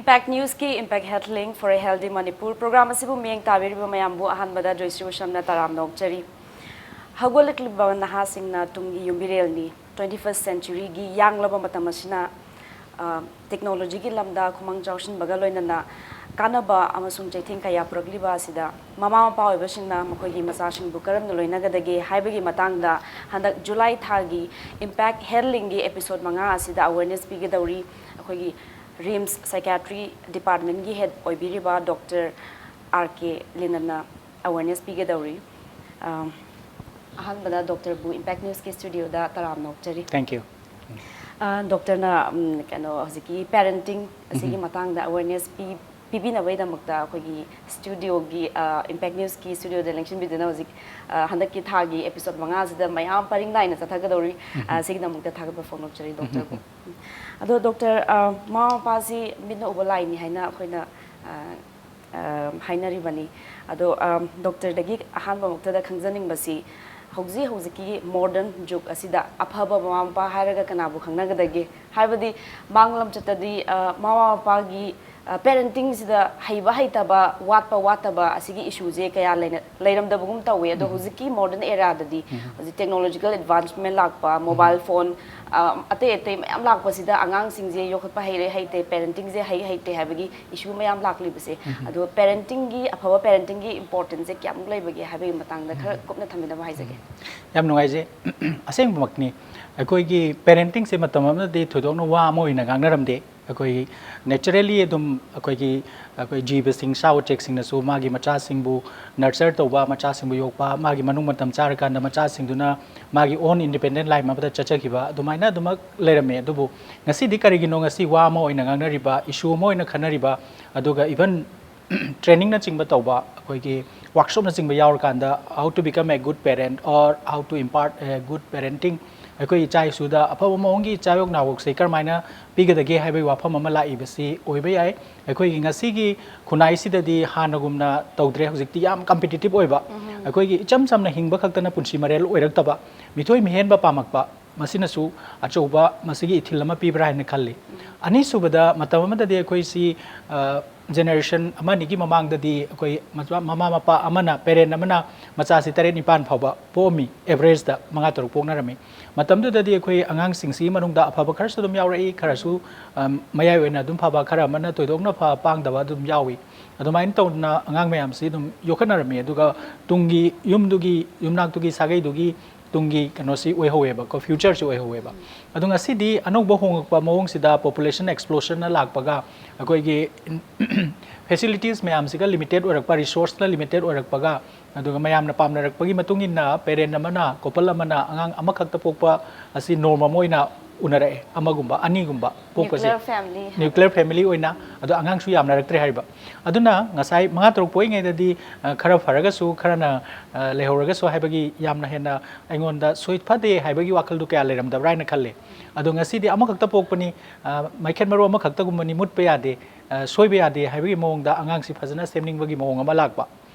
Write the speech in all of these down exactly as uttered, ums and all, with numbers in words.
Impact Newsꯀꯤ Impact Health Link for a Healthy Manipur program ꯑꯁꯤꯕꯨ ꯃꯤꯠꯌꯦꯡ ꯇꯥꯕꯤꯔꯤꯕ ꯃꯌꯥꯝꯕꯨ ꯑꯍꯥꯟꯕꯗ ꯖꯣꯏꯁ꯭ꯔꯤ ꯎꯁꯝꯅ ꯇꯔꯥꯝꯅ ꯑꯣꯛꯆꯔꯤ꯫ ꯍꯧꯒꯠꯂꯛꯂꯤꯕ ꯅꯍꯥꯁꯤꯡꯅ ꯇꯨꯡꯒꯤ ꯌꯨꯝꯕꯤꯔꯦꯜꯅꯤ꯫ Twenty first centuryꯒꯤ ꯌꯥꯡꯂꯕ ꯃꯇꯝ ꯑꯁꯤꯅ, ꯑ, technologyꯒꯤ ꯂꯝꯗ ꯈꯨꯃꯥꯡ ꯆꯥꯎꯁꯤꯟꯕꯒ ꯂꯣꯏꯅꯅ ꯀꯥꯟꯅꯕ ꯑꯃꯁꯨꯡ ꯆꯩꯊꯦꯡ ꯀꯌꯥ ꯄꯨꯔꯛꯂꯤꯕ ꯑꯁꯤꯗ ꯃꯃꯥ ꯃꯄꯥ ꯑꯣꯏꯕꯁꯤꯡꯅ ꯃꯈꯣꯏꯒꯤ ꯃꯆꯥꯁꯤꯡꯕꯨ ꯀꯔꯝꯅ ꯂꯣꯏꯅꯒꯗꯒꯦ ꯍꯥꯏꯕꯒꯤ ꯃꯇꯥꯡꯗ ꯍꯟꯗꯛ July ꯊꯥꯒꯤ Impact Health Linkꯒꯤ episode ꯃꯉꯥ ꯑꯁꯤꯗ awareness ꯄꯤꯒꯗꯧꯔꯤ꯫ ꯑꯩꯈꯣꯏꯒꯤ RIMS psychiatry departmentꯀꯤ head ꯑꯣꯏꯕꯤꯔꯤꯕ Doctor R K ꯂꯤꯅꯟꯅ awareness ꯄꯤꯒꯗꯧꯔꯤ꯫ ꯑ, ꯑꯍꯥꯟꯕꯗ doctorꯕꯨ Impact Newsꯀꯤ studioꯗ ꯇꯔꯥꯝꯅ ꯑꯣꯛꯆꯔꯤ꯫ Thank you. ꯑ, doctorꯅ, ꯎꯝ, ꯀꯩꯅꯣ, ꯍꯧꯖꯤꯛꯀꯤ parenting ꯑꯁꯤꯒꯤ ꯃꯇꯥꯡꯗ awareness ꯄꯤ-, ꯄꯤꯕꯤꯅꯕꯒꯤꯗꯃꯛꯇ ꯑꯩꯈꯣꯏꯒꯤ studioꯒꯤ, ꯑ, Impact Newsꯀꯤ studioꯗ ꯂꯦꯡꯁꯤꯟꯕꯤꯗꯨꯅ ꯍꯧꯖꯤꯛ, ꯑ, ꯍꯟꯗꯛꯀꯤ ꯊꯥꯒꯤ episode ꯃꯉꯥꯁꯤꯗ ꯃꯌꯥꯝ ꯄꯔꯤꯡ ꯅꯥꯏꯅ ꯆꯠꯊꯒꯗꯧꯔꯤ꯫ ꯑ, ꯁꯤꯒꯤꯗꯃꯛꯇ ꯊꯥꯒꯠꯄ ꯐꯣꯡꯗꯣꯛꯆꯔꯤ doctorꯕꯨ꯫ ꯑꯗꯣ doctor, ꯑ, ꯃꯃꯥ ꯃꯄꯥꯁꯤ ꯃꯤꯠꯅ ꯎꯕ ꯂꯥꯏꯅꯤ ꯍꯥꯏꯅ ꯑꯩꯈꯣꯏꯅ, ꯑ, ꯑ, ꯍꯥꯏꯅꯔꯤꯕꯅꯤ꯫ ꯑꯗꯣ, ꯑ, doctorꯗꯒꯤ ꯑꯍꯥꯟꯕ ꯃꯛꯇꯗ ꯈꯪꯖꯅꯤꯡꯕꯁꯤ, ꯍꯧꯖꯤꯛ ꯍꯧꯖꯤꯛꯀꯤ modern ꯖꯨꯒ ꯑꯁꯤꯗ ꯑꯐꯕ ꯃꯃꯥ ꯃꯄꯥ ꯍꯥꯏꯔꯒ ꯀꯅꯥꯕꯨ ꯈꯪꯅꯒꯗꯒꯦ? ꯍꯥꯏꯕꯗꯤ ꯃꯥꯡꯂꯝꯆꯠꯇꯗꯤ, ꯑ, ꯃꯃꯥ ꯃꯄꯥꯒꯤ, ꯑ, parentingꯁꯤꯗ ꯍꯩꯕ ꯍꯩꯇꯕ, ꯋꯥꯠꯄ ꯋꯥꯠꯇꯕ ꯑꯁꯤꯒꯤ issueꯁꯦ ꯀꯌꯥ ꯂꯩꯅ-, ꯂꯩꯔꯝꯗꯕꯒꯨꯝ ꯇꯧꯋꯦ꯫ ꯑꯗꯣ ꯍꯧꯖꯤꯛꯀꯤ modern eraꯗꯗꯤ, ꯍꯧꯖꯤꯛ technological advancement ꯂꯥꯛꯄ, mobile phone, ꯑ, ꯑꯇꯩ ꯑꯇꯩ ꯃꯌꯥꯝ ꯂꯥꯛꯄꯁꯤꯗ ꯑꯉꯥꯡꯁꯤꯡꯁꯦ ꯌꯣꯛꯈꯠꯄ ꯍꯩꯔꯦ ꯍꯩꯇꯦ, parentingꯁꯦ ꯍꯩ ꯍꯩꯇꯦ ꯍꯥꯏꯕꯒꯤ issue ꯃꯌꯥꯝ ꯂꯥꯛꯂꯤꯕꯁꯦ꯫ ꯑꯗꯣ parentingꯒꯤ, ꯑꯐꯕ parentingꯒꯤ importanceꯁꯦ ꯀꯌꯥꯃꯨꯛ ꯂꯩꯕꯒꯦ ꯍꯥꯏꯕꯒꯤ ꯃꯇꯥꯡꯗ ꯈꯔ ꯀꯨꯞꯅ ꯊꯝꯕꯤꯅꯕ ꯍꯥꯏꯖꯒꯦ꯫ ꯌꯥꯝ ꯅꯨꯡꯉꯥꯏꯖꯩ꯫ ꯑꯁꯦꯡꯕꯃꯛꯅꯤ, ꯑꯩꯈꯣꯏꯒꯤ parentingꯁꯦ ꯃꯇꯝ ꯑꯃꯗꯗꯤ ꯊꯣꯏꯗꯣꯛꯅ ꯋꯥ ꯑꯃ ꯑꯣꯏꯅ ꯉꯥꯡꯅꯔꯝꯗꯦ꯫ ꯑꯩꯈꯣꯏ naturally ꯑꯗꯨꯝ ꯑꯩꯈꯣꯏꯒꯤ, ꯑꯩꯈꯣꯏ ꯖꯤꯕꯁꯤꯡ, ꯁꯥ ꯎꯆꯦꯛꯁꯤꯡꯅꯁꯨ ꯃꯥꯒꯤ ꯃꯆꯥꯁꯤꯡꯕꯨ nurture ꯇꯧꯕ, ꯃꯆꯥꯁꯤꯡꯕꯨ ꯌꯣꯛꯄ, ꯃꯥꯒꯤ ꯃꯅꯨꯡ ꯃꯇꯝ ꯆꯥꯔꯀꯥꯟꯗ ꯃꯆꯥꯁꯤꯡꯗꯨꯅ ꯃꯥꯒꯤ own independent life ꯑꯃꯗ ꯆꯠꯆꯈꯤꯕ ꯑꯗꯨꯃꯥꯏꯅ ꯑꯗꯨꯃꯛ ꯂꯩꯔꯝꯃꯦ꯫ ꯑꯗꯨꯕꯨ ꯉꯁꯤꯗꯤ ꯀꯔꯤꯒꯤꯅꯣ ꯉꯁꯤ ꯋꯥ ꯑꯃ ꯑꯣꯏꯅ ꯉꯥꯡꯅꯔꯤꯕ, issue ꯑꯃ ꯑꯣꯏꯅ ꯈꯟꯅꯔꯤꯕ, ꯑꯗꯨꯒ even trainingꯅꯆꯤꯡꯕ ꯇꯧꯕ, ꯑꯩꯈꯣꯏꯒꯤ workshopꯅꯆꯤꯡꯕ ꯌꯥꯎꯔꯀꯥꯟꯗ how to become a good parent or how to impart a good parenting, ꯑꯩꯈꯣꯏ ꯏꯆꯥ ꯏꯁꯨꯗ ꯑꯐꯕ ꯃꯑꯣꯡꯒꯤ ꯏꯆꯥꯌꯣꯛ ꯅꯥꯌꯣꯛꯁꯦ ꯀꯔꯝꯍꯥꯏꯅ ꯄꯤꯒꯗꯒꯦ ꯍꯥꯏꯕꯒꯤ ꯋꯥꯐꯝ ꯑꯃ ꯂꯥꯛꯏꯕꯁꯤ ꯑꯣꯏꯕ ꯌꯥꯏ꯫ ꯑꯩꯈꯣꯏꯒꯤ ꯉꯁꯤꯒꯤ ꯈꯨꯟꯅꯥꯏꯁꯤꯗꯗꯤ ꯍꯥꯟꯅꯒꯨꯝꯅ ꯇꯧꯗ꯭ꯔꯦ, ꯍꯧꯖꯤꯛꯇꯤ ꯌꯥꯝ competitive ꯑꯣꯏꯕ, ꯑꯩꯈꯣꯏꯒꯤ ꯏꯆꯝ ꯆꯝꯅ ꯍꯤꯡꯕ ꯈꯛꯇꯅ ꯄꯨꯟꯁꯤ ꯃꯔꯦꯜ ꯑꯣꯏꯔꯛꯇꯕ, ꯃꯤꯊꯣꯏ ꯃꯤꯍꯦꯟꯕ ꯄꯥꯝꯃꯛꯄ, ꯃꯁꯤꯅꯁꯨ ꯑꯆꯧꯕ ꯃꯁꯤꯒꯤ ꯏꯊꯤꯜ ꯑꯃ ꯄꯤꯕ꯭ꯔꯥ ꯍꯥꯏꯅ ꯈꯜꯂꯤ꯫ ꯑꯅꯤꯁꯨꯕꯗ, ꯃꯇꯝ ꯑꯃꯗꯗꯤ ꯑꯩꯈꯣꯏꯁꯤ, ꯑ, generation ꯑꯃ ꯑꯅꯤꯒꯤ ꯃꯃꯥꯡꯗꯗꯤ ꯑꯩꯈꯣꯏ ꯃꯆꯥ-, ꯃꯃꯥ ꯃꯄꯥ ꯑꯃꯅ, parent ꯑꯃꯅ ꯃꯆꯥꯁꯤ ꯇꯔꯦꯠ ꯅꯤꯄꯥꯟ ꯐꯥꯎꯕ ꯄꯣꯛꯑꯝꯃꯤ, average ꯗ ꯃꯉꯥ ꯇꯔꯨꯛ ꯄꯣꯛꯅꯔꯝꯃꯤ꯫ ꯃꯇꯝꯗꯨꯗꯗꯤ ꯑꯩꯈꯣꯏ ꯑꯉꯥꯡꯁꯤꯡꯁꯤꯒꯤ ꯃꯅꯨꯡꯗ ꯑꯐꯕ ꯈꯔꯁꯨ ꯑꯗꯨꯝ ꯌꯥꯎꯔꯛꯏ, ꯈꯔꯁꯨ, ꯑ, ꯃꯌꯥꯏ ꯑꯣꯏꯅ ꯑꯗꯨꯝ ꯐꯕ, ꯈꯔ ꯑꯃꯅ ꯊꯣꯏꯗꯣꯛꯅ ꯐ-, ꯄꯥꯡꯗꯕ ꯑꯗꯨꯝ ꯌꯥꯎꯏ꯫ ꯑꯗꯨꯃꯥꯏꯅ ꯇꯧꯗꯅ ꯑꯉꯥꯡ ꯃꯌꯥꯝꯁꯤ ꯑꯗꯨꯝ ꯌꯣꯛꯈꯠꯅꯔꯝꯃꯤ꯫ ꯑꯗꯨꯒ ꯇꯨꯡꯒꯤ ꯌꯨꯝꯗꯨꯒꯤ, ꯌꯨꯝꯅꯥꯛꯇꯨꯒꯤ ꯁꯥꯒꯩꯗꯨꯒꯤ ꯇꯨꯡꯒꯤ ꯀꯩꯅꯣꯁꯤ ꯑꯣꯏꯍꯧꯋꯦꯕꯀꯣ, future ꯁꯤ ꯑꯣꯏꯍꯧꯋꯦꯕ꯫ ꯑꯗꯣ ꯉꯁꯤꯗꯤ ꯑꯅꯧꯕ ꯍꯣꯡꯉꯛꯄ ꯃꯑꯣꯡꯁꯤꯗ population explosion ꯅ ꯂꯥꯛꯄꯒ, ꯑꯩꯈꯣꯏꯒꯤ facilities ꯃꯌꯥꯝꯁꯤꯒ limited ꯑꯣꯏꯔꯛꯄ, resource ꯅ limited ꯑꯣꯏꯔꯛꯄꯒ, ꯑꯗꯨꯒ ꯃꯌꯥꯝꯅ ꯄꯥꯝꯅꯔꯛꯄꯒꯤ ꯃꯇꯨꯡ ꯏꯟꯅ parent ꯑꯃꯅ, couple ꯑꯃꯅ ꯑꯉꯥꯡ ꯑꯃꯈꯛꯇ ꯄꯣꯛꯄ ꯑꯁꯤ norm ꯑꯃ ꯑꯣꯏꯅ ꯎꯅꯔꯛꯑꯦ, ꯑꯃꯒꯨꯝꯕ, ꯑꯅꯤꯒꯨꯝꯕ ꯄꯣꯛꯄꯁꯦ꯫ Nuclear family ꯍꯥꯏꯕ꯫ Nuclear family ꯑꯣꯏꯅ, ꯑꯗꯣ ꯑꯉꯥꯡꯁꯨ ꯌꯥꯝꯅꯔꯛꯇ꯭ꯔꯦ ꯍꯥꯏꯕ꯫ ꯑꯗꯨꯅ ꯉꯁꯥꯏ ꯃꯉꯥ ꯇꯔꯨꯛ ꯄꯣꯛꯏꯉꯩꯗꯗꯤ, ꯑ, ꯈꯔ ꯐꯔꯒꯁꯨ, ꯈꯔꯅ, ꯑ, ꯂꯩꯍꯧꯔꯒꯁꯨ ꯍꯥꯏꯕꯒꯤ ꯌꯥꯝꯅ ꯍꯦꯟꯅ ꯑꯩꯉꯣꯟꯗ ꯁꯣꯏ ꯐꯗꯦ ꯍꯥꯏꯕꯒꯤ ꯋꯥꯈꯜꯗꯨ ꯀꯌꯥ ꯂꯩꯔꯝꯗꯕ꯭ꯔꯥ ꯍꯥꯏꯅ ꯈꯜꯂꯤ꯫ ꯑꯗꯣ ꯉꯁꯤꯗꯤ ꯑꯃꯈꯛꯇ ꯄꯣꯛꯄꯅꯤ, ꯑ, ꯃꯩꯈꯦꯠ ꯃꯔꯨ ꯑꯃꯈꯛꯇꯒꯨꯝꯕꯅꯤ, ꯃꯨꯠꯄ ꯌꯥꯗꯦ, ꯑ, ꯁꯣꯏꯕ ꯌꯥꯗꯦ ꯍꯥꯏꯕꯒꯤ ꯃꯑꯣꯡꯗ ꯑꯉꯥꯡꯁꯤ ꯐꯖꯅ ꯁꯦꯝꯅꯤꯡꯕꯒꯤ ꯃꯑꯣꯡ ꯑꯃ ꯂꯥꯛꯄ꯫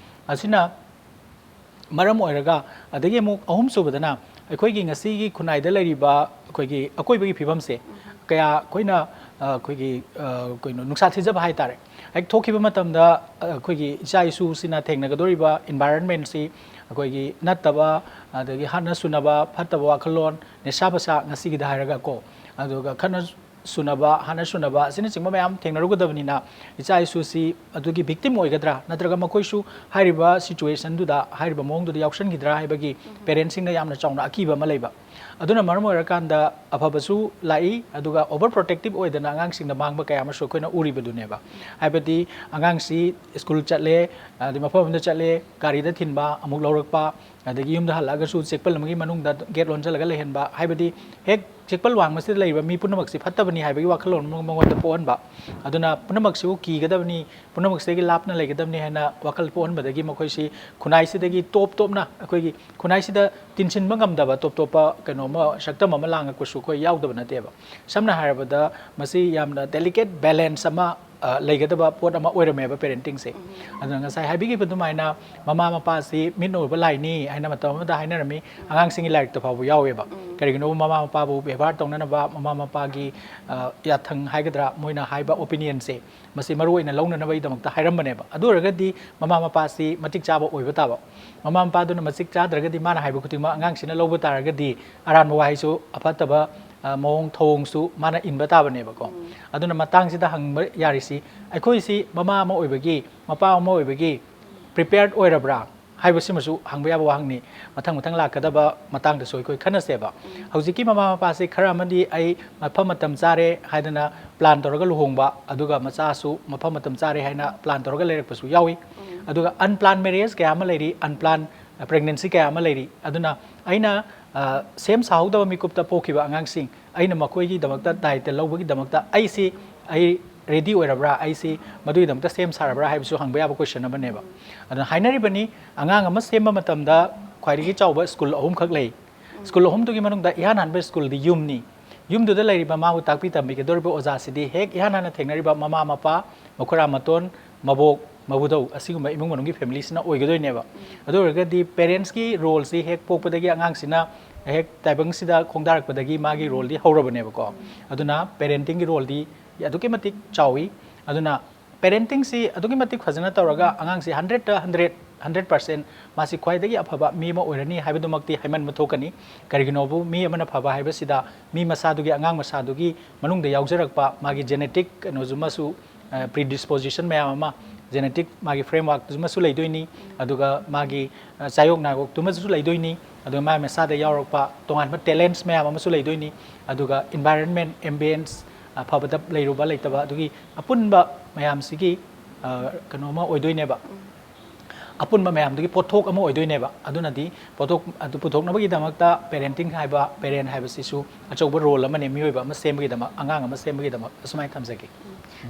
ꯑꯁꯤꯅ ꯃꯔꯝ ꯑꯣꯏꯔꯒ, ꯑꯗꯒꯤ ꯑꯃꯨꯛ ꯑꯍꯨꯝꯁꯨꯕꯗꯅ ꯑꯩꯈꯣꯏꯒꯤ ꯉꯁꯤꯒꯤ ꯈꯨꯟꯅꯥꯏꯗ ꯂꯩꯔꯤꯕ ꯑꯩꯈꯣꯏꯒꯤ ꯑꯀꯣꯏꯕꯒꯤ ꯐꯤꯕꯝꯁꯦ ꯀꯌꯥ ꯑꯩꯈꯣꯏꯅ, ꯑ, ꯑꯩꯈꯣꯏꯒꯤ, ꯑ, ꯀꯩꯅꯣ, ꯅꯨꯡꯁꯥ ꯊꯤꯖꯕ ꯍꯥꯏꯇꯥꯔꯦ, ꯍꯦꯛ ꯊꯣꯛꯈꯤꯕ ꯃꯇꯝꯗ, ꯑ, ꯑꯩꯈꯣꯏꯒꯤ ꯏꯆꯥ ꯏꯁꯨꯁꯤꯅ ꯊꯦꯡꯅꯒꯗꯧꯔꯤꯕ environment ꯁꯤ ꯑꯩꯈꯣꯏꯒꯤ ꯅꯠꯇꯕ, ꯑꯗꯒꯤ ꯍꯥꯠꯅ ꯁꯨꯅꯕ, ꯐꯠꯇꯕ ꯋꯥꯈꯜꯂꯣꯟ, ꯅꯤꯁꯥ ꯄꯁꯥ ꯉꯁꯤꯒꯤꯗ ꯍꯥꯏꯔꯒ ꯀꯣ, ꯑꯗꯨꯒ ꯈꯠꯅ ꯁꯨꯅꯕ, ꯍꯥꯠꯅ ꯁꯨꯅꯕ ꯑꯁꯤꯅꯆꯤꯡꯕ ꯃꯌꯥꯝ ꯊꯦꯡꯅꯔꯨꯒꯗꯕꯅꯤꯅ, ꯏꯆꯥ ꯏꯁꯨꯁꯤ ꯑꯗꯨꯒꯤ victim ꯑꯣꯏꯒꯗ꯭ꯔꯥ, ꯅꯠꯇ꯭ꯔꯒ ꯃꯈꯣꯏꯁꯨ ꯍꯥꯏꯔꯤꯕ situation ꯗꯨꯗ, ꯍꯥꯏꯔꯤꯕ ꯃꯑꯣꯡꯗꯨꯗ ꯌꯥꯎꯁꯟꯈꯤꯗ꯭ꯔꯥ ꯍꯥꯏꯕꯒꯤ parent ꯁꯤꯡꯅ ꯌꯥꯝꯅ ꯆꯥꯎꯅ ꯑꯀꯤꯕ ꯑꯃ ꯂꯩꯕ꯫ ꯑꯗꯨꯅ ꯃꯔꯝ ꯑꯣꯏꯔꯀꯥꯟꯗ ꯑꯐꯕꯁꯨ ꯂꯥꯛꯏ, ꯑꯗꯨꯒ over protective ꯑꯣꯏꯗꯅ ꯑꯉꯥꯡꯁꯤꯡꯗ ꯃꯥꯡꯕ ꯀꯌꯥ ꯑꯃꯁꯨ ꯑꯩꯈꯣꯏꯅ ꯎꯔꯤꯕꯗꯨꯅꯦꯕ꯫ ꯍꯥꯏꯕꯗꯤ ꯑꯉꯥꯡꯁꯤ school ꯆꯠꯂꯦ, ꯑꯗꯩ ꯃꯐꯝ ꯑꯃꯗ ꯆꯠꯂꯦ, ꯒꯥꯔꯤꯗ ꯊꯤꯟꯕ, ꯑꯃꯨꯛ ꯂꯧꯔꯛꯄ, ꯑꯗꯒꯤ ꯌꯨꯝꯗ ꯍꯜꯂꯛꯑꯒꯁꯨ ꯆꯦꯛꯄꯜ ꯑꯃꯒꯤ ꯃꯅꯨꯡꯗ gate ꯂꯣꯟꯁꯤꯜꯂꯒ ꯂꯩꯍꯟꯕ, ꯍꯥꯏꯕꯗꯤ ꯍꯦꯛ ꯆꯦꯛꯄꯜ ꯋꯥꯡꯃꯁꯤꯗ ꯂꯩꯔꯤꯕ ꯃꯤ ꯄꯨꯝꯅꯃꯛꯁꯤ ꯐꯠꯇꯕꯅꯤ ꯍꯥꯏꯕꯒꯤ ꯋꯥꯈꯜꯂꯣꯟ ꯑꯃ ꯃꯉꯣꯟꯗ ꯄꯣꯛꯍꯟꯕ꯫ ꯑꯗꯨꯅ ꯄꯨꯝꯅꯃꯛꯁꯤꯕꯨ ꯀꯤꯒꯗꯕꯅꯤ, ꯄꯨꯝꯅꯃꯛꯁꯤꯗꯒꯤ ꯂꯥꯞꯅ ꯂꯩꯒꯗꯕꯅꯤ ꯍꯥꯏꯅ ꯋꯥꯈꯜ ꯄꯣꯛꯍꯟꯕꯗꯒꯤ ꯃꯈꯣꯏꯁꯤ ꯈꯨꯟꯅꯥꯏꯁꯤꯗꯒꯤ ꯇꯣꯞ ꯇꯣꯞꯅ, ꯑꯩꯈꯣꯏꯒꯤ ꯈꯨꯟꯅꯥꯏꯁꯤꯗ ꯇꯤꯟꯁꯤꯟꯕ ꯉꯝꯗꯕ ꯇꯣꯞ ꯇꯣꯞꯄ ꯀꯩꯅꯣꯝꯃ, ꯁꯛꯇꯝ ꯑꯃ ꯂꯥꯡꯉꯛꯄꯁꯨ ꯑꯩꯈꯣꯏ ꯌꯥꯎꯗꯕ ꯅꯠꯇꯦꯕ꯫ ꯁꯝꯅ ꯍꯥꯏꯔꯕꯗ, ꯃꯁꯤ ꯌꯥꯝꯅ delicate balance ꯑꯃ, ꯑ, ꯂꯩꯒꯗꯕ ꯄꯣꯠ ꯑꯃ ꯑꯣꯏꯔꯝꯃꯦꯕ parenting ꯁꯦ꯫ ꯑꯗꯨꯅ ꯉꯁꯥꯏ ꯍꯥꯏꯕꯤꯈꯤꯕ ꯑꯗꯨꯃꯥꯏꯅ ꯃꯃꯥ ꯃꯄꯥꯁꯤ ꯃꯤꯠꯅ ꯎꯕ ꯂꯥꯏꯅꯤ ꯍꯥꯏꯅ ꯃꯇꯝ ꯑꯃꯗ ꯍꯥꯏꯅꯔꯝꯃꯤ, ꯑꯉꯥꯡꯁꯤꯡꯒꯤ ꯂꯥꯏꯔꯤꯛꯇ ꯐꯥꯎꯕ ꯌꯥꯎꯋꯦꯕ꯫ ꯀꯔꯤꯒꯤꯅꯣ ꯃꯃꯥ ꯃꯄꯥꯕꯨ ꯕꯦꯕꯥꯔ ꯇꯧꯅꯅꯕ, ꯃꯃꯥ ꯃꯄꯥꯒꯤ, ꯑ, ꯌꯥꯊꯪ ꯍꯥꯏꯒꯗ꯭ꯔꯥ, ꯃꯣꯏꯅ ꯍꯥꯏꯕ ꯑꯣꯄꯤꯅꯤꯌꯟꯁꯦ, ꯃꯁꯤ ꯃꯔꯨ ꯑꯣꯏꯅ ꯂꯧꯅꯅꯕꯒꯤꯗꯃꯛꯇ ꯍꯥꯏꯔꯝꯕꯅꯦꯕ꯫ ꯑꯗꯨ ꯑꯣꯏꯔꯒꯗꯤ ꯃꯃꯥ ꯃꯄꯥꯁꯤ ꯃꯇꯤꯛ ꯆꯥꯕ ꯑꯣꯏꯕ ꯇꯥꯕ꯫ ꯃꯃꯥ ꯃꯄꯥꯗꯨꯅ ꯃꯇꯤꯛ ꯆꯥꯗ꯭ꯔꯒꯗꯤ, ꯃꯥꯅ ꯍꯥꯏꯕ ꯈꯨꯗꯤꯡꯃꯛ ꯑꯉꯥꯡꯁꯤꯅ ꯂꯧꯕ ꯇꯥꯔꯒꯗꯤ, ꯑꯔꯥꯟꯕ ꯋꯥꯍꯩꯁꯨ, ꯑꯐꯠꯇꯕ, ꯑ, ꯃꯑꯣꯡ ꯊꯧꯑꯣꯡꯁꯨ ꯃꯥꯅ ꯏꯟꯕ ꯇꯥꯕꯅꯦꯕꯀꯣ꯫ ꯑꯗꯨꯅ ꯃꯇꯥꯡꯁꯤꯗ ꯍꯪꯕ ꯌꯥꯔꯤꯁꯤ, ꯑꯩꯈꯣꯏꯁꯤ ꯃꯃꯥ ꯑꯃ ꯑꯣꯏꯕꯒꯤ, ꯃꯄꯥ ꯑꯃ ꯑꯣꯏꯕꯒꯤ ꯄ꯭ꯔꯤꯄꯦꯌꯔꯗ ꯑꯣꯏꯔꯕ꯭ꯔꯥ ꯍꯥꯏꯕꯁꯤꯃꯁꯨ ꯍꯪꯕ ꯌꯥꯕ ꯋꯥꯍꯪꯅꯤ꯫ ꯃꯊꯪ ꯃꯊꯪ ꯂꯥꯛꯀꯗꯕ ꯃꯇꯥꯡꯗꯁꯨ ꯑꯩꯈꯣꯏ ꯈꯟꯅꯁꯦꯕ꯫ ꯍꯧꯖꯤꯛꯀꯤ ꯃꯃꯥ ꯃꯄꯥꯁꯤ ꯈꯔ ꯑꯃꯗꯤ ꯑꯩ ꯃꯐꯝ ꯃꯇꯝ ꯆꯥꯔꯦ ꯍꯥꯏꯗꯅ ꯄ꯭ꯂꯥꯟ ꯇꯧꯔꯒ ꯂꯨꯍꯣꯡꯕ, ꯑꯗꯨꯒ ꯃꯆꯥꯁꯨ ꯃꯐꯝ ꯃꯇꯝ ꯆꯥꯔꯦ ꯍꯥꯏꯅ ꯄ꯭ꯂꯥꯟ ꯇꯧꯔꯒ ꯂꯩꯔꯛꯄꯁꯨ ꯌꯥꯎꯏ꯫ ꯑꯗꯨꯒ ꯑꯟꯄ꯭ꯂꯥꯟ ꯃꯦꯔꯤꯌꯦꯖ ꯀꯌꯥ ꯑꯃ ꯂꯩꯔꯤ, ꯑꯟꯄ꯭ꯂꯥꯟ ꯄ꯭ꯔꯦꯒꯅꯦꯟꯁꯤ ꯀꯌꯥ ꯑꯃ ꯂꯩꯔꯤ꯫ ꯑꯗꯨꯅ ꯑꯩꯅ, ꯑ, ꯁꯦꯝ ꯁꯥꯍꯧꯗꯕ ꯃꯤꯀꯨꯞꯇ ꯄꯣꯛꯈꯤꯕ ꯑꯉꯥꯡꯁꯤꯡ, ꯑꯩꯅ ꯃꯈꯣꯏꯒꯤꯗꯃꯛꯇ ꯗꯥꯏꯇ ꯂꯧꯕꯒꯤꯗꯃꯛꯇ ꯑꯩꯁꯤ, ꯑꯩ ꯔꯦꯗꯤ ꯑꯣꯏꯔꯕ꯭ꯔꯥ, ꯑꯩꯁꯤ ꯃꯗꯨꯒꯤꯗꯃꯛꯇ ꯁꯦꯝ ꯁꯥꯔꯕ꯭ꯔꯥ ꯍꯥꯏꯕꯁꯨ ꯍꯪꯕ ꯌꯥꯕ ꯀꯣꯏꯁꯟ ꯑꯃꯅꯦꯕ꯫ ꯑꯗꯨꯅ ꯍꯥꯏꯅꯔꯤꯕꯅꯤ, ꯑꯉꯥꯡ ꯑꯃ ꯁꯦꯝꯕ ꯃꯇꯝꯗ ꯈ꯭ꯋꯥꯏꯗꯒꯤ ꯆꯥꯎꯕ ꯁ꯭ꯀꯨꯜ ꯑꯍꯨꯝꯈꯛ ꯂꯩ꯫ ꯁ꯭ꯀꯨꯜ ꯑꯍꯨꯝꯗꯨꯒꯤ ꯃꯅꯨꯡꯗ ꯏꯍꯥꯟ ꯍꯥꯟꯕ ꯁ꯭ꯀꯨꯜꯗꯤ ꯌꯨꯝꯅꯤ꯫ ꯌꯨꯝꯗꯨꯗ ꯂꯩꯔꯤꯕ ꯃꯥꯕꯨ ꯇꯥꯛꯄꯤ ꯇꯝꯕꯤꯒꯗꯧꯔꯤꯕ ꯑꯣꯖꯥꯁꯤꯗꯤ ꯍꯦꯛ ꯏꯍꯥꯟ ꯍꯥꯟꯅ ꯊꯦꯡꯅꯔꯤꯕ ꯃꯃꯥ ꯃꯄꯥ, ꯃꯈꯨꯔꯥ ꯃꯇꯣꯟ, ꯃꯕꯣꯛ, ꯃꯕꯨꯙꯧ ꯑꯁꯤꯒꯨꯝꯕ ꯏꯃꯨꯡ ꯃꯅꯨꯡꯒꯤ ꯐꯦꯃꯤꯂꯤꯁꯤꯅ ꯑꯣꯏꯒꯗꯣꯏꯅꯦꯕ꯫ ꯑꯗꯨ ꯑꯣꯏꯔꯒꯗꯤ ꯄꯦꯔꯦꯟꯁꯀꯤ ꯔꯣꯜꯁꯤ ꯍꯦꯛ ꯄꯣꯛꯄꯗꯒꯤ ꯑꯉꯥꯡꯁꯤꯅ ꯍꯦꯛ ꯇꯥꯏꯕꯪꯁꯤꯗ ꯈꯣꯡꯗꯥꯔꯛꯄꯗꯒꯤ ꯃꯥꯒꯤ ꯔꯣꯜꯗꯤ ꯍꯧꯔꯕꯅꯦꯕꯀꯣ꯫ ꯑꯗꯨꯅ ꯄꯦꯔꯦꯟꯇꯤꯡꯒꯤ ꯔꯣꯜꯗꯤ ꯑꯗꯨꯛꯀꯤ ꯃꯇꯤꯛ ꯆꯥꯎꯏ꯫ ꯑꯗꯨꯅ ꯄꯦꯔꯦꯟꯇꯤꯡꯁꯤ ꯑꯗꯨꯛꯀꯤ ꯃꯇꯤꯛ ꯐꯖꯅ ꯇꯧꯔꯒ ꯑꯉꯥꯡꯁꯤ ꯍꯟꯗ꯭ꯔꯦꯠꯇ ꯍꯟꯗ꯭ꯔꯦꯠ, ꯍꯟꯗ꯭ꯔꯦꯠ ꯄꯥꯔꯁꯦꯟ ꯃꯥꯁꯤ ꯈ꯭ꯋꯥꯏꯗꯒꯤ ꯑꯐꯕ ꯃꯤ ꯑꯃ ꯑꯣꯏꯔꯅꯤ ꯍꯥꯏꯕꯗꯨꯃꯛꯇꯤ ꯍꯥꯏꯃꯟꯕ ꯊꯣꯛꯀꯅꯤ꯫ ꯀꯔꯤꯒꯤꯅꯣꯕꯨ ꯃꯤ ꯑꯃꯅ ꯐꯕ ꯍꯥꯏꯕꯁꯤꯗ ꯃꯤ ꯃꯁꯥꯗꯨꯒꯤ, ꯑꯉꯥꯡ ꯃꯁꯥꯗꯨꯒꯤ ꯃꯅꯨꯡꯗ ꯌꯥꯎꯖꯔꯛꯄ ꯃꯥꯒꯤ ꯖꯦꯅꯦꯇꯤꯛ ꯀꯩꯅꯣꯗꯨꯃꯁꯨ, ꯑ, ꯄ꯭ꯔꯤꯗꯤꯁꯄꯣꯖꯤꯁꯟ ꯃꯌꯥꯝ ꯑꯃ, ꯖꯦꯅꯦꯇꯤꯛ ꯃꯥꯒꯤ ꯐ꯭ꯔꯦꯝꯋꯥꯔꯛꯇꯨꯃꯁꯨ ꯂꯩꯗꯣꯏꯅꯤ, ꯑꯗꯨꯒ ꯃꯥꯒꯤ, ꯑ, ꯆꯥꯌꯣꯛ ꯅꯥꯌꯣꯛꯇꯨꯃꯁꯨ ꯂꯩꯗꯣꯏꯅꯤ, ꯑꯗꯨꯒ ꯃꯥꯒꯤ ꯃꯁꯥꯗ ꯌꯥꯎꯔꯛꯄ ꯇꯣꯉꯥꯟꯕ ꯇꯦꯂꯦꯟꯁ ꯃꯌꯥꯝ ꯑꯃꯁꯨ ꯂꯩꯗꯣꯏꯅꯤ, ꯑꯗꯨꯒ ꯏꯟꯚꯥꯏꯔꯟꯃꯦꯟ, ꯑꯦꯝꯕꯤꯌꯦꯟꯁ, ꯑꯐꯕꯗ ꯂꯩꯔꯨꯕ ꯂꯩꯇꯕ, ꯑꯗꯨꯒꯤ ꯑꯄꯨꯟꯕ ꯃꯌꯥꯝꯁꯤꯒꯤ, ꯑ, ꯀꯩꯅꯣ ꯑꯃ ꯑꯣꯏꯗꯣꯏꯅꯦꯕ꯫ ꯑꯄꯨꯟꯕ ꯃꯌꯥꯝꯗꯨꯒꯤ ꯄꯣꯠꯊꯣꯛ ꯑꯃ ꯑꯣꯏꯗꯣꯏꯅꯦꯕ꯫ ꯑꯗꯨꯅꯗꯤ ꯄꯣꯠꯊꯣꯛ ꯑꯗꯨ ꯄꯨꯊꯣꯛꯅꯕꯒꯤꯗꯃꯛꯇ ꯄꯦꯔꯦꯟꯇꯤꯡ ꯍꯥꯏꯕ, ꯄꯦꯔꯦꯟ ꯍꯥꯏꯕꯁꯤꯁꯨ ꯑꯆꯧꯕ ꯔꯣꯜ ꯑꯃꯅꯦ, ꯃꯤꯑꯣꯏꯕ ꯑꯃ ꯁꯦꯝꯕꯒꯤꯗꯃꯛ, ꯑꯉꯥꯡ ꯑꯃ ꯁꯦꯝꯕꯒꯤꯗꯃꯛ, ꯑꯁꯨꯃꯥꯏꯅ ꯊꯝꯖꯒꯦ꯫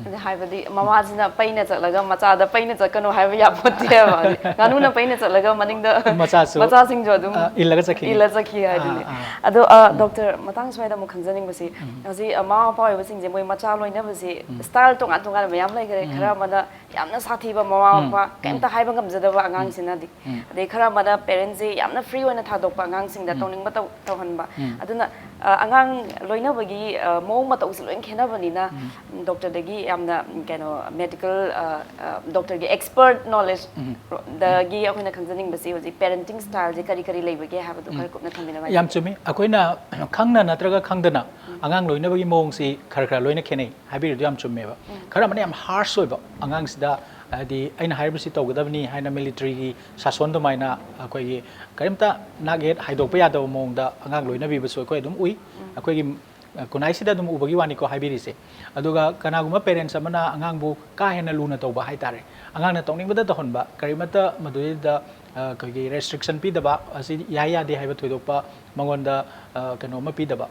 ꯑꯗ ꯍꯥꯏꯕꯗꯤ ꯃꯃꯥꯁꯤꯅ ꯄꯩꯅ ꯆꯠꯂꯒ ꯃꯆꯥꯗ ꯄꯩꯅ ꯆꯠꯀꯅꯨ ꯍꯥꯏꯕ ꯌꯥꯄꯣꯠꯇꯦꯕ꯫ ꯉꯥꯅꯨꯅ ꯄꯩꯅ ꯆꯠꯂꯒ ꯃꯅꯤꯡꯗ ꯃꯆꯥꯁꯨ, ꯃꯆꯥꯁꯤꯡꯁꯨ ꯑꯗꯨꯝ ꯑ, ꯏꯜꯂꯒ ꯆꯠꯈꯤꯅꯤ꯫ ꯏꯜꯂ ꯆꯠꯈꯤ ꯍꯥꯏꯗꯨꯅꯤ꯫ ꯑꯥ, ꯑꯥ꯫ ꯑꯗꯣ, ꯑ, ꯗꯣꯛꯇꯔ, ꯃꯇꯥꯡ ꯁ꯭ꯋꯥꯏꯗ ꯑꯃꯨꯛ ꯈꯪꯖꯅꯤꯡꯕꯁꯤ, ꯎꯝ꯫ ꯍꯧꯖꯤꯛ, ꯑ, ꯃꯃꯥ ꯃꯄꯥ ꯑꯣꯏꯕꯁꯤꯡꯁꯦ ꯃꯣꯏ ꯃꯆꯥ ꯂꯣꯏꯅꯕꯁꯤ ꯎꯝ꯫ ꯁ꯭ꯇꯥꯏꯜ ꯇꯣꯉꯥꯟ ꯇꯣꯉꯥꯟꯕ ꯃꯌꯥꯝ ꯂꯩꯈꯔꯦ꯫ ꯎꯝ꯫ ꯈꯔ ꯑꯃꯅ ꯌꯥꯝꯅ ꯁꯥꯊꯤꯕ ꯃꯃꯥ ꯃꯄꯥ, ꯀꯩꯝꯇ ꯍꯥꯏꯕ ꯉꯝꯖꯗꯕ ꯑꯉꯥꯡꯁꯤꯅꯗꯤ, ꯑꯗꯩ ꯈꯔ ꯑꯃꯅ parentꯁꯦ ꯌꯥꯝꯅ free ꯑꯣꯏꯅ ꯊꯥꯗꯣꯛꯄ, ꯑꯉꯥꯡꯁꯤꯡꯗ ꯇꯧꯅꯤꯡꯕ ꯇꯧ- ꯇꯧꯍꯟꯕ꯫ ꯑꯗꯨꯅ ꯑ, ꯑꯉꯥꯡ ꯂꯣꯏꯅꯕꯒꯤ ꯑ, ꯃꯑꯣꯡ ꯃꯇꯧꯁꯦ ꯂꯣꯏ ꯈꯦꯠꯅꯕꯅꯤꯅ, doctorꯗꯒꯤ ꯌꯥꯝꯅ ꯀꯩꯅꯣ medical doctorꯒꯤ expert knowledgeꯗꯒꯤ ꯑꯩꯈꯣꯏꯅ ꯈꯪꯖꯅꯤꯡꯕꯁꯤ ꯍꯧꯖꯤꯛ parenting styleꯁꯦ ꯀꯔꯤ ꯀꯔꯤ ꯂꯩꯕꯒꯦ ꯍꯥꯏꯕꯗꯨ ꯈꯔ ꯀꯨꯞꯅ ꯊꯝꯕꯤꯅꯕ꯫ ꯌꯥꯝ ꯆꯨꯝꯃꯤ꯫ ꯑꯩꯈꯣꯏꯅ ꯈꯪꯅ ꯅꯠꯇ꯭ꯔꯒ ꯈꯪꯗꯅ ꯑꯉꯥꯡ ꯂꯣꯏꯅꯕꯒꯤ ꯃꯑꯣꯡꯁꯤ ꯈꯔ ꯈꯔ ꯂꯣꯏꯅ ꯈꯦꯠꯅꯩ ꯍꯥꯏꯕꯤꯔꯤꯗꯨ ꯌꯥꯝ ꯆꯨꯝꯃꯦꯕ꯫ ꯈꯔ ꯑꯃꯅ ꯌꯥꯝ harsh ꯑꯣꯏꯕ ꯑꯉꯥꯡꯁꯤꯗ, ꯍꯥꯏꯗꯤ ꯑꯩꯅ ꯍꯥꯏꯔꯤꯕꯁꯤ ꯇꯧꯒꯗꯕꯅꯤ ꯍꯥꯏꯅ militaryꯒꯤ ꯁꯥꯁꯣꯟ ꯑꯗꯨꯃꯥꯏꯅ ꯑꯩꯈꯣꯏꯒꯤ ꯀꯔꯤꯝꯇ ꯅꯥꯛ ꯌꯦꯠ ꯍꯥꯏꯗꯣꯛꯄ ꯌꯥꯗꯕ ꯃꯑꯣꯡꯗ ꯑꯉꯥꯡ ꯂꯣꯏꯅꯕꯤꯕꯁꯨ ꯑꯩꯈꯣꯏ ꯑꯗꯨꯝ ꯎꯏ꯫ ꯑꯩꯈꯣꯏꯒꯤ ꯈꯨꯟꯅꯥꯏꯁꯤꯗ ꯑꯗꯨꯝ ꯎꯕꯒꯤ ꯋꯥꯅꯤꯀꯣ ꯍꯥꯏꯕꯤꯔꯤꯁꯦ꯫ ꯑꯗꯨꯒ ꯀꯅꯥꯒꯨꯝꯕ parents ꯑꯃꯅ ꯑꯉꯥꯡꯕꯨ ꯀꯥ ꯍꯦꯟꯅ ꯂꯨꯅ ꯇꯧꯕ ꯍꯥꯏꯇꯥꯔꯦ, ꯑꯉꯥꯡꯅ ꯇꯧꯅꯤꯡꯕꯗ ꯇꯧꯍꯟꯕ, ꯀꯔꯤꯃꯠꯇ ꯃꯗꯨꯗꯩꯗ ꯑꯩꯈꯣꯏꯒꯤ restriction ꯄꯤꯗꯕ, ꯑꯁꯤ ꯌꯥꯏ ꯌꯥꯗꯦ ꯍꯥꯏꯕ ꯊꯣꯏꯗꯣꯛꯄ ꯃꯉꯣꯟꯗ ꯀꯩꯅꯣ ꯑꯃ ꯄꯤꯗꯕ,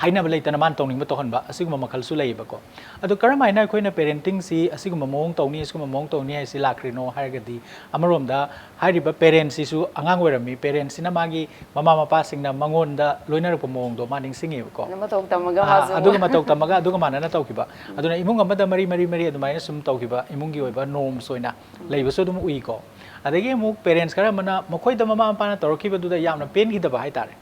ꯍꯥꯏꯅꯕ ꯂꯩꯇꯅ ꯃꯥꯅ ꯇꯧꯅꯤꯡꯕ ꯇꯧꯍꯟꯕ, ꯑꯁꯤꯒꯨꯝꯕ ꯃꯈꯜꯁꯨ ꯂꯩꯌꯦꯕꯀꯣ꯫ ꯑꯗꯣ ꯀꯔꯝ ꯍꯥꯏꯅ ꯑꯩꯈꯣꯏꯅ parentingꯁꯤ ꯑꯁꯤꯒꯨꯝꯕ ꯃꯑꯣꯡ ꯇꯧꯅꯤ, ꯑꯁꯤꯒꯨꯝꯕ ꯃꯑꯣꯡ ꯇꯧꯅꯤ ꯍꯥꯏꯁꯤ ꯂꯥꯛꯈ꯭ꯔꯤꯅꯣ ꯍꯥꯏꯔꯒꯗꯤ, ꯑꯃꯔꯣꯝꯗ ꯍꯥꯏꯔꯤꯕ parentꯁꯤꯁꯨ ꯑꯉꯥꯡ ꯑꯣꯏꯔꯝꯃꯤ, parentsꯁꯤꯅ ꯃꯥꯒꯤ ꯃꯃꯥ ꯃꯄꯥꯁꯤꯡꯅ ꯃꯉꯣꯟꯗ ꯂꯣꯏꯅꯔꯛꯄ ꯃꯑꯣꯡꯗꯣ ꯃꯥ ꯅꯤꯡꯁꯤꯡꯉꯦꯕꯀꯣ꯫ ꯃꯇꯧ ꯇꯝꯃꯒ ꯑꯥ, ꯃꯥꯁꯨ ꯑꯗꯨꯒ ꯃꯇꯧ ꯇꯝꯃꯒ ꯑꯗꯨꯒ ꯃꯥꯟꯅꯅ ꯇꯧꯈꯤꯕ꯫ ꯑꯗꯨꯅ ꯏꯃꯨꯡ ꯑꯃꯗ ꯃꯔꯤ ꯃꯔꯤ ꯃꯔꯤ ꯑꯗꯨꯃꯥꯏꯅ ꯁꯨꯝ ꯇꯧꯈꯤꯕ, ꯏꯃꯨꯡꯒꯤ ꯑꯣꯏꯕ norms ꯑꯣꯏꯅ ꯂꯩꯕꯁꯨ ꯑꯗꯨꯝ ꯎꯏꯀꯣ꯫ ꯑꯗꯒꯤ ꯑꯃꯨꯛ parents ꯈꯔ ꯑꯃꯅ ꯃꯈꯣꯏꯗ ꯃꯃꯥ ꯃꯄꯥꯅ ꯇꯧꯔꯛꯈꯤꯕꯗꯨꯗ ꯌꯥꯝꯅ ꯄꯦꯟꯈꯤꯗꯕ ꯍꯥꯏꯇꯥꯔꯦ꯫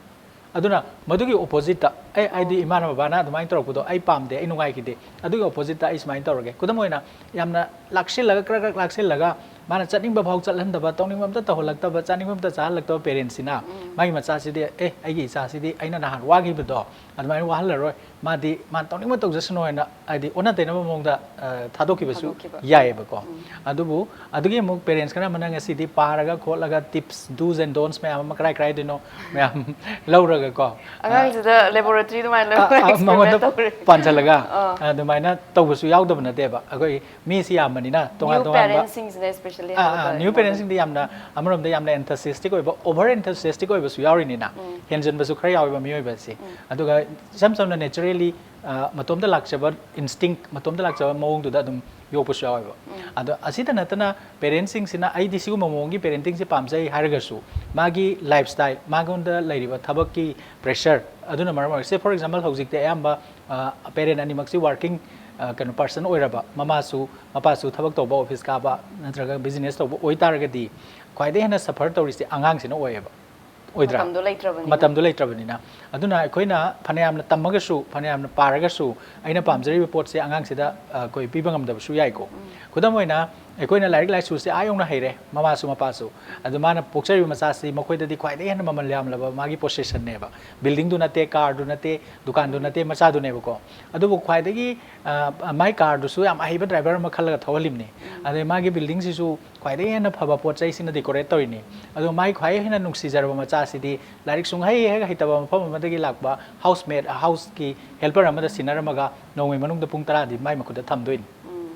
ꯑꯗꯨꯅ ꯃꯗꯨꯒꯤ oppositeꯇ, ꯑꯦ, ꯑꯩꯗꯤ ꯏꯃꯥꯅ ꯕꯕꯥꯅ ꯑꯗꯨꯃꯥꯏꯅ ꯇꯧꯔꯛꯄꯗꯣ ꯑꯩ ꯄꯥꯝꯗꯦ, ꯑꯩ ꯅꯨꯡꯉꯥꯏꯈꯤꯗꯦ, ꯑꯗꯨꯒꯤ oppositeꯇ ꯑꯩ ꯁꯨꯃꯥꯏꯅ ꯇꯧꯔꯒꯦ꯫ ꯈꯨꯗꯝ ꯑꯣꯏꯅ, ꯌꯥꯝꯅ ꯂꯥꯛꯁꯤꯜꯂꯒ, ꯀ꯭ꯔꯛ ꯀ꯭ꯔꯛ ꯂꯥꯛꯁꯤꯜꯂꯒ, ꯃꯥꯅ ꯆꯠꯅꯤꯡꯕ ꯐꯥꯎ ꯆꯠꯍꯟꯗꯕ, ꯇꯧꯅꯤꯡꯕ ꯑꯝꯇ ꯇꯧꯍꯜꯂꯛꯇꯕ, ꯆꯥꯅꯤꯡꯕ ꯑꯝꯇ ꯆꯥꯍꯜꯂꯛꯇꯕ parentꯁꯤꯅ ꯃꯥꯒꯤ ꯃꯆꯥꯁꯤꯗꯤ, ꯑꯦ, ꯑꯩꯒꯤ ꯏꯆꯥꯁꯤꯗꯤ ꯑꯩꯅ ꯅꯍꯥꯟ ꯋꯥꯈꯤꯕꯗꯣ ꯑꯗꯨꯃꯥꯏꯅ ꯋꯥꯍꯜꯂꯔꯣꯏ, ꯃꯥꯗꯤ ꯃꯥꯅ ꯇꯧꯅꯤꯡꯕ ꯇꯧꯖꯁꯅꯨ ꯍꯥꯏꯅ, ꯍꯥꯏꯗꯤ ꯑꯣꯟꯅ ꯇꯩꯅꯕ ꯃꯑꯣꯡꯗ ꯑ, ꯊꯥꯗꯣꯛꯈꯤꯕꯁꯨ ꯊꯥꯗꯣꯛꯈꯤꯕ꯫ ꯌꯥꯏꯑꯕꯀꯣ꯫ ꯑꯗꯨꯕꯨ ꯑꯗꯨꯒꯤ ꯑꯃꯨꯛ parents ꯈꯔ ꯑꯃꯅ ꯉꯁꯤꯗꯤ ꯄꯥꯔꯒ ꯈꯣꯠꯂꯒ tips, do's and don'ts ꯃꯌꯥꯝ ꯑꯃ ꯀꯔꯥꯏ ꯀꯔꯥꯏꯗꯩꯅꯣ ꯃꯌꯥꯝ ꯂꯧꯔꯒꯀꯣ, ꯑꯉꯥꯡꯁꯤꯗ laboratory ꯑꯗꯨꯃꯥꯏꯅ ꯑ, ꯑ, experiment ꯃꯉꯣꯟꯗ ꯇꯧꯔꯦ꯫ ꯄꯥꯟꯁꯤꯜꯂꯒ ꯑꯥ꯫ ꯑꯗꯨꯃꯥꯏꯅ ꯇꯧꯕꯁꯨ ꯌꯥꯎꯗꯕ ꯅꯠꯇꯦꯕ꯫ ꯑꯩꯈꯣꯏ ꯃꯤꯁꯤ ꯌꯥꯝꯕꯅꯤꯅ ꯇꯣꯉꯥꯟ New ꯇꯣꯉꯥꯟꯕ parentsꯁꯤꯡꯁꯤꯅ especially ꯑꯥ, ꯍꯥꯏꯕ ꯑꯥ, ꯇꯥꯔꯦ꯫ new parentsꯁꯤꯡꯗꯤ ꯌꯥꯝꯅ ꯑꯃꯔꯣꯝꯗ ꯌꯥꯝꯅ enthusiastic ꯑꯣꯏꯕ, over enthusiastic ꯑꯣꯏꯕꯁꯨ ꯌꯥꯎꯔꯤꯅꯤꯅ, ꯍꯦꯟꯖꯤꯟꯕꯁꯨ ꯈꯔ ꯌꯥꯎꯋꯦꯕ ꯃꯤꯑꯣꯏꯕꯁꯦ꯫ ꯑꯗꯨꯒ ꯏꯆꯝ ꯆꯝꯅ naturally, ꯑ, ꯃꯇꯣꯝꯇ ꯂꯥꯛꯆꯕ instinct, ꯃꯇꯣꯝꯇ ꯂꯥꯛꯆꯕ ꯃꯑꯣꯡꯗꯨꯗ ꯑꯗꯨꯝ ꯌꯣꯛꯄꯁꯨ ꯌꯥꯎꯋꯦꯕ꯫ ꯑꯗꯣ ꯑꯁꯤꯗ ꯅꯠꯇꯅ parentsꯁꯤꯡꯁꯤꯅ ꯑꯩꯗꯤ ꯁꯤꯒꯨꯝꯕ ꯃꯑꯣꯡꯒꯤ parentingꯁꯦ ꯄꯥꯝꯖꯩ ꯍꯥꯏꯔꯒꯁꯨ ꯃꯥꯒꯤ lifestyle, ꯃꯉꯣꯟꯗ ꯂꯩꯔꯤꯕ ꯊꯕꯛꯀꯤ pressure ꯑꯗꯨꯅ ꯃꯔꯝ ꯑꯣꯏꯔꯒ, say for example, ꯍꯧꯖꯤꯛꯇꯤ ꯑꯌꯥꯝꯕ, ꯑ, parent ꯑꯅꯤꯃꯛꯁꯤ working ꯑ, ꯀꯩꯅꯣ ꯄꯥꯔꯁꯟ ꯑꯣꯏꯔꯕ, ꯃꯃꯥꯁꯨ ꯃꯄꯥꯁꯨ ꯊꯕꯛ ꯇꯧꯕ, ꯑꯣꯐꯤꯁ ꯀꯥꯕ ꯅꯠꯇ꯭ꯔꯒ ꯕꯤꯖꯤꯅꯦꯁ ꯇꯧꯕ ꯑꯣꯏꯇꯥꯔꯒꯗꯤ, ꯈ꯭ꯋꯥꯏꯗꯒꯤ ꯍꯦꯟꯅ ꯁꯐꯔ ꯇꯧꯔꯤꯁꯦ ꯑꯉꯥꯡꯁꯤꯅ ꯑꯣꯏꯌꯦꯕ, ꯑꯣꯏꯗ꯭ꯔꯥ? ꯃꯇꯝꯗꯣ ꯂꯩꯇ꯭ꯔꯕꯅꯤꯅ. ꯃꯇꯝꯗꯣ ꯂꯩꯇ꯭ꯔꯕꯅꯤꯅ. ꯑꯗꯨꯅ ꯑꯩꯈꯣꯏꯅ ꯐꯅꯌꯥꯝꯅ ꯇꯝꯃꯒꯁꯨ, ꯐꯅꯌꯥꯝꯅ ꯄꯥꯔꯒꯁꯨ, ꯑꯩꯅ ꯄꯥꯝꯖꯔꯤꯕ ꯄꯣꯠꯁꯦ ꯑꯉꯥꯡꯁꯤꯗ, ꯑ, ꯑꯩꯈꯣꯏ ꯄꯤꯕ ꯉꯝꯗꯕꯁꯨ ꯌꯥꯏꯀꯣ. ꯈꯨꯗꯝ ꯑꯣꯏꯅ, ꯑꯩꯈꯣꯏꯅ ꯂꯥꯏꯔꯤꯛ ꯂꯥꯏꯁꯨꯁꯦ ꯑꯥ ꯌꯧꯅ ꯍꯩꯔꯦ, ꯃꯃꯥꯁꯨ ꯃꯄꯥꯁꯨ, ꯑꯗꯨ ꯃꯥꯅ ꯄꯣꯛꯆꯔꯤꯕ ꯃꯆꯥꯁꯤ ꯃꯈꯣꯏꯗꯗꯤ ꯈ꯭ꯋꯥꯏꯗꯒꯤ ꯍꯦꯟꯅ ꯃꯃꯜ ꯌꯥꯝꯂꯕ ꯃꯥꯒꯤ ꯄꯣꯁꯦꯁꯟꯅꯦꯕ. ꯕꯤꯜꯗꯤꯡꯗꯨ ꯅꯠꯇꯦ, ꯀꯥꯔꯗꯨ ꯅꯠꯇꯦ, ꯗꯨꯀꯥꯟꯗꯨ ꯅꯠꯇꯦ, ꯃꯆꯥꯗꯨꯅꯦꯕꯀꯣ. ꯑꯗꯨꯕꯨ ꯈ꯭ꯋꯥꯏꯗꯒꯤ, ꯑ, ꯃꯥꯏ ꯀꯥꯔꯗꯨꯁꯨ ꯌꯥꯝ ꯑꯍꯩꯕ ꯗ꯭ꯔꯥꯏꯚꯔ ꯑꯃ ꯈꯜꯂꯒ ꯊꯧꯍꯜꯂꯤꯕꯅꯤ. ꯑꯗꯩ ꯃꯥꯒꯤ ꯕꯤꯜꯗꯤꯡꯁꯤꯁꯨ ꯈ꯭ꯋꯥꯏꯗꯒꯤ ꯍꯦꯟꯅ ꯐꯕ ꯄꯣꯠ ꯆꯩꯁꯤꯅ ꯗꯦꯀꯣꯔꯦꯠ ꯇꯧꯔꯤꯅꯤ. ꯑꯗꯣ ꯃꯥꯒꯤ ꯈ꯭ꯋꯥꯏ ꯍꯦꯟꯅ ꯅꯨꯡꯁꯤꯖꯔꯕ ꯃꯆꯥꯁꯤꯗꯤ ꯂꯥꯏꯔꯤꯛ ꯁꯨꯡꯍꯩ ꯍꯦꯛ ꯍꯩꯇꯕ ꯃꯐꯝ ꯑꯃꯗꯒꯤ ꯂꯥꯛꯄ ꯍꯥꯎꯁ ꯃꯦꯠ, ꯍꯥꯎꯁꯀꯤ ꯍꯦꯜꯄꯔ ꯑꯃꯗ ꯁꯤꯟꯅꯔꯝꯃꯒ ꯅꯣꯡꯃꯩ ꯃꯅꯨꯡꯗ ꯄꯨꯡ ꯇꯔꯥꯗꯤ ꯃꯥꯏ ꯃꯈꯨꯠꯇ ꯊꯝꯗꯣꯏꯅꯤ.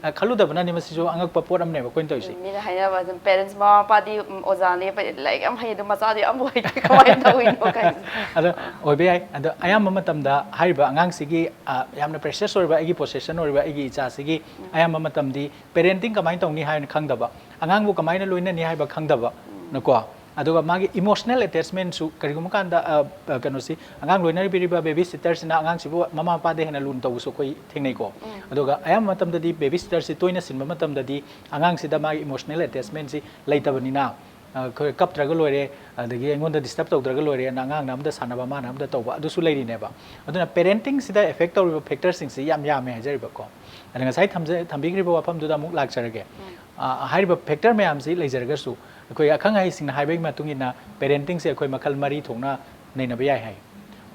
ꯑ, ꯈꯜꯂꯨꯗꯕꯅꯅꯤ ꯃꯁꯤꯁꯨ ꯑꯉꯛꯄ ꯄꯣꯠ ꯑꯃꯅꯦꯕ ꯑꯩꯈꯣꯏꯅ ꯇꯧꯔꯤꯁꯦ. ꯃꯤꯅ ꯍꯥꯏꯅꯕ ꯑꯗꯨꯝ, ꯄꯦꯔꯦꯟꯁ, ꯃꯃꯥ ꯃꯄꯥꯗꯤ, ꯎꯝ, ꯑꯣꯖꯥꯅꯦ, ꯂꯥꯏꯔꯤꯛ ꯌꯥꯝ ꯍꯩ, ꯑꯗꯨ ꯃꯆꯥꯗꯤ ꯌꯥꯝ ꯍꯩꯇꯦ, ꯀꯃꯥꯏꯅ ꯇꯧꯔꯤꯅꯣ ꯀꯥꯏꯅ. ꯑꯗꯣ ꯑꯣꯏꯕ ꯌꯥꯏ. ꯑꯗꯣ ꯑꯌꯥꯝꯕ ꯃꯇꯝꯗ ꯍꯥꯏꯔꯤꯕ ꯑꯉꯥꯡꯁꯤꯒꯤ, ꯑ, ꯌꯥꯝꯅ ꯄ꯭ꯔꯦꯁꯤꯌꯁ ꯑꯣꯏꯕ, ꯑꯩꯒꯤ ꯄꯣꯁꯦꯁꯟ ꯑꯣꯏꯔꯤꯕ ꯑꯩꯒꯤ ꯏꯆꯥꯁꯤꯒꯤ ꯑꯌꯥꯝꯕ ꯃꯇꯝꯗꯤ ꯄꯦꯔꯦꯟꯇꯤꯡ ꯀꯃꯥꯏꯅ ꯇꯧꯅꯤ ꯍꯥꯏꯅ ꯈꯪꯗꯕ, ꯑꯉꯥꯡꯕꯨ ꯀꯃꯥꯏꯅ ꯂꯣꯏꯅꯅꯤ ꯍꯥꯏꯕ ꯈꯪꯗꯕ, ꯅꯀꯣ. ꯑꯗꯨꯒ ꯃꯥꯒꯤ ꯏꯃꯣꯁꯅꯦꯜ ꯑꯦꯇꯦꯆꯃꯦꯟꯁꯨ ꯀꯔꯤꯒꯨꯝꯕ ꯀꯥꯟꯗ, ꯑ, ꯑ, ꯀꯩꯅꯣꯁꯤ, ꯑꯉꯥꯡ ꯂꯣꯏꯅꯕꯤꯔꯤꯕ ꯕꯦꯕꯤ ꯁꯤꯇꯔꯁꯤꯅ ꯑꯉꯥꯡꯁꯤꯕꯨ ꯃꯃꯥ ꯃꯄꯥꯗ ꯍꯦꯟꯅ ꯂꯨꯅ ꯇꯧꯕꯁꯨ ꯑꯩꯈꯣꯏ ꯊꯦꯡꯅꯩꯀꯣ. ꯑꯗꯨꯒ ꯑꯌꯥꯝꯕ ꯃꯇꯝꯗꯗꯤ ꯕꯦꯕꯤ ꯁꯤꯇꯔꯁꯤ ꯇꯣꯏꯅ ꯁꯤꯟꯕ ꯃꯇꯝꯗꯗꯤ ꯑꯉꯥꯡꯁꯤꯗ ꯃꯥꯒꯤ ꯏꯃꯣꯁꯅꯦꯜ ꯑꯦꯇꯦꯆꯃꯦꯟꯁꯤ ꯂꯩꯇꯕꯅꯤꯅ, ꯑ, ꯑꯩꯈꯣꯏ ꯀꯞꯇ꯭ꯔꯒ ꯂꯣꯏꯔꯦ, ꯑꯗꯒꯤ ꯑꯩꯉꯣꯟꯗ ꯗꯤꯁꯇꯔꯕ ꯇꯧꯗ꯭ꯔꯒ ꯂꯣꯏꯔꯦꯅ ꯑꯉꯥꯡꯅ ꯑꯃꯗ ꯁꯥꯟꯅꯕ, ꯃꯥꯅ ꯑꯃꯗ ꯇꯧꯕ, ꯑꯗꯨꯁꯨ ꯂꯩꯔꯤꯅꯦꯕ. ꯑꯗꯨꯅ ꯄꯦꯔꯦꯟꯇꯤꯡꯁꯤꯗ ꯑꯦꯐꯦꯛ ꯇꯧꯔꯤꯕ ꯐꯦꯛꯇꯔꯁꯤꯡꯁꯤ ꯌꯥꯝ ꯌꯥꯝꯃꯦ ꯍꯥꯏꯖꯔꯤꯕꯀꯣ. ꯑꯗ ꯉꯁꯥꯏ ꯊꯝꯖ-, ꯊꯝꯕꯤꯈ꯭ꯔꯤꯕ ꯋꯥꯐꯝꯗꯨꯗ ꯑꯃꯨꯛ ꯂꯥꯛꯆꯔꯒꯦ. ꯑ, ꯍꯥꯏꯔꯤꯕ ꯐꯦꯛꯇꯔ ꯃꯌꯥꯝꯁꯤ ꯂꯩꯖꯔꯒꯁꯨ, ꯑꯩꯈꯣꯏ ꯑꯈꯪ ꯑꯍꯩꯁꯤꯡꯅ ꯍꯥꯏꯕꯒꯤ ꯃꯇꯨꯡ ꯏꯟꯅ ꯄꯦꯔꯦꯟꯇꯤꯡꯁꯦ ꯑꯩꯈꯣꯏ ꯃꯈꯜ ꯃꯔꯤ ꯊꯣꯛꯅ ꯅꯩꯅꯕ ꯌꯥꯏ ꯍꯥꯏ.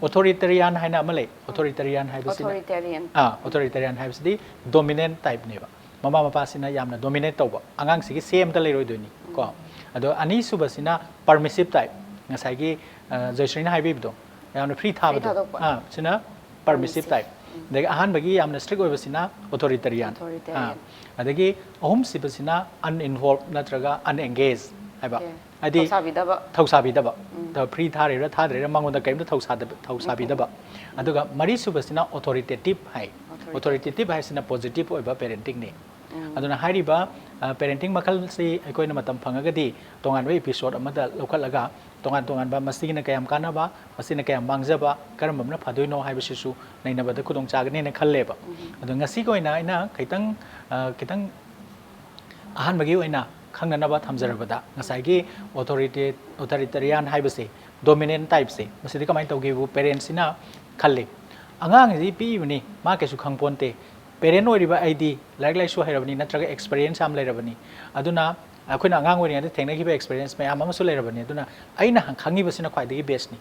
ꯑꯣꯊꯣꯔꯤꯇꯦꯔꯤꯌꯥꯟ ꯍꯥꯏꯅ ꯑꯃ ꯂꯩ. ꯑꯣꯊꯣꯔꯤꯇꯦꯔꯤꯌꯥꯟ ꯍꯥꯏꯕꯁꯤꯅ, ꯑꯣꯊꯣꯔꯤꯇꯦꯔꯤꯌꯟ. ꯑꯥ, ꯑꯣꯊꯣꯔꯤꯇꯦꯔꯤꯌꯥꯟ ꯍꯥꯏꯕꯁꯤꯗꯤ ꯗꯣꯃꯤꯅꯦꯟ ꯇꯥꯏꯞꯅꯦꯕ. ꯃꯃꯥ ꯃꯄꯥꯁꯤꯅ ꯌꯥꯝꯅ ꯗꯣꯃꯤꯅꯦꯠ ꯇꯧꯕ, ꯑꯉꯥꯡꯁꯤꯒꯤ ꯁꯦ ꯑꯝꯇ ꯂꯩꯔꯣꯏꯗꯣꯏꯅꯤ ꯀꯣ. ꯑꯗꯣ ꯑꯅꯤꯁꯨꯕꯁꯤꯅ ꯄꯔꯃꯤꯁꯤꯞ ꯇꯥꯏꯞ, ꯉꯁꯥꯏꯒꯤ, ꯑ, ꯖꯣꯏꯁ꯭ꯔꯤꯅ ꯍꯥꯏꯕꯤꯕꯗꯣ, ꯌꯥꯝꯅ ꯐ꯭ꯔꯤ ꯊꯥꯕꯗꯣ. ꯊꯥꯗꯣꯛꯄ. ꯑꯥ, ꯁꯤꯅ ꯄꯔꯃꯤꯁꯤꯞ ꯇꯥꯏꯞ. ꯑꯗꯒꯤ ꯑꯍꯥꯟꯕꯒꯤ ꯌꯥꯝꯅ ꯁ꯭ꯇ꯭ꯔꯤꯛ ꯑꯣꯏꯕꯁꯤꯅ ꯑꯣꯊꯣꯔꯤꯇꯦꯔꯤꯌꯥꯟ. ꯑꯣꯊꯣꯔꯤꯇꯦꯔꯤꯌꯟ. ꯑꯗꯒꯤ ꯑꯍꯨꯝꯁꯨꯕꯁꯤꯅ ꯑꯟꯏꯟꯚꯣꯜꯕ ꯅꯠꯇ꯭ꯔꯒ ꯑꯟꯑꯦꯡꯒꯦꯖ ꯍꯥꯏꯕ. ꯑꯣꯀꯦ. ꯍꯥꯏꯗꯤ ꯊꯧꯁꯥꯕꯤꯗꯕ. ꯊꯧꯁꯥꯕꯤꯗꯕ. ꯐ꯭ꯔꯤ ꯊꯥꯔꯤꯔꯥ ꯊꯥꯗ꯭ꯔꯤꯔꯥ ꯃꯉꯣꯟꯗ ꯀꯔꯤꯝꯇ ꯊꯧꯁꯥꯗꯕ, ꯊꯧꯁꯥꯕꯤꯗꯕ. ꯑꯗꯨꯒ ꯃꯔꯤꯁꯨꯕꯁꯤꯅ ꯑꯣꯊꯣꯔꯤꯇꯦꯇꯤꯞ ꯍꯥꯏ. ꯑꯣꯊꯣꯔꯤꯇꯦꯇꯤꯞ. ꯑꯣꯊꯣꯔꯤꯇꯦꯇꯤꯞ ꯍꯥꯏꯁꯤꯅ ꯄꯣꯖꯤꯇꯤꯞ ꯑꯣꯏꯕ ꯄꯦꯔꯦꯟꯇꯤꯡꯅꯤ. ꯑꯗꯨꯅ ꯍꯥꯏꯔꯤꯕ ꯄꯦꯔꯦꯟꯇꯤꯡ ꯃꯈꯜꯁꯤ ꯑꯩꯈꯣꯏꯅ ꯃꯇꯝ ꯐꯪꯉꯒꯗꯤ ꯇꯣꯉꯥꯟꯕ ꯏꯄꯤꯁꯣꯠ ꯑꯃꯗ ꯂꯧꯈꯠꯂꯒ ꯇꯣꯉꯥꯟ ꯇꯣꯉꯥꯟꯕ ꯃꯁꯤꯅ ꯀꯌꯥꯝ ꯀꯥꯟꯅꯕ, ꯃꯁꯤꯅ ꯀꯌꯥꯝ ꯃꯥꯡꯖꯕ, ꯀꯔꯝꯕꯅ ꯐꯗꯣꯏꯅꯣ ꯍꯥꯏꯕꯁꯤꯁꯨ ꯅꯩꯅꯕꯗ ꯈꯨꯗꯣꯡ ꯆꯥꯒꯅꯤꯅ ꯈꯜꯂꯦꯕ꯫ ꯑꯗꯣ ꯉꯁꯤꯒꯤ ꯑꯣꯏꯅ ꯑꯩꯅ ꯈꯤꯇꯪ ꯑ, ꯈꯤꯇꯪ ꯑꯍꯥꯟꯕꯒꯤ ꯑꯣꯏꯅ ꯈꯪꯅꯅꯕ ꯊꯝꯖꯔꯕꯗ, ꯉꯁꯥꯏꯒꯤ ꯑꯣꯊꯣꯔꯤꯇꯦ ꯑꯣꯊꯣꯔꯤꯇꯦꯔꯤꯌꯥꯟ ꯍꯥꯏꯕꯁꯦ, ꯗꯣꯃꯤꯅꯦꯟ ꯇꯥꯏꯞꯁꯦ, ꯃꯁꯤꯗꯤ ꯀꯃꯥꯏꯅ ꯇꯧꯒꯦꯕꯨ, ꯄꯦꯔꯦꯟꯁꯤꯅ ꯈꯜꯂꯤ, ꯑꯉꯥꯡꯁꯤ ꯄꯤꯛꯏꯕꯅꯤ, ꯃꯥ ꯀꯩꯁꯨ ꯈꯪꯄꯣꯟꯇꯦ, ꯄꯦꯔꯦꯟ ꯑꯣꯏꯔꯤꯕ ꯑꯩꯗꯤ ꯂꯥꯏꯔꯤꯛ ꯂꯥꯏꯁꯨ ꯍꯩꯔꯕꯅꯤ, ꯅꯠꯇ꯭ꯔꯒ ꯑꯦꯛꯁꯄꯤꯔꯤꯌꯦꯟꯁ ꯌꯥꯝ ꯂꯩꯔꯕꯅꯤ, ꯑꯗꯨꯅ ꯑꯩꯈꯣꯏꯅ ꯑꯉꯥꯡ ꯑꯣꯏꯔꯤꯉꯩꯗ ꯊꯦꯡꯅꯈꯤꯕ ꯑꯦꯛꯁꯄꯤꯔꯤꯌꯦꯟꯁ ꯃꯌꯥꯝ ꯑꯃꯁꯨ ꯂꯩꯔꯕꯅꯤ, ꯑꯗꯨꯅ ꯑꯩꯅ ꯈꯪꯉꯤꯕꯁꯤꯅ ꯈ꯭ꯋꯥꯏꯗꯒꯤ ꯕꯦꯁꯅꯤ꯫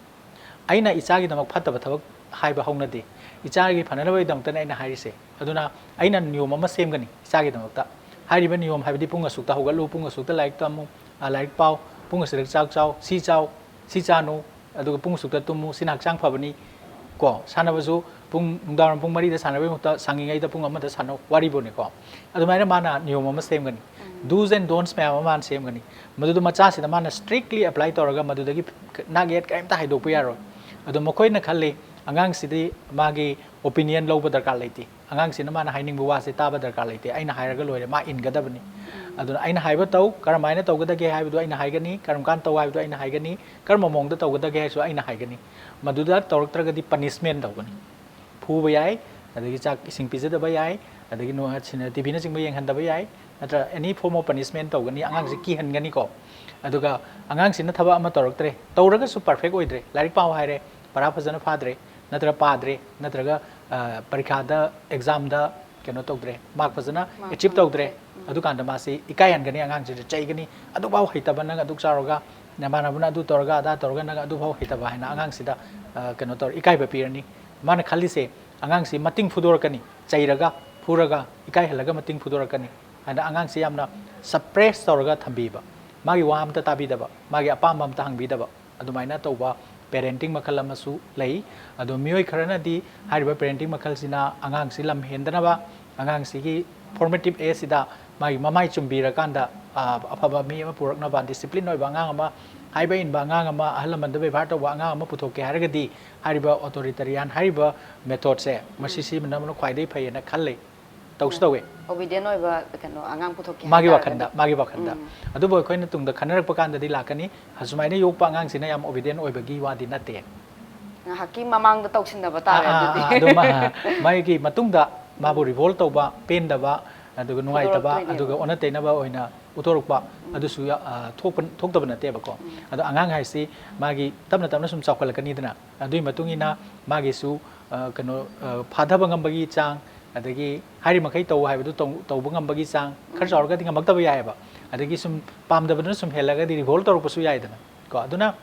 ꯑꯩꯅ ꯏꯆꯥꯒꯤꯗꯃꯛ ꯐꯠꯇꯕ ꯊꯕꯛ ꯍꯥꯏꯕ ꯍꯧꯅꯗꯦ꯫ ꯏꯆꯥꯒꯤ ꯐꯅꯅꯕꯒꯤꯗꯃꯛꯇꯅꯤ ꯑꯩꯅ ꯍꯥꯏꯔꯤꯁꯦ꯫ ꯑꯗꯨꯅ ꯑꯩꯅ ꯅꯤꯌꯣꯝ ꯑꯃ ꯁꯦꯝꯒꯅꯤ ꯏꯆꯥꯒꯤꯗꯃꯛꯇ꯫ ꯍꯥꯏꯔꯤꯕ ꯅꯤꯌꯣꯝ ꯍꯥꯏꯕꯗꯤ ꯄꯨꯡ ꯑꯁꯨꯛꯇ ꯍꯧꯒꯠꯂꯨ, ꯄꯨꯡ ꯑꯁꯨꯛꯇ ꯂꯥꯏꯔꯤꯛ ꯇꯝꯃꯨ, ꯑ, ꯂꯥꯏꯔꯤꯛ ꯄꯥꯎ, ꯄꯨꯡ ꯑꯁꯨꯛꯇ ꯆꯥꯛ ꯆꯥꯎ, ꯁꯤ ꯆꯥꯎ, ꯁꯤ ꯆꯥꯅꯨ, ꯑꯗꯨꯒ ꯄꯨꯡ ꯑꯁꯨꯛꯇ ꯇꯨꯝꯃꯨ, ꯁꯤꯅ ꯍꯛꯆꯥꯡ ꯐꯕꯅꯤ꯫ ꯀꯣ, ꯁꯥꯟꯅꯕꯁꯨ ꯄꯨꯡ, ꯅꯨꯡꯗꯥꯡꯋꯥꯏꯔꯝ ꯄꯨꯡ ꯃꯔꯤꯗ ꯁꯥꯟꯅꯕꯒꯤ ꯃꯍꯨꯠꯇ ꯁꯪꯉꯤꯉꯩꯗ ꯄꯨꯡ ꯑꯃꯗ ꯁꯥꯟꯅꯧ, ꯋꯥꯔꯤꯕꯨꯅꯤꯀꯣ꯫ ꯑꯗꯨꯃꯥꯏꯅ ꯃꯥꯅ ꯅꯤꯌꯣꯝ ꯑꯃ ꯁꯦꯝꯒꯅꯤ꯫ Do's and don'ts ꯃꯌꯥꯝ ꯑꯃ ꯃꯥꯅ ꯁꯦꯝꯒꯅꯤ꯫ ꯃꯗꯨꯗ ꯃꯆꯥꯁꯤꯗ ꯃꯥꯅ strictly apply ꯇꯧꯔꯒ ꯃꯗꯨꯗꯒꯤ ꯅꯥꯛ ꯌꯦꯠ ꯀꯔꯤꯝꯇ ꯍꯥꯏꯗꯣꯛꯄ ꯌꯥꯔꯣꯏ꯫ ꯑꯗꯣ ꯃꯈꯣꯏꯅ ꯈꯜꯂꯤ, ꯑꯉꯥꯡꯁꯤꯗꯤ ꯃꯥꯒꯤ opinion ꯂꯧꯕ ꯗꯔꯀꯥꯔ ꯂꯩꯇꯦ, ꯑꯉꯥꯡꯁꯤꯅ ꯃꯥꯅ ꯍꯥꯏꯅꯤꯡꯕ ꯋꯥꯁꯦ ꯇꯥꯕ ꯗꯔꯀꯥꯔ ꯂꯩꯇꯦ, ꯑꯩꯅ ꯍꯥꯏꯔꯒ ꯂꯣꯏꯔꯦ, ꯃꯥ ꯏꯟꯒꯗꯕꯅꯤ꯫ ꯑꯗꯨꯅ ꯑꯩꯅ ꯍꯥꯏꯕ ꯇꯧ, ꯀꯔꯝꯍꯥꯏꯅ ꯇꯧꯒꯗꯒꯦ ꯍꯥꯏꯕꯗꯨ ꯑꯩꯅ ꯍꯥꯏꯒꯅꯤ, ꯀꯔꯝ ꯀꯥꯟ ꯇꯧ ꯍꯥꯏꯕꯗꯨ ꯑꯩꯅ ꯍꯥꯏꯒꯅꯤ, ꯀꯔꯝꯕ ꯃꯑꯣꯡꯗ ꯇꯧꯒꯗꯒꯦ ꯍꯥꯏꯁꯨ ꯑꯩꯅ ꯍꯥꯏꯒꯅꯤ꯫ ꯃꯗꯨꯗ ꯇꯧꯔꯛꯇ꯭ꯔꯒꯗꯤ punishment ꯇꯧꯒꯅꯤ, ꯐꯨꯕ ꯌꯥꯏ, ꯑꯗꯒꯤ ꯆꯥꯛ ꯏꯁꯤꯡ ꯄꯤꯖꯗꯕ ꯌꯥꯏ, ꯑꯗꯒꯤ ꯅꯣ-, ꯁꯤꯅ ꯇꯤꯚꯤꯅꯆꯤꯡꯕ ꯌꯦꯡꯍꯟꯗꯕ ꯌꯥꯏ, ꯅꯠꯇ꯭ꯔ any form of punishment ꯇꯧꯒꯅꯤ, ꯑꯉꯥꯡꯁꯦ ꯀꯤꯍꯟꯒꯅꯤꯀꯣ꯫ ꯑꯗꯨꯒ ꯑꯉꯥꯡꯁꯤꯅ ꯊꯕꯛ ꯑꯃ ꯇꯧꯔꯛꯇ꯭ꯔꯦ, ꯇꯧꯔꯒꯁꯨ perfect ꯑꯣꯏꯗ꯭ꯔꯦ, ꯂꯥꯏꯔꯤꯛ ꯄꯥꯎ ꯍꯥꯏꯔꯦ, ꯄꯔꯥ ꯐꯖꯅ ꯐꯥꯗ꯭ꯔꯦ, ꯅꯠꯇ꯭ꯔ ꯄꯥꯗ꯭ꯔꯦ, ꯅꯠꯇ꯭ꯔꯒ, ꯑ, ꯄꯔꯤꯈꯥꯗ, examꯗ ꯀꯩꯅꯣ ꯇꯧꯗ꯭ꯔꯦ, mark ꯐꯖꯅ achieve ꯇꯧꯗ꯭ꯔꯦ, ꯑꯗꯨꯀꯥꯟꯗ ꯃꯥꯁꯤ ꯏꯀꯥꯏꯍꯟꯒꯅꯤ, ꯑꯉꯥꯡꯁꯤꯗ ꯆꯩꯒꯅꯤ, "ꯑꯗꯨꯐꯥꯎ ꯍꯩꯇꯕ ꯅꯪ ꯑꯗꯨꯛ ꯆꯥꯎꯔꯒ, ꯅꯃꯥꯟꯅꯕꯅ ꯑꯗꯨ ꯇꯧꯔꯒ, ꯑꯗꯥ ꯇꯧꯔꯒ ꯅꯪ ꯑꯗꯨꯐꯥꯎ ꯍꯩꯇꯕ" ꯍꯥꯏꯅ ꯑꯉꯥꯡꯁꯤꯗ, ꯑ, ꯀꯩꯅꯣ ꯇꯧꯔ ꯏꯀꯥꯏꯕ ꯄꯤꯔꯅꯤ꯫ ꯃꯥꯅ ꯈꯜꯂꯤꯁꯦ ꯑꯉꯥꯡꯁꯤ ꯃꯇꯤꯡ ꯐꯨꯗꯣꯔꯛꯀꯅꯤ, ꯆꯩꯔꯒ, ꯐꯨꯔꯒ, ꯏꯀꯥꯏꯍꯜꯂꯒ ꯃꯇꯤꯡ ꯐꯨꯗꯣꯔꯛꯀꯅꯤ ꯍꯥꯏꯅ ꯑꯉꯥꯡꯁꯤ ꯌꯥꯝꯅ suppress ꯇꯧꯔꯒ ꯊꯝꯕꯤꯕ, ꯃꯥꯒꯤ ꯋꯥ ꯑꯝꯇ ꯇꯥꯕꯤꯗꯕ, ꯃꯥꯒꯤ ꯑꯄꯥꯝꯕ ꯑꯝꯇ ꯍꯪꯕꯤꯗꯕ, ꯑꯗꯨꯃꯥꯏꯅ ꯇꯧꯕ parenting ꯃꯈꯜ ꯑꯃꯁꯨ ꯂꯩ꯫ ꯑꯗꯣ ꯃꯤꯑꯣꯏ ꯈꯔꯅꯗꯤ ꯍꯥꯏꯔꯤꯕ parenting ꯃꯈꯜꯁꯤꯅ ꯑꯉꯥꯡꯁꯤ ꯂꯝ ꯍꯦꯟꯗꯅꯕ, ꯑꯉꯥꯡꯁꯤꯒꯤ formative ageꯁꯤꯗ ꯃꯥꯒꯤ ꯃꯃꯥꯏ ꯆꯨꯝꯕꯤꯔꯀꯥꯟꯗ, ꯑ, ꯑꯐꯕ ꯃꯤ ꯑꯃ ꯄꯨꯔꯛꯅꯕ, discipline ꯑꯣꯏꯕ ꯑꯉꯥꯡ ꯑꯃ, ꯍꯥꯏꯕ ꯏꯟꯕ ꯑꯉꯥꯡ ꯑꯃ, ꯑꯍꯜ ꯂꯃꯟꯗ ꯕꯦꯕꯥꯔ ꯇꯧꯕ ꯑꯉꯥꯡ ꯑꯃ ꯄꯨꯊꯣꯛꯀꯦ ꯍꯥꯏꯔꯒꯗꯤ ꯍꯥꯏꯔꯤꯕ authoritarian ꯍꯥꯏꯔꯤꯕ methodꯁꯦ ꯃꯁꯤ ꯁꯤꯖꯤꯟꯅꯕꯅ ꯈ꯭ꯋꯥꯏꯗꯒꯤ ꯐꯩꯌꯦꯅ ꯈꯜꯂꯤ꯫ ꯇꯧꯁꯨ ꯇꯧꯋꯦ꯫ ꯑꯣꯕꯤꯗꯤꯌꯦꯟ ꯑꯣꯏꯕ ꯀꯩꯅꯣ ꯑꯉꯥꯡ ꯄꯨꯊꯣꯛꯀꯦ ꯃꯥꯒꯤ ꯍꯥꯏꯇꯥꯔꯒꯗꯤ꯫ ꯋꯥꯈꯟꯗ ꯃꯥꯒꯤ ꯋꯥꯈꯟꯗ ꯎꯝ꯫ ꯑꯗꯨꯕꯨ ꯑꯩꯈꯣꯏꯅ ꯇꯨꯡꯗ ꯈꯟꯅꯔꯛꯄ ꯀꯥꯟꯗꯗꯤ ꯂꯥꯛꯀꯅꯤ, ꯑꯁꯨꯃꯥꯏꯅ ꯌꯣꯛꯄ ꯑꯉꯥꯡꯁꯤꯅ ꯌꯥꯝ ꯑꯣꯕꯤꯗꯤꯌꯦꯟ ꯑꯣꯏꯕꯒꯤ ꯋꯥꯗꯤ ꯅꯠꯇꯦ꯫ ꯉꯥꯏꯍꯥꯛꯀꯤ ꯃꯃꯥꯡꯗ ꯇꯧꯁꯤꯟꯅꯕ ꯇꯥꯔꯦ ꯑꯥ, ꯑꯗꯨꯗꯤ꯫ ꯑꯥ, ꯑꯗꯨꯝ, ꯑꯥ, ꯃꯥꯒꯤ ꯃꯇꯨꯡꯗ ꯃꯥꯕꯨ ꯔꯤꯚꯣꯜ ꯇꯧꯕ, ꯄꯦꯟꯗꯕ, ꯑꯗꯨꯒ ꯅꯨꯡꯉꯥꯏꯇꯕ, ꯐꯨꯗꯣꯔꯛꯇꯣꯏꯅꯦꯕ꯫ ꯑꯗꯨꯒ ꯑꯣꯟꯅ ꯇꯩꯅꯕ ꯑꯣꯏꯅ ꯎꯠꯊꯣꯔꯛꯄ, ꯑꯗꯨꯁꯨ ꯌꯥ-, ꯑꯥ, ꯊꯣꯛꯄ ꯊꯣꯛꯇꯕ ꯅꯠꯇꯦꯕꯀꯣ꯫ ꯑꯗꯣ ꯑꯉꯥꯡ ꯍꯥꯏꯁꯤ ꯃꯥꯒꯤ ꯇꯞꯅ ꯇꯞꯅ ꯁꯨꯝ ꯆꯥꯎꯈꯠꯂꯛꯀꯅꯤꯗꯅ, ꯑꯗꯨꯒꯤ ꯃꯇꯨꯡ ꯏꯟꯅ ꯃꯥꯒꯤꯁꯨ, ꯑꯥ, ꯀꯩꯅꯣ, ꯑꯥ, ꯐꯥꯊꯕ ꯉꯝꯕꯒꯤ ꯆꯥꯡ, ꯑꯗꯒꯤ ꯍꯥꯏꯔꯤꯃꯈꯩ ꯇꯧ ꯍꯥꯏꯕꯗꯨ ꯇꯧ-, ꯇꯧꯕ ꯉꯝꯕꯒꯤ ꯆꯥꯡ, ꯈꯔ ꯆꯥꯎꯔꯒꯗꯤ ꯉꯝꯃꯛꯇꯕ ꯌꯥꯏꯑꯕ, ꯑꯗꯒꯤ ꯁꯨꯝ ꯄꯥꯝꯗꯕꯗꯨꯅ ꯁꯨꯝ ꯍꯦꯜꯂꯒꯗꯤ ꯔꯤꯚꯣꯜ ꯇꯧꯔꯛꯄꯁꯨ ꯌꯥꯏꯗꯅ ꯀꯣ꯫ ꯑꯗꯨꯅ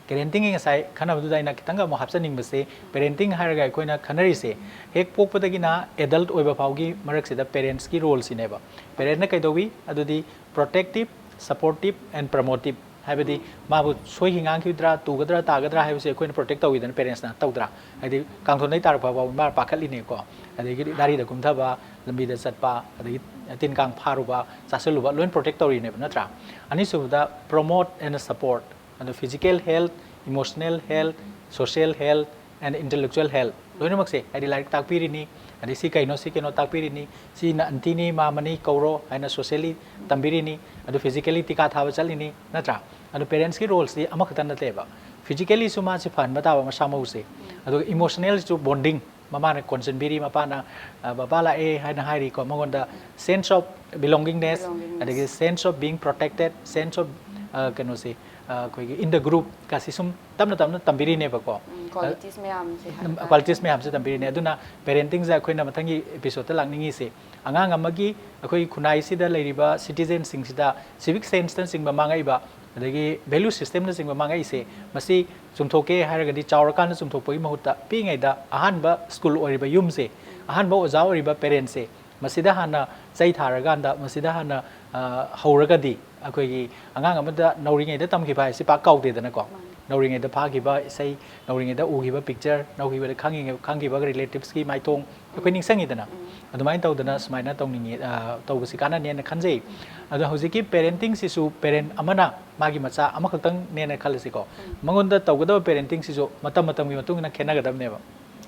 ꯄꯦꯔꯦꯟꯇꯤꯡꯒꯤ ꯉꯁꯥꯏ ꯈꯟꯅꯕꯗꯨꯗ ꯑꯩꯅ ꯈꯤꯇꯪꯒ ꯑꯃꯨꯛ ꯍꯥꯞꯆꯅꯤꯡꯕꯁꯦ, ꯄꯦꯔꯦꯟꯇꯤꯡ ꯍꯥꯏꯔꯒ ꯑꯩꯈꯣꯏꯅ ꯈꯟꯅꯔꯤꯁꯦ ꯍꯦꯛ ꯄꯣꯛꯄꯗꯒꯤꯅ ꯑꯦꯗꯜꯠ ꯑꯣꯏꯕ ꯐꯥꯎꯒꯤ ꯃꯔꯛꯁꯤꯗ ꯄꯦꯔꯦꯟꯁꯀꯤ ꯔꯣꯜꯁꯤꯅꯦꯕ꯫ ꯄꯦꯔꯦꯟꯅ ꯀꯩꯗꯧꯏ? ꯑꯗꯨꯗꯤ protective, supportive and promotive, ꯍꯥꯏꯕꯗꯤ ꯃꯥꯕꯨ ꯁꯣꯏꯈꯤ ꯉꯥꯡꯈꯤꯗ꯭ꯔꯥ, ꯇꯨꯒꯗ꯭ꯔꯥ, ꯇꯥꯒꯗ꯭ꯔꯥ ꯍꯥꯏꯕꯁꯦ ꯑꯩꯈꯣꯏꯅ ꯄ꯭ꯔꯣꯇꯦꯛ ꯇꯧꯋꯤꯗꯅ ꯄꯦꯔꯦꯟꯁꯅ, ꯇꯧꯗ꯭ꯔꯥ? ꯍꯥꯏꯗꯤ ꯀꯥꯡꯊꯣꯟꯗꯩ ꯇꯥꯔꯛꯄ ꯐꯥꯎꯕ ꯃꯥ ꯄꯥꯈꯠꯂꯤꯅꯦꯀꯣ, ꯑꯗꯒꯤ ꯗꯥꯔꯤꯗ ꯀꯨꯝꯊꯕ, ꯂꯝꯕꯤꯗ ꯆꯠꯄ, ꯑꯗꯒꯤ ꯇꯤꯟ ꯀꯥꯡ ꯐꯥꯔꯨꯕ, ꯆꯥꯁꯤꯜꯂꯨꯕ, ꯂꯣꯏꯅ ꯄ꯭ꯔꯣꯇꯦꯛ ꯇꯧꯔꯤꯅꯦꯕ, ꯅꯠꯇ꯭ꯔꯥ? ꯑꯅꯤꯁꯨꯕꯗ promote and support, ꯑꯗꯣ physical health, emotional health, social health and intellectual health, ꯂꯣꯏꯅꯃꯛꯁꯦ, ꯍꯥꯏꯗꯤ ꯂꯥꯏꯔꯤꯛ ꯇꯥꯛꯄꯤꯔꯤꯅꯤ, ꯑꯗꯩ ꯁꯤ ꯀꯩꯅꯣ, ꯁꯤ ꯀꯩꯅꯣ ꯇꯥꯛꯄꯤꯔꯤꯅꯤ, ꯁꯤꯅ ꯑꯟꯇꯤꯅꯤ, ꯃꯥꯃꯅꯤ ꯀꯧꯔꯣ ꯍꯥꯏꯅ socially ꯇꯝꯕꯤꯔꯤꯅꯤ, ꯑꯗꯨ physically ꯇꯤꯀꯥ ꯊꯥꯕ ꯆꯠꯂꯤꯅꯤ, ꯅꯠꯇ꯭ꯔꯥ? ꯑꯗꯣ ꯄꯦꯔꯦꯟꯁꯀꯤ ꯔꯣꯜꯁꯤ ꯑꯃꯈꯛꯇ ꯅꯠꯇꯦꯕ, physicallyꯁꯨ ꯃꯥꯁꯤ ꯐꯍꯟꯕ ꯇꯥꯕ ꯃꯁꯥ ꯃꯎꯁꯦ, ꯑꯗꯨꯒ emotionalꯁꯨ bonding, ꯃꯃꯥꯅ ꯀꯣꯟꯁꯤꯟꯕꯤꯔꯤ, ꯃꯄꯥꯅ, ꯑ, "ꯕꯕꯥ ꯂꯥꯛꯑꯦ" ꯍꯥꯏꯅ ꯍꯥꯏꯔꯤꯀꯣ, ꯃꯉꯣꯟꯗ sense of belongingness, Belongingness. ꯑꯗꯒꯤ sense of being protected, sense of, ꯑ, ꯀꯩꯅꯣꯁꯦ, ꯑ, ꯑꯩꯈꯣꯏꯒꯤ in the group ꯀꯥꯁꯤ ꯁꯨꯝ ꯇꯞꯅ ꯇꯞꯅ ꯇꯝꯕꯤꯔꯤꯅꯦꯕꯀꯣ꯫ ꯎꯝ, qualities ꯃꯌꯥꯝꯁꯦ ꯍꯥꯏꯕ ꯇꯥꯔꯦ꯫ Qualities ꯃꯌꯥꯝꯁꯦ ꯇꯝꯕꯤꯔꯤꯅꯦ꯫ ꯑꯗꯨꯅ ꯄꯦꯔꯦꯟꯇꯤꯡꯁꯦ ꯑꯩꯈꯣꯏꯅ ꯃꯊꯪꯒꯤ episodeꯇ ꯂꯥꯛꯅꯤꯡꯉꯤꯁꯦ, ꯑꯉꯥꯡ ꯑꯃꯒꯤ, ꯑꯩꯈꯣꯏꯒꯤ ꯈꯨꯟꯅꯥꯏꯁꯤꯗ ꯂꯩꯔꯤꯕ citizenꯁꯤꯡꯁꯤꯗ civic senseꯅꯆꯤꯡꯕ ꯃꯥꯡꯉꯛꯏꯕ, ꯑꯗꯒꯤ value systemꯅꯆꯤꯡꯕ ꯃꯥꯡꯉꯛꯏꯁꯦ, ꯃꯁꯤ ꯆꯨꯝꯊꯣꯛꯀꯦ ꯍꯥꯏꯔꯒꯗꯤ ꯆꯥꯎꯔꯀꯥꯟꯗ ꯆꯨꯝꯊꯣꯛꯄꯒꯤ ꯃꯍꯨꯠꯇ ꯄꯤꯛꯏꯉꯩꯗ ꯑꯍꯥꯟꯕ ꯁ꯭ꯀꯨꯜ ꯑꯣꯏꯔꯤꯕ ꯌꯨꯝꯁꯦ, ꯑꯍꯥꯟꯕ ꯑꯣꯖꯥ ꯑꯣꯏꯔꯤꯕ ꯄꯦꯔꯦꯟꯁꯁꯦ, ꯃꯁꯤꯗ ꯍꯥꯟꯅ ꯆꯩ ꯊꯥꯔꯀꯥꯟꯗ, ꯃꯁꯤꯗ ꯍꯥꯟꯅ, ꯑ, ꯍꯧꯔꯒꯗꯤ ꯑꯩꯈꯣꯏꯒꯤ ꯑꯉꯥꯡ ꯑꯃꯗ ꯅꯧꯔꯤꯉꯩꯗ ꯇꯝꯈꯤꯕ ꯍꯥꯏꯁꯤ ꯄꯥꯛ ꯀꯥꯎꯗꯦꯗꯅꯀꯣ꯫ ꯅꯧꯔꯤꯉꯩꯗ ꯐꯥꯈꯤꯕ ꯏꯁꯩ, ꯅꯧꯔꯤꯉꯩꯗ ꯎꯈꯤꯕ picture, ꯅꯧꯔꯤꯉꯩꯗ ꯈꯪꯉꯤꯉꯩ-, ꯈꯪꯈꯤꯕ relativesꯀꯤ ꯃꯥꯏꯊꯣꯡ ꯑꯩꯈꯣꯏ ꯅꯤꯡꯁꯤꯡꯉꯤꯗꯅ꯫ ꯑꯗꯨꯃꯥꯏꯅ ꯇꯧꯗꯅ ꯁꯨꯃꯥꯏꯅ ꯇꯧꯅꯤꯡꯉꯤ, ꯑ, ꯇꯧꯕꯁꯤ ꯀꯥꯟꯅꯅꯦꯅ ꯈꯟꯖꯩ꯫ ꯑꯗꯣ ꯍꯧꯖꯤꯛꯀꯤ parentingꯁꯤꯁꯨ parent ꯑꯃꯅ ꯃꯥꯒꯤ ꯃꯆꯥ ꯑꯃꯈꯛꯇꯪꯅꯦꯅ ꯈꯜꯂꯁꯤꯀꯣ꯫ ꯃꯉꯣꯟꯗ ꯇꯧꯒꯗꯕ parentingꯁꯤꯁꯨ ꯃꯇꯝ ꯃꯇꯝꯒꯤ ꯃꯇꯨꯡ ꯏꯟꯅ ꯈꯦꯠꯅꯒꯗꯕꯅꯦꯕ꯫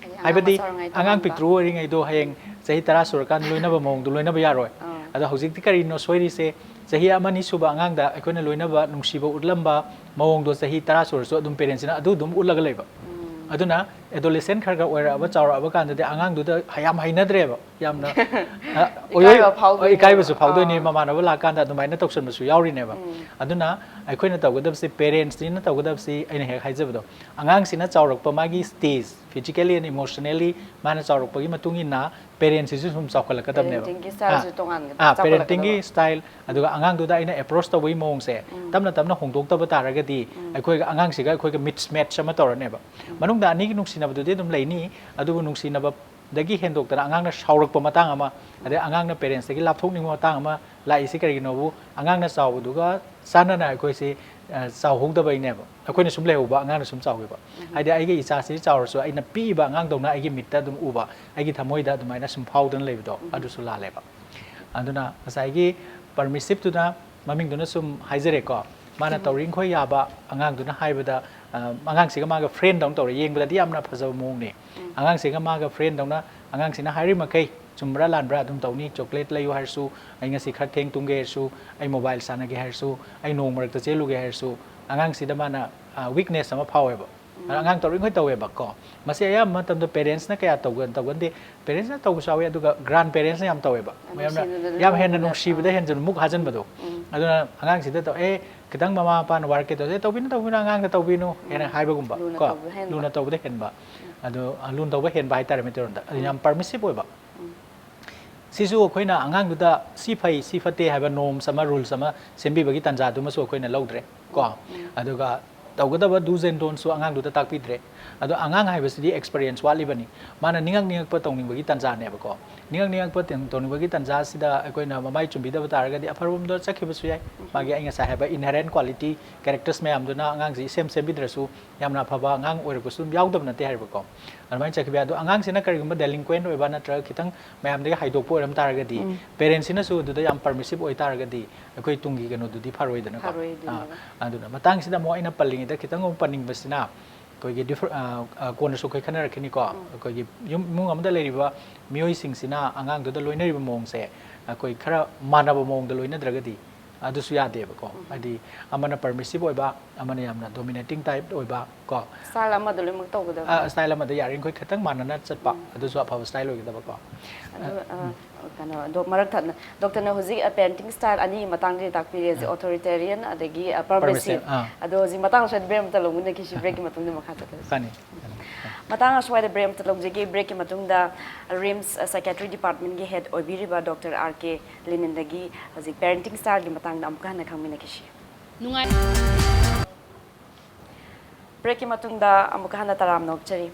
ꯍꯥꯏꯗꯤ ꯍꯥꯏꯕꯗꯤ ꯃꯆꯥ ꯑꯣꯏꯔꯤꯉꯩꯗ ꯑꯉꯥꯡ ꯇꯣꯉꯥꯟꯕ꯫ ꯄꯤꯛꯇ꯭ꯔꯨ ꯑꯣꯏꯔꯤꯉꯩꯗꯣ ꯍꯌꯦꯡ ꯆꯍꯤ ꯇꯔꯥ ꯁꯨꯔꯀꯥꯟꯗ ꯂꯣꯏꯅꯕ ꯃꯑꯣꯡꯗꯣ ꯂꯣꯏꯅꯕ ꯌꯥꯔꯣꯏ꯫ ꯑꯥ꯫ ꯑꯗꯣ ꯍꯧꯖꯤꯛꯇꯤ ꯀꯔꯤꯅꯣ ꯁꯣꯏꯔꯤꯁꯦ? ꯆꯍꯤ ꯑꯃ ꯑꯅꯤ ꯁꯨꯕ ꯑꯉꯥꯡꯗ ꯑꯩꯈꯣꯏꯅ ꯂꯣꯏꯅꯕ ꯅꯨꯡꯁꯤꯕ ꯎꯠꯂꯝꯕ ꯃꯑꯣꯡꯗꯣ ꯆꯍꯤ ꯇꯔꯥ ꯁꯨꯔꯁꯨ ꯑꯗꯨꯝ ꯄꯦꯔꯦꯟꯁꯤꯅ ꯑꯗꯨ ꯑꯗꯨꯝ ꯎꯠꯂꯒ ꯂꯩꯕ꯫ ꯑꯗꯨꯅ ꯑꯦꯗꯣꯂꯦꯁꯦꯟ ꯈꯔ ꯈꯔ ꯑꯣꯏꯔꯛꯑꯕ, ꯆꯥꯎꯔꯛꯑꯕ ꯀꯥꯟꯗꯗꯤ ꯑꯉꯥꯡꯗꯨꯗ ꯌꯥꯝ ꯍꯩꯅꯗ꯭ꯔꯦꯕ, ꯌꯥꯝꯅ ꯑ, ꯏꯀꯥꯏꯕ ꯑꯣꯏꯔꯣꯏ-, ꯐꯥꯎꯗꯣꯏꯅꯦꯕ꯫ ꯏꯀꯥꯏꯕꯁꯨ ꯐꯥꯎꯗꯣꯏꯅꯤ, ꯑꯥ꯫ ꯃꯃꯥꯟꯅꯕ ꯂꯥꯛꯀꯥꯟꯗ ꯑꯗꯨꯃꯥꯏꯅ ꯇꯧꯁꯟꯕꯁꯨ ꯌꯥꯎꯔꯤꯅꯦꯕ꯫ ꯑꯗꯨꯅ ꯑꯩꯈꯣꯏꯅ ꯇꯧꯒꯗꯕꯁꯤ, ꯄꯦꯔꯦꯟꯁꯁꯤꯅ ꯇꯧꯒꯗꯕꯁꯤ, ꯑꯩꯅ ꯍꯦꯛ ꯍꯥꯏꯖꯕꯗꯣ, ꯑꯉꯥꯡꯁꯤꯅ ꯆꯥꯎꯔꯛꯄ, ꯃꯥꯒꯤ stage, physically and emotionally ꯃꯥꯅ ꯆꯥꯎꯔꯛꯄꯒꯤ ꯃꯇꯨꯡ ꯏꯟꯅ ꯄꯦꯔꯦꯟꯁꯁꯤꯁꯨ ꯁꯨꯝ ꯆꯥꯎꯈꯠꯂꯛꯀꯗꯕꯅꯦꯕ꯫ Parenting-ꯒꯤ style-ꯁꯨ ꯇꯣꯉꯥꯟꯒꯗꯕ, ꯑꯥ, ꯆꯥꯎꯈꯠꯂꯛꯀꯗꯕ꯫ Parenting-ꯒꯤ style, ꯑꯗꯨꯒ ꯑꯉꯥꯡꯗꯨꯗ ꯑꯩꯅ approach ꯇꯧꯕꯒꯤ ꯃꯑꯣꯡꯁꯦ ꯇꯞꯅ ꯇꯞꯅ ꯍꯣꯡꯗꯣꯛꯇꯕ ꯇꯥꯔꯒꯗꯤ ꯑꯩꯈꯣꯏꯒ ꯑꯉꯥꯡꯁꯤꯒ ꯑꯩꯈꯣꯏꯒ mismatch ꯑꯃ ꯇꯧꯔꯅꯦꯕ꯫ ꯃꯅꯨꯡꯗ ꯑꯅꯤꯒꯤ ꯅꯨꯡꯁꯤꯅꯕꯗꯨꯗꯤ ꯑꯗꯨꯝ ꯂꯩꯅꯤ, ꯑꯗꯨꯕꯨ ꯅꯨꯡꯁꯤꯅꯕꯗꯒꯤ ꯍꯦꯟꯗꯣꯛꯇꯅ ꯑꯉꯥꯡꯅ ꯁꯥꯎꯔꯛꯄ ꯃꯇꯥꯡ ꯑꯃ, ꯑꯗꯩ ꯑꯉꯥꯡꯅ ꯄꯦꯔꯦꯟꯁꯇꯒꯤ ꯂꯥꯞꯊꯣꯛꯅꯤꯡꯕ ꯃꯇꯥꯡ ꯑꯃ ꯂꯥꯛꯏꯁꯤ ꯀꯔꯤꯒꯤꯅꯣꯕꯨ, ꯑꯉꯥꯡꯅ ꯆꯥꯎꯕꯗꯨꯒ ꯆꯥꯟꯅꯅ ꯑꯩꯈꯣꯏꯁꯤ, ꯑ, ꯆꯥꯎꯍꯧꯗꯕꯩꯅꯦꯕ꯫ ꯑꯩꯈꯣꯏꯅ ꯁꯨꯝ ꯂꯩꯍꯧꯕ, ꯑꯉꯥꯡꯅ ꯁꯨꯝ ꯆꯥꯎꯈꯤꯕ꯫ ꯍꯥꯏꯗꯤ ꯑꯩꯒꯤ ꯏꯆꯥꯁꯤ ꯆꯥꯎꯔꯁꯨ ꯑꯩꯅ ꯄꯤꯛꯏꯕ ꯑꯉꯥꯡꯗꯧꯅ ꯑꯩꯒꯤ ꯃꯤꯠꯇ ꯑꯗꯨꯝ ꯎꯕ, ꯑꯩꯒꯤ ꯊꯃꯣꯏꯗ ꯑꯗꯨꯃꯥꯏꯅ ꯁꯨꯝ ꯐꯥꯎꯗꯅ ꯂꯩꯕꯗꯣ, ꯑꯗꯨꯁꯨ ꯂꯥꯜꯂꯦꯕ꯫ ꯑꯗꯨꯅ ꯉꯁꯥꯏꯒꯤ permissive-ꯇꯨꯅ, ꯃꯃꯤꯡꯗꯨꯅ ꯁꯨꯝ ꯍꯥꯏꯖꯔꯦꯀꯣ, ꯃꯥꯅ ꯇꯧꯔꯤꯈꯣꯏ ꯌꯥꯕ, ꯑꯉꯥꯡꯗꯨꯅ ꯍꯥꯏꯕꯗ, ꯑ, ꯑꯉꯥꯡꯁꯤꯒ ꯃꯥꯒ friend-ꯗꯧꯅ ꯇꯧꯔꯦ, ꯌꯦꯡꯕꯗꯗꯤ ꯌꯥꯝꯅ ꯐꯖꯕ ꯃꯑꯣꯡꯅꯤ꯫ ꯑꯉꯥꯡꯁꯤꯒ ꯃꯥꯒ friend-ꯗꯧꯅ, ꯑꯉꯥꯡꯁꯤꯅ ꯍꯥꯏꯔꯤ ꯃꯈꯩ ꯆꯨꯝꯕ꯭ꯔꯥ ꯂꯥꯟꯕ꯭ꯔꯥ ꯑꯗꯨꯝ ꯇꯧꯅꯤ꯫ Chocolate ꯂꯩꯌꯨ ꯍꯥꯏꯔꯁꯨ, ꯑꯩ ꯉꯁꯤ ꯈꯔ ꯊꯦꯡ ꯇꯨꯝꯒꯦ ꯍꯥꯏꯔꯁꯨ, ꯑꯩ mobile ꯁꯥꯟꯅꯒꯦ ꯍꯥꯏꯔꯁꯨ, ꯑꯩ ꯅꯣꯡ ꯃꯔꯛꯇ ꯆꯦꯜꯂꯨꯒꯦ ꯍꯥꯏꯔꯁꯨ, ꯑꯉꯥꯡꯁꯤꯗ ꯃꯥꯅ, ꯑ, weakness ꯑꯃ ꯐꯥꯎꯋꯦꯕ꯫ ꯑꯗ ꯑꯉꯥꯡ ꯇꯧꯔꯤꯈꯣꯏ ꯇꯧꯋꯦꯕꯀꯣ꯫ ꯃꯁꯤ ꯑꯌꯥꯝꯕ ꯃꯇꯝꯗ parents-ꯅ ꯀꯌꯥ ꯇꯧꯒ-, ꯇꯧꯒꯟꯗꯦ꯫ Parents-ꯅ ꯇꯧꯕꯁꯨ ꯌꯥꯎꯋꯤ, ꯑꯗꯨꯒ grandparents-ꯅ ꯌꯥꯝ ꯇꯧꯋꯦꯕ꯫ ꯃꯌꯥꯝꯅ ꯅꯨꯡꯁꯤꯅꯕꯗ ꯌꯥꯝ ꯍꯦꯟꯅ ꯇꯧꯕꯗ, ꯅꯨꯡꯁꯤꯕꯗ ꯑꯥ꯫ ꯍꯦꯟꯖꯟ-, ꯃꯨꯛ ꯍꯥꯖꯟꯕꯗꯣ꯫ ꯑꯗꯨꯅ ꯑꯉꯥꯡꯁꯤꯗ ꯇꯧ-, "ꯑꯦ, ꯈꯤꯇꯪ ꯃꯃꯥ ꯃꯄꯥꯅ ꯋꯥꯔꯛꯀꯦ ꯇꯧꯔꯁꯨ, 'ꯑꯦ, ꯇꯧꯕꯤꯅꯨ, ꯇꯧꯕꯤꯅꯨ, ꯑꯉꯥꯡꯗ ꯇꯧꯕꯤꯅꯨ'" ꯍꯥꯏꯅ ꯍꯥꯏꯕꯒꯨꯝꯕ, ꯂꯨꯅ ꯀꯣ? ꯇꯧꯕꯗ ꯍꯦꯟꯕ꯫ ꯂꯨꯅ ꯇꯧꯕꯗ ꯍꯦꯟꯕ꯫ ꯑꯗꯣ, ꯑ, ꯂꯨꯅ ꯇꯧꯕ ꯍꯦꯟꯕ ꯍꯥꯏꯇꯥꯔꯦ ꯃꯩꯇꯩꯂꯣꯟꯗ꯫ ꯑꯗꯨ ꯌꯥꯝ permissive ꯑꯣꯏꯕ꯫ ꯁꯤꯁꯨ ꯑꯩꯈꯣꯏꯅ ꯑꯉꯥꯡꯗꯨꯗ ꯁꯤ ꯐꯩ, ꯁꯤ ꯐꯠꯇꯦ ꯍꯥꯏꯕ norms ꯑꯃ, rules ꯑꯃ ꯁꯦꯝꯕꯤꯕꯒꯤ ꯇꯥꯟꯖꯥꯗꯨꯃꯁꯨ ꯑꯩꯈꯣꯏꯅ ꯂꯧꯗ꯭ꯔꯦ, ꯀꯣ? ꯑꯗꯨꯒ ꯇꯧꯒꯗꯕ do's and don'ts-ꯁꯨ ꯑꯉꯥꯡꯗꯨꯗ ꯇꯥꯛꯄꯤꯗ꯭ꯔꯦ꯫ ꯑꯗꯣ ꯑꯉꯥꯡ ꯍꯥꯏꯕꯁꯤꯗꯤ experience ꯋꯥꯠꯂꯤꯕꯅꯤ꯫ ꯃꯥꯅ ꯅꯤꯡꯉꯛ ꯅꯤꯡꯉꯛꯄ ꯇꯧꯅꯤꯡꯕꯒꯤ ꯇꯥꯟꯖꯥꯅꯦꯕꯀꯣ꯫ ꯅꯤꯡꯉꯛ ꯅꯤꯡꯉꯛꯄ ꯇꯧ-, ꯇꯧꯅꯤꯡꯕꯒꯤ ꯇꯥꯟꯖꯥꯁꯤꯗ ꯑꯩꯈꯣꯏꯅ ꯃꯃꯥꯏ ꯆꯨꯝꯕꯤꯗꯕ ꯇꯥꯔꯒꯗꯤ ꯑꯐꯕꯔꯣꯝꯗ ꯆꯠꯈꯤꯕꯁꯨ ꯌꯥꯏ꯫ ꯃꯥꯒꯤ ꯑꯩ ꯉꯁꯥꯏ ꯍꯥꯏꯕ inherent quality, characters ꯃꯌꯥꯝꯗꯨꯅ ꯑꯉꯥꯡꯁꯤ ꯏꯁꯦꯝ ꯁꯦꯝꯕꯤꯗ꯭ꯔꯁꯨ ꯌꯥꯝꯅ ꯑꯐꯕ ꯑꯉꯥꯡ ꯑꯣꯏꯔꯛꯄꯁꯨ ꯑꯗꯨꯝ ꯌꯥꯎꯗꯕ ꯅꯠꯇꯦ ꯍꯥꯏꯕꯀꯣ꯫ ꯑꯗꯨꯃꯥꯏꯅ ꯆꯠꯈꯤꯕ ꯌꯥꯏ꯫ ꯑꯗꯣ ꯑꯉꯥꯡꯁꯤꯅ ꯀꯔꯤꯒꯨꯝꯕ delinquent ꯑꯣꯏꯕ ꯅꯠꯇ꯭ꯔꯒ ꯈꯤꯇꯪ ꯃꯌꯥꯝꯗꯒꯤ ꯍꯥꯏꯗꯣꯛꯄ ꯑꯣꯏꯔꯝ ꯇꯥꯔꯒꯗꯤ, parents-ꯁꯤꯅꯁꯨ ꯑꯗꯨꯗ ꯌꯥꯝ permissive ꯑꯣꯏ ꯇꯥꯔꯒꯗꯤ ꯑꯩꯈꯣꯏ ꯇꯨꯡꯒꯤ ꯀꯩꯅꯣꯗꯨꯗꯤ ꯐꯔꯣꯏꯗꯅꯀꯣ꯫ ꯐꯔꯣꯏꯗꯣꯏꯅꯦꯕ꯫ ꯑꯥ, ꯑꯗꯨꯅ ꯃꯇꯥꯡꯁꯤꯗ ꯑꯃꯨꯛ ꯑꯩꯅ ꯄꯜꯂꯤꯉꯩꯗ ꯈꯤꯇꯪ ꯑꯃꯨꯛ ꯄꯟꯅꯤꯡꯕꯁꯤꯅ, ꯑꯩꯈꯣꯏꯒꯤ ꯗꯤꯐꯔ ꯑ, ꯑ, ꯀꯣꯟꯅꯁꯨ ꯑꯩꯈꯣꯏ ꯈꯟꯅꯔꯛꯈꯤꯅꯤꯀꯣ꯫ ꯑꯩꯈꯣꯏꯒꯤ ꯌꯨꯝ, ꯏꯃꯨꯡ ꯑꯃꯗ ꯂꯩꯔꯤꯕ ꯃꯤꯑꯣꯏꯁꯤꯡꯁꯤꯅ ꯑꯉꯥꯡꯗꯨꯗ ꯂꯣꯏꯅꯔꯤꯕ ꯃꯑꯣꯡꯁꯦ ꯑꯩꯈꯣꯏ ꯈꯔ ꯃꯥꯟꯅꯕ ꯃꯑꯣꯡꯗ ꯂꯣꯏꯅꯗ꯭ꯔꯒꯗꯤ ꯑꯗꯨꯁꯨ ꯌꯥꯗꯦꯕꯀꯣ꯫ ꯍꯥꯏꯗꯤ ꯑꯃꯅ ꯄꯔꯃꯤꯁꯤꯞ ꯑꯣꯏꯕ, ꯑꯃꯅ ꯌꯥꯝꯅ ꯗꯣꯃꯤꯅꯦꯇꯤꯡ ꯇꯥꯏꯞ ꯑꯣꯏꯕ ꯀꯣ꯫ ꯁ꯭ꯇꯥꯏꯜ ꯑꯃꯗ ꯂꯣꯏꯅꯃꯛ ꯇꯧꯒꯗꯕ꯫ ꯁ꯭ꯇꯥꯏꯜ ꯑꯃꯗ ꯌꯥꯔꯤꯈꯣꯏ ꯈꯤꯇꯪ ꯃꯥꯟꯅꯅ ꯆꯠꯄ, ꯑꯗꯨꯁꯨ ꯑꯐꯕ ꯁ꯭ꯇꯥꯏꯜ ꯑꯣꯏꯒꯗꯕꯀꯣ꯫ ꯑꯗꯨ ꯑ, ꯀꯩꯅꯣ ꯑꯗꯣ ꯃꯔꯛ ꯊꯠꯅ ꯗꯣꯛꯇꯔꯅ ꯍꯧꯖꯤꯛ ꯄꯦꯔꯦꯟꯇꯤꯡ ꯁ꯭ꯇꯥꯏꯜ ꯑꯅꯤ ꯃꯇꯥꯡꯗ ꯇꯥꯛꯄꯤꯔꯦ, ꯍꯧꯖꯤꯛ ꯑꯣꯊꯣꯔꯤꯇꯦꯔꯤꯌꯟ ꯑꯗꯒꯤ ꯄꯔꯃꯤꯁꯤꯞ꯫ Permissive, ꯑꯥ꯫ ꯑꯗꯣ ꯍꯧꯖꯤꯛ ꯃꯇꯥꯡ ꯑꯁ꯭ꯋꯥꯏꯗ ꯕ꯭ꯔꯦꯛ ꯑꯃꯇ ꯂꯧꯃꯤꯟꯅꯈꯤꯁꯤ, ꯕ꯭ꯔꯦꯛꯀꯤ ꯃꯇꯨꯡꯗ ꯃꯈꯥ ꯆꯠꯊꯔꯁꯤ꯫ ꯐꯅꯤ꯫ ꯃꯇꯥꯡ ꯑꯁ꯭ꯋꯥꯏꯗ ꯕ꯭ꯔꯦꯛ ꯑꯃꯇ ꯂꯧꯖꯒꯦ꯫ ꯕ꯭ꯔꯦꯛꯀꯤ ꯃꯇꯨꯡꯗ ꯔꯤꯝꯁ ꯁꯥꯏꯀꯦꯇ꯭ꯔꯤ ꯗꯤꯄꯥꯔꯠꯃꯦꯟꯒꯤ ꯍꯦꯗ ꯑꯣꯏꯕꯤꯔꯤꯕ ꯗꯣꯛꯇꯔ ꯑꯥꯔ ꯀꯦ ꯂꯦꯅꯤꯟꯗꯒꯤ ꯍꯧꯖꯤꯛ ꯄꯦꯔꯦꯟꯇꯤꯡ ꯁ꯭ꯇꯥꯏꯜꯒꯤ ꯃꯇꯥꯡꯗ ꯑꯃꯨꯛꯀ ꯍꯟꯅ ꯈꯪꯃꯤꯟꯅꯈꯤꯁꯤ꯫ ꯅꯨꯡꯉꯥꯏ꯫ ꯕ꯭ꯔꯦꯛꯀꯤ ꯃꯇꯨꯡꯗ ꯑꯃꯨꯛꯀ ꯍꯟꯅ ꯇꯔꯥꯝꯅ ꯑꯣꯛꯆꯔꯤ꯫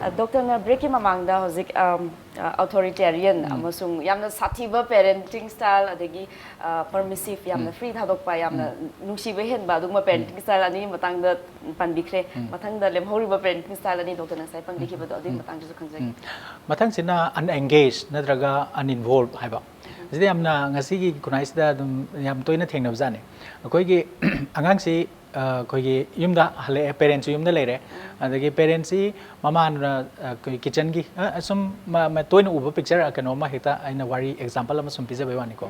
ꯑ, ꯗꯣꯛꯇꯔꯅ ꯕ꯭ꯔꯦꯛꯀꯤ ꯃꯃꯥꯡꯗ ꯍꯧꯖꯤꯛ, ꯑꯝ, ꯑ, ꯑꯣꯊꯣꯔꯤꯇꯦꯔꯤꯌꯟ ꯑꯃꯁꯨꯡ ꯌꯥꯝꯅ ꯁꯥꯊꯤꯕ ꯄꯦꯔꯦꯟꯇꯤꯡ ꯁ꯭ꯇꯥꯏꯜ, ꯑꯗꯒꯤ, ꯑ, ꯄꯔꯃꯤꯁꯤꯞ, ꯌꯥꯝꯅ ꯐ꯭ꯔꯤ ꯊꯥꯗꯣꯛꯄ, ꯌꯥꯝꯅ ꯅꯨꯡꯁꯤꯕ ꯍꯦꯟꯕ ꯑꯗꯨꯒꯨꯝꯕ ꯄꯦꯔꯦꯟꯇꯤꯡ ꯁ꯭ꯇꯥꯏꯜ ꯑꯅꯤꯒꯤ ꯃꯇꯥꯡꯗ ꯄꯟꯕꯤꯈ꯭ꯔꯦ꯫ ꯃꯊꯪꯗ ꯂꯦꯝꯍꯧꯔꯤꯕ ꯄꯦꯔꯦꯟꯇꯤꯡ ꯁ꯭ꯇꯥꯏꯜ ꯑꯅꯤ ꯗꯣꯛꯇꯔꯅ ꯉꯁꯥꯏ ꯄꯟꯕꯤꯈꯤꯕꯗꯣ ꯑꯗꯨꯒꯤ ꯃꯇꯥꯡꯗꯁꯨ ꯈꯪꯖꯒꯦ꯫ ꯃꯊꯪꯁꯤꯅ unengaged ꯅꯠꯇ꯭ꯔꯒ uninvolved ꯍꯥꯏꯕ꯫ ꯁꯤꯗ ꯌꯥꯝꯅ ꯉꯁꯤꯒꯤ ꯈꯨꯟꯅꯥꯏꯁꯤꯗ ꯑꯗꯨꯝ ꯌꯥꯝ ꯇꯣꯏꯅ ꯊꯦꯡꯅꯕꯖꯥꯠꯅꯤ꯫ ꯑꯩꯈꯣꯏꯒꯤ ꯑꯉꯥꯡꯁꯤ, ꯑ, ꯑꯩꯈꯣꯏꯒꯤ ꯌꯨꯝꯗ ꯍꯜꯂꯛꯑꯦ, ꯄꯦꯔꯦꯟꯁꯁꯨ ꯌꯨꯝꯗ ꯂꯩꯔꯦ, ꯑꯗꯒꯤ ꯄꯦꯔꯦꯟꯁꯁꯤ ꯃꯃꯥꯅ, ꯑ, ꯑꯩꯈꯣꯏ ꯀꯤꯠꯆꯟꯒꯤ, ꯑ, ꯁꯨꯝ ꯃ-, ꯃ-, ꯇꯣꯏꯅ ꯎꯕ ꯄꯤꯛꯆꯔ ꯀꯩꯅꯣ ꯑꯃ ꯍꯦꯛꯇ ꯑꯩꯅ ꯋꯥꯔꯤ ꯑꯦꯛꯖꯥꯝꯄꯜ ꯑꯃ ꯁꯨꯝ ꯄꯤꯖꯕꯩ ꯋꯥꯅꯤꯀꯣ꯫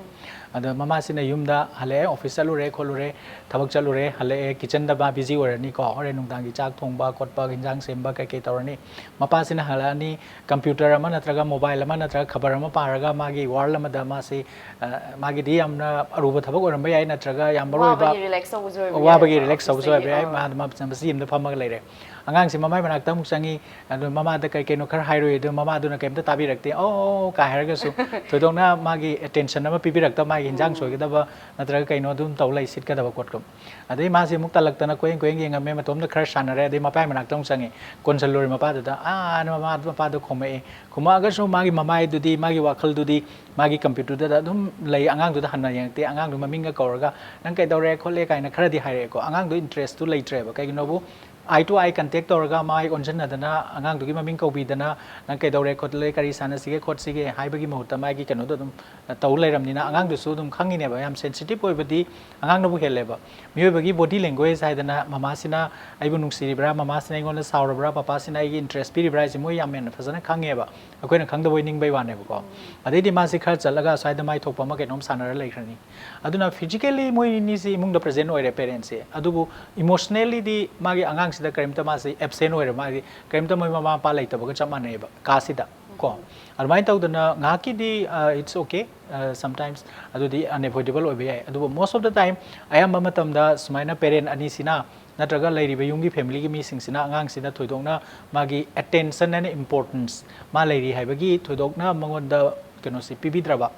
ꯑꯗꯣ ꯃꯃꯥꯁꯤꯅ ꯌꯨꯝꯗ ꯍꯜꯂꯛꯑꯦ, ꯑꯣꯐꯤꯁ ꯆꯠꯂꯨꯔꯦ ꯈꯣꯠꯂꯨꯔꯦ, ꯊꯕꯛ ꯆꯠꯂꯨꯔꯦ, ꯍꯜꯂꯛꯑꯦ, ꯀꯤꯠꯆꯟꯗ ꯃꯥ ꯕꯤꯖꯤ ꯑꯣꯏꯔꯅꯤꯀꯣ, ꯍꯣꯔꯦꯟ ꯅꯨꯡꯗꯥꯡꯒꯤ ꯆꯥꯛ ꯊꯣꯡꯕ ꯈꯣꯠꯄ, ꯍꯤꯟꯖꯥꯡ ꯁꯦꯝꯕ ꯀꯩꯀꯩ ꯇꯧꯔꯅꯤ꯫ ꯃꯄꯥꯁꯤꯅ ꯍꯜꯂꯛꯑꯅꯤ, ꯀꯝꯄ꯭ꯌꯨꯇꯔ ꯑꯃ ꯅꯠꯇ꯭ꯔꯒ ꯃꯣꯕꯥꯏꯜ ꯑꯃ ꯅꯠꯇ꯭ꯔꯒ ꯈꯕꯔ ꯑꯃ ꯄꯥꯔꯒ ꯃꯥꯒꯤ ꯋꯥꯔꯜ ꯑꯃꯗ ꯃꯥꯁꯤ, ꯑ, ꯃꯥꯒꯤꯗꯤ ꯌꯥꯝꯅ ꯑꯔꯨꯕ ꯊꯕꯛ ꯑꯣꯏꯔꯝꯕ ꯌꯥꯏ, ꯅꯠꯇ꯭ꯔꯒ ꯌꯥꯝ ꯃꯔꯨ ꯑꯣꯏꯕ ꯋꯥꯕꯒꯤ ꯔꯤꯂꯦꯛꯁ ꯇꯧꯕꯁꯨ ꯑꯣꯏꯕ ꯋꯥꯕꯒꯤ ꯌꯥꯏꯀꯣ, ꯔꯤꯂꯦꯛꯁ ꯇꯧꯕꯁꯨ ꯑꯣꯏꯕ ꯑꯣꯐꯤꯁꯇꯒꯤ, ꯌꯥꯏ꯫ ꯑꯥ꯫ ꯃꯥ, ꯃꯥ, ꯃꯁꯤ ꯌꯨꯝꯗ ꯐꯝꯃꯒ ꯂꯩꯔꯦ꯫ ꯑꯉꯥꯡꯁꯤ ꯃꯃꯥꯏ ꯃꯅꯥꯛꯇ ꯑꯃꯨꯛ ꯆꯪꯉꯤ, ꯑꯗꯨ ꯃꯃꯥꯗ ꯀꯩ ꯀꯩꯅꯣ ꯈꯔ ꯍꯥꯏꯔꯨꯏ, ꯑꯗꯨ ꯃꯃꯥꯗꯨꯅ ꯀꯩꯝꯇ ꯇꯥꯕꯤꯔꯛꯇꯦ, "ꯑꯣ" ꯀꯥꯏ ꯍꯥꯏꯔꯒꯁꯨ ꯊꯣꯏꯗꯣꯛꯅ ꯃꯥꯒꯤ ꯑꯦꯇꯦꯟꯁꯟ ꯑꯃ ꯄꯤꯕꯤꯔꯛꯇꯕ, ꯃꯥꯒꯤ ꯍꯤꯟꯖꯥꯡ ꯁꯣꯏꯒꯗꯕ ꯅꯠꯇ꯭ꯔꯒ ꯀꯩꯅꯣ ꯑꯗꯨꯝ ꯇꯧ ꯂꯩ, ꯁꯤꯠꯀꯗꯕ ꯈꯣꯠꯀꯗꯕ꯫ ꯑꯗꯩ ꯃꯥꯁꯦ ꯑꯃꯨꯛ ꯇꯜꯂꯛꯇꯅ ꯀꯣꯌꯦꯡ ꯀꯣꯌꯦꯡ ꯌꯦꯡꯉꯝꯃꯦ, ꯃꯇꯣꯝꯗ ꯈꯔ ꯁꯥꯟꯅꯔꯦ, ꯑꯗꯩ ꯃꯄꯥꯏ ꯃꯅꯥꯛꯇ ꯑꯃꯨꯛ ꯆꯪꯉꯦ, ꯀꯣꯟꯁꯤꯜꯂꯨꯔꯦ ꯃꯄꯥꯗꯨꯗ, "ꯑꯥ" ꯑꯅ ꯃꯃꯥ, ꯃꯄꯥꯗꯣ ꯈꯨꯝꯃꯛꯑꯦ꯫ ꯈꯨꯝꯃꯛꯑꯒꯁꯨ ꯃꯥꯒꯤ ꯃꯃꯥꯏꯗꯨꯗꯤ, ꯃꯥꯒꯤ ꯋꯥꯈꯜꯗꯨꯗꯤ ꯃꯥꯒꯤ ꯀꯝꯄ꯭ꯌꯨꯇꯔꯗꯨꯗ ꯑꯗꯨꯝ ꯂꯩ, ꯑꯉꯥꯡꯗꯨꯗ ꯍꯟꯅ ꯌꯦꯡꯉꯛꯇꯦ꯫ ꯑꯉꯥꯡꯗꯨ ꯃꯃꯤꯡꯒ ꯀꯧꯔꯒ "ꯅꯪ ꯀꯩꯗꯧꯔꯦ ꯈꯣꯠꯂꯦ" ꯀꯥꯏꯅ ꯈꯔꯗꯤ ꯍꯥꯏꯔꯛꯑꯦꯀꯣ꯫ ꯑꯉꯥꯡꯗꯣ ꯏꯟꯇꯔꯦꯁꯇꯨ ꯂꯩꯇ꯭ꯔꯦꯕ, ꯀꯩꯒꯤꯅꯣꯕꯨ Eye to eye contact ꯇꯧꯔꯒ ꯃꯥꯏ ꯑꯣꯟꯁꯤꯟꯅꯗꯅ ꯑꯉꯥꯡꯗꯨꯒꯤ ꯃꯃꯤꯡ ꯀꯧꯕꯤꯗꯅ, "ꯅꯪ ꯀꯩꯗꯧꯔꯦ ꯈꯣꯠꯂꯦ, ꯀꯔꯤ ꯁꯥꯟꯅꯁꯤꯒꯦ ꯈꯣꯠꯁꯤꯒꯦ?" ꯍꯥꯏꯕꯒꯤ ꯃꯍꯨꯠꯇ ꯃꯥꯒꯤ ꯀꯩꯅꯣꯗꯣ ꯑꯗꯨꯝ ꯇꯧ ꯂꯩꯔꯕꯅꯤꯅ ꯑꯉꯥꯡꯗꯨꯁꯨ ꯑꯗꯨꯝ ꯈꯪꯉꯤꯅꯦꯕ꯫ ꯌꯥꯝ sensitive ꯑꯣꯏꯕꯗꯤ ꯑꯉꯥꯡꯅꯕꯨ ꯍꯦꯜꯂꯦꯕ꯫ ꯃꯤꯑꯣꯏꯕꯒꯤ body language ꯍꯥꯏꯗꯅ, ꯃꯃꯥꯁꯤꯅ ꯑꯩꯕꯨ ꯅꯨꯡꯁꯤꯔꯤꯕ꯭ꯔꯥ, ꯃꯃꯥꯁꯤꯅ ꯑꯩꯉꯣꯟꯗ ꯁꯥꯎꯔꯕ꯭ꯔꯥ, ꯄꯄꯥꯁꯤꯅ ꯑꯩꯒꯤ interest ꯄꯤꯔꯤꯕ꯭ꯔꯥ ꯍꯥꯏꯁꯦ ꯃꯣꯏ ꯌꯥꯝ ꯍꯦꯟꯅ ꯐꯖꯅ ꯈꯪꯉꯦꯕ꯫ ꯑꯩꯈꯣꯏꯅ ꯈꯪꯗꯕꯣꯏ ꯅꯤꯡꯕꯩ ꯋꯥꯅꯦꯕꯀꯣ꯫ ꯑꯗꯩꯗꯤ ꯃꯥꯁꯤ ꯈꯔ ꯆꯠꯂꯒ ꯑꯁ꯭ꯋꯥꯏꯗ ꯃꯥꯏ ꯊꯣꯛꯄ ꯑꯃ ꯀꯩꯅꯣꯝ ꯁꯥꯟꯅꯔ ꯂꯩꯈ꯭ꯔꯅꯤ꯫ ꯑꯗꯨꯅ physically ꯃꯣꯏ ꯑꯅꯤꯁꯤ ꯏꯃꯨꯡꯗ present ꯑꯣꯏꯔꯦ parentꯁꯦ, ꯑꯗꯨꯕꯨ emotionallyꯗꯤ ꯃꯥꯒꯤ ꯑꯉꯥꯡꯁꯤꯗ ꯀꯔꯤꯝꯇ ꯃꯥꯁꯤ absent ꯑꯣꯏꯔꯦ, ꯃꯥꯒꯤ ꯀꯔꯤꯝꯇ ꯃꯣꯏ ꯃꯃꯥ ꯃꯄꯥ ꯂꯩꯇꯕꯒ ꯆꯞ ꯃꯥꯟꯅꯩꯕ ꯀꯥꯁꯤꯗ ꯀꯣ꯫ ꯑꯗꯨꯃꯥꯏꯅ ꯇꯧꯗꯅ ꯉꯥꯏꯍꯥꯛꯀꯤꯗꯤ, ꯑ, it's okay, ꯑ, sometimes ꯑꯗꯨꯗꯤ unavoidable ꯑꯣꯏꯕ ꯌꯥꯏ, ꯑꯗꯨꯕꯨ most of the time ꯑꯌꯥꯝꯕ ꯃꯇꯝꯗ ꯁꯨꯃꯥꯏꯅ parent ꯑꯅꯤꯁꯤꯅ ꯅꯠꯇ꯭ꯔꯒ ꯂꯩꯔꯤꯕ ꯌꯨꯝꯒꯤ familyꯒꯤ ꯃꯤꯁꯤꯡꯁꯤꯅ ꯑꯉꯥꯡꯁꯤꯗ ꯊꯣꯏꯗꯣꯛꯅ ꯃꯥꯒꯤ attention and importance ꯃꯥ ꯂꯩꯔꯤ ꯍꯥꯏꯕꯒꯤ ꯊꯣꯏꯗꯣꯛꯅ ꯃꯉꯣꯟꯗ ꯀꯩꯅꯣꯁꯤ ꯄꯤꯕꯤꯗ꯭ꯔꯕ,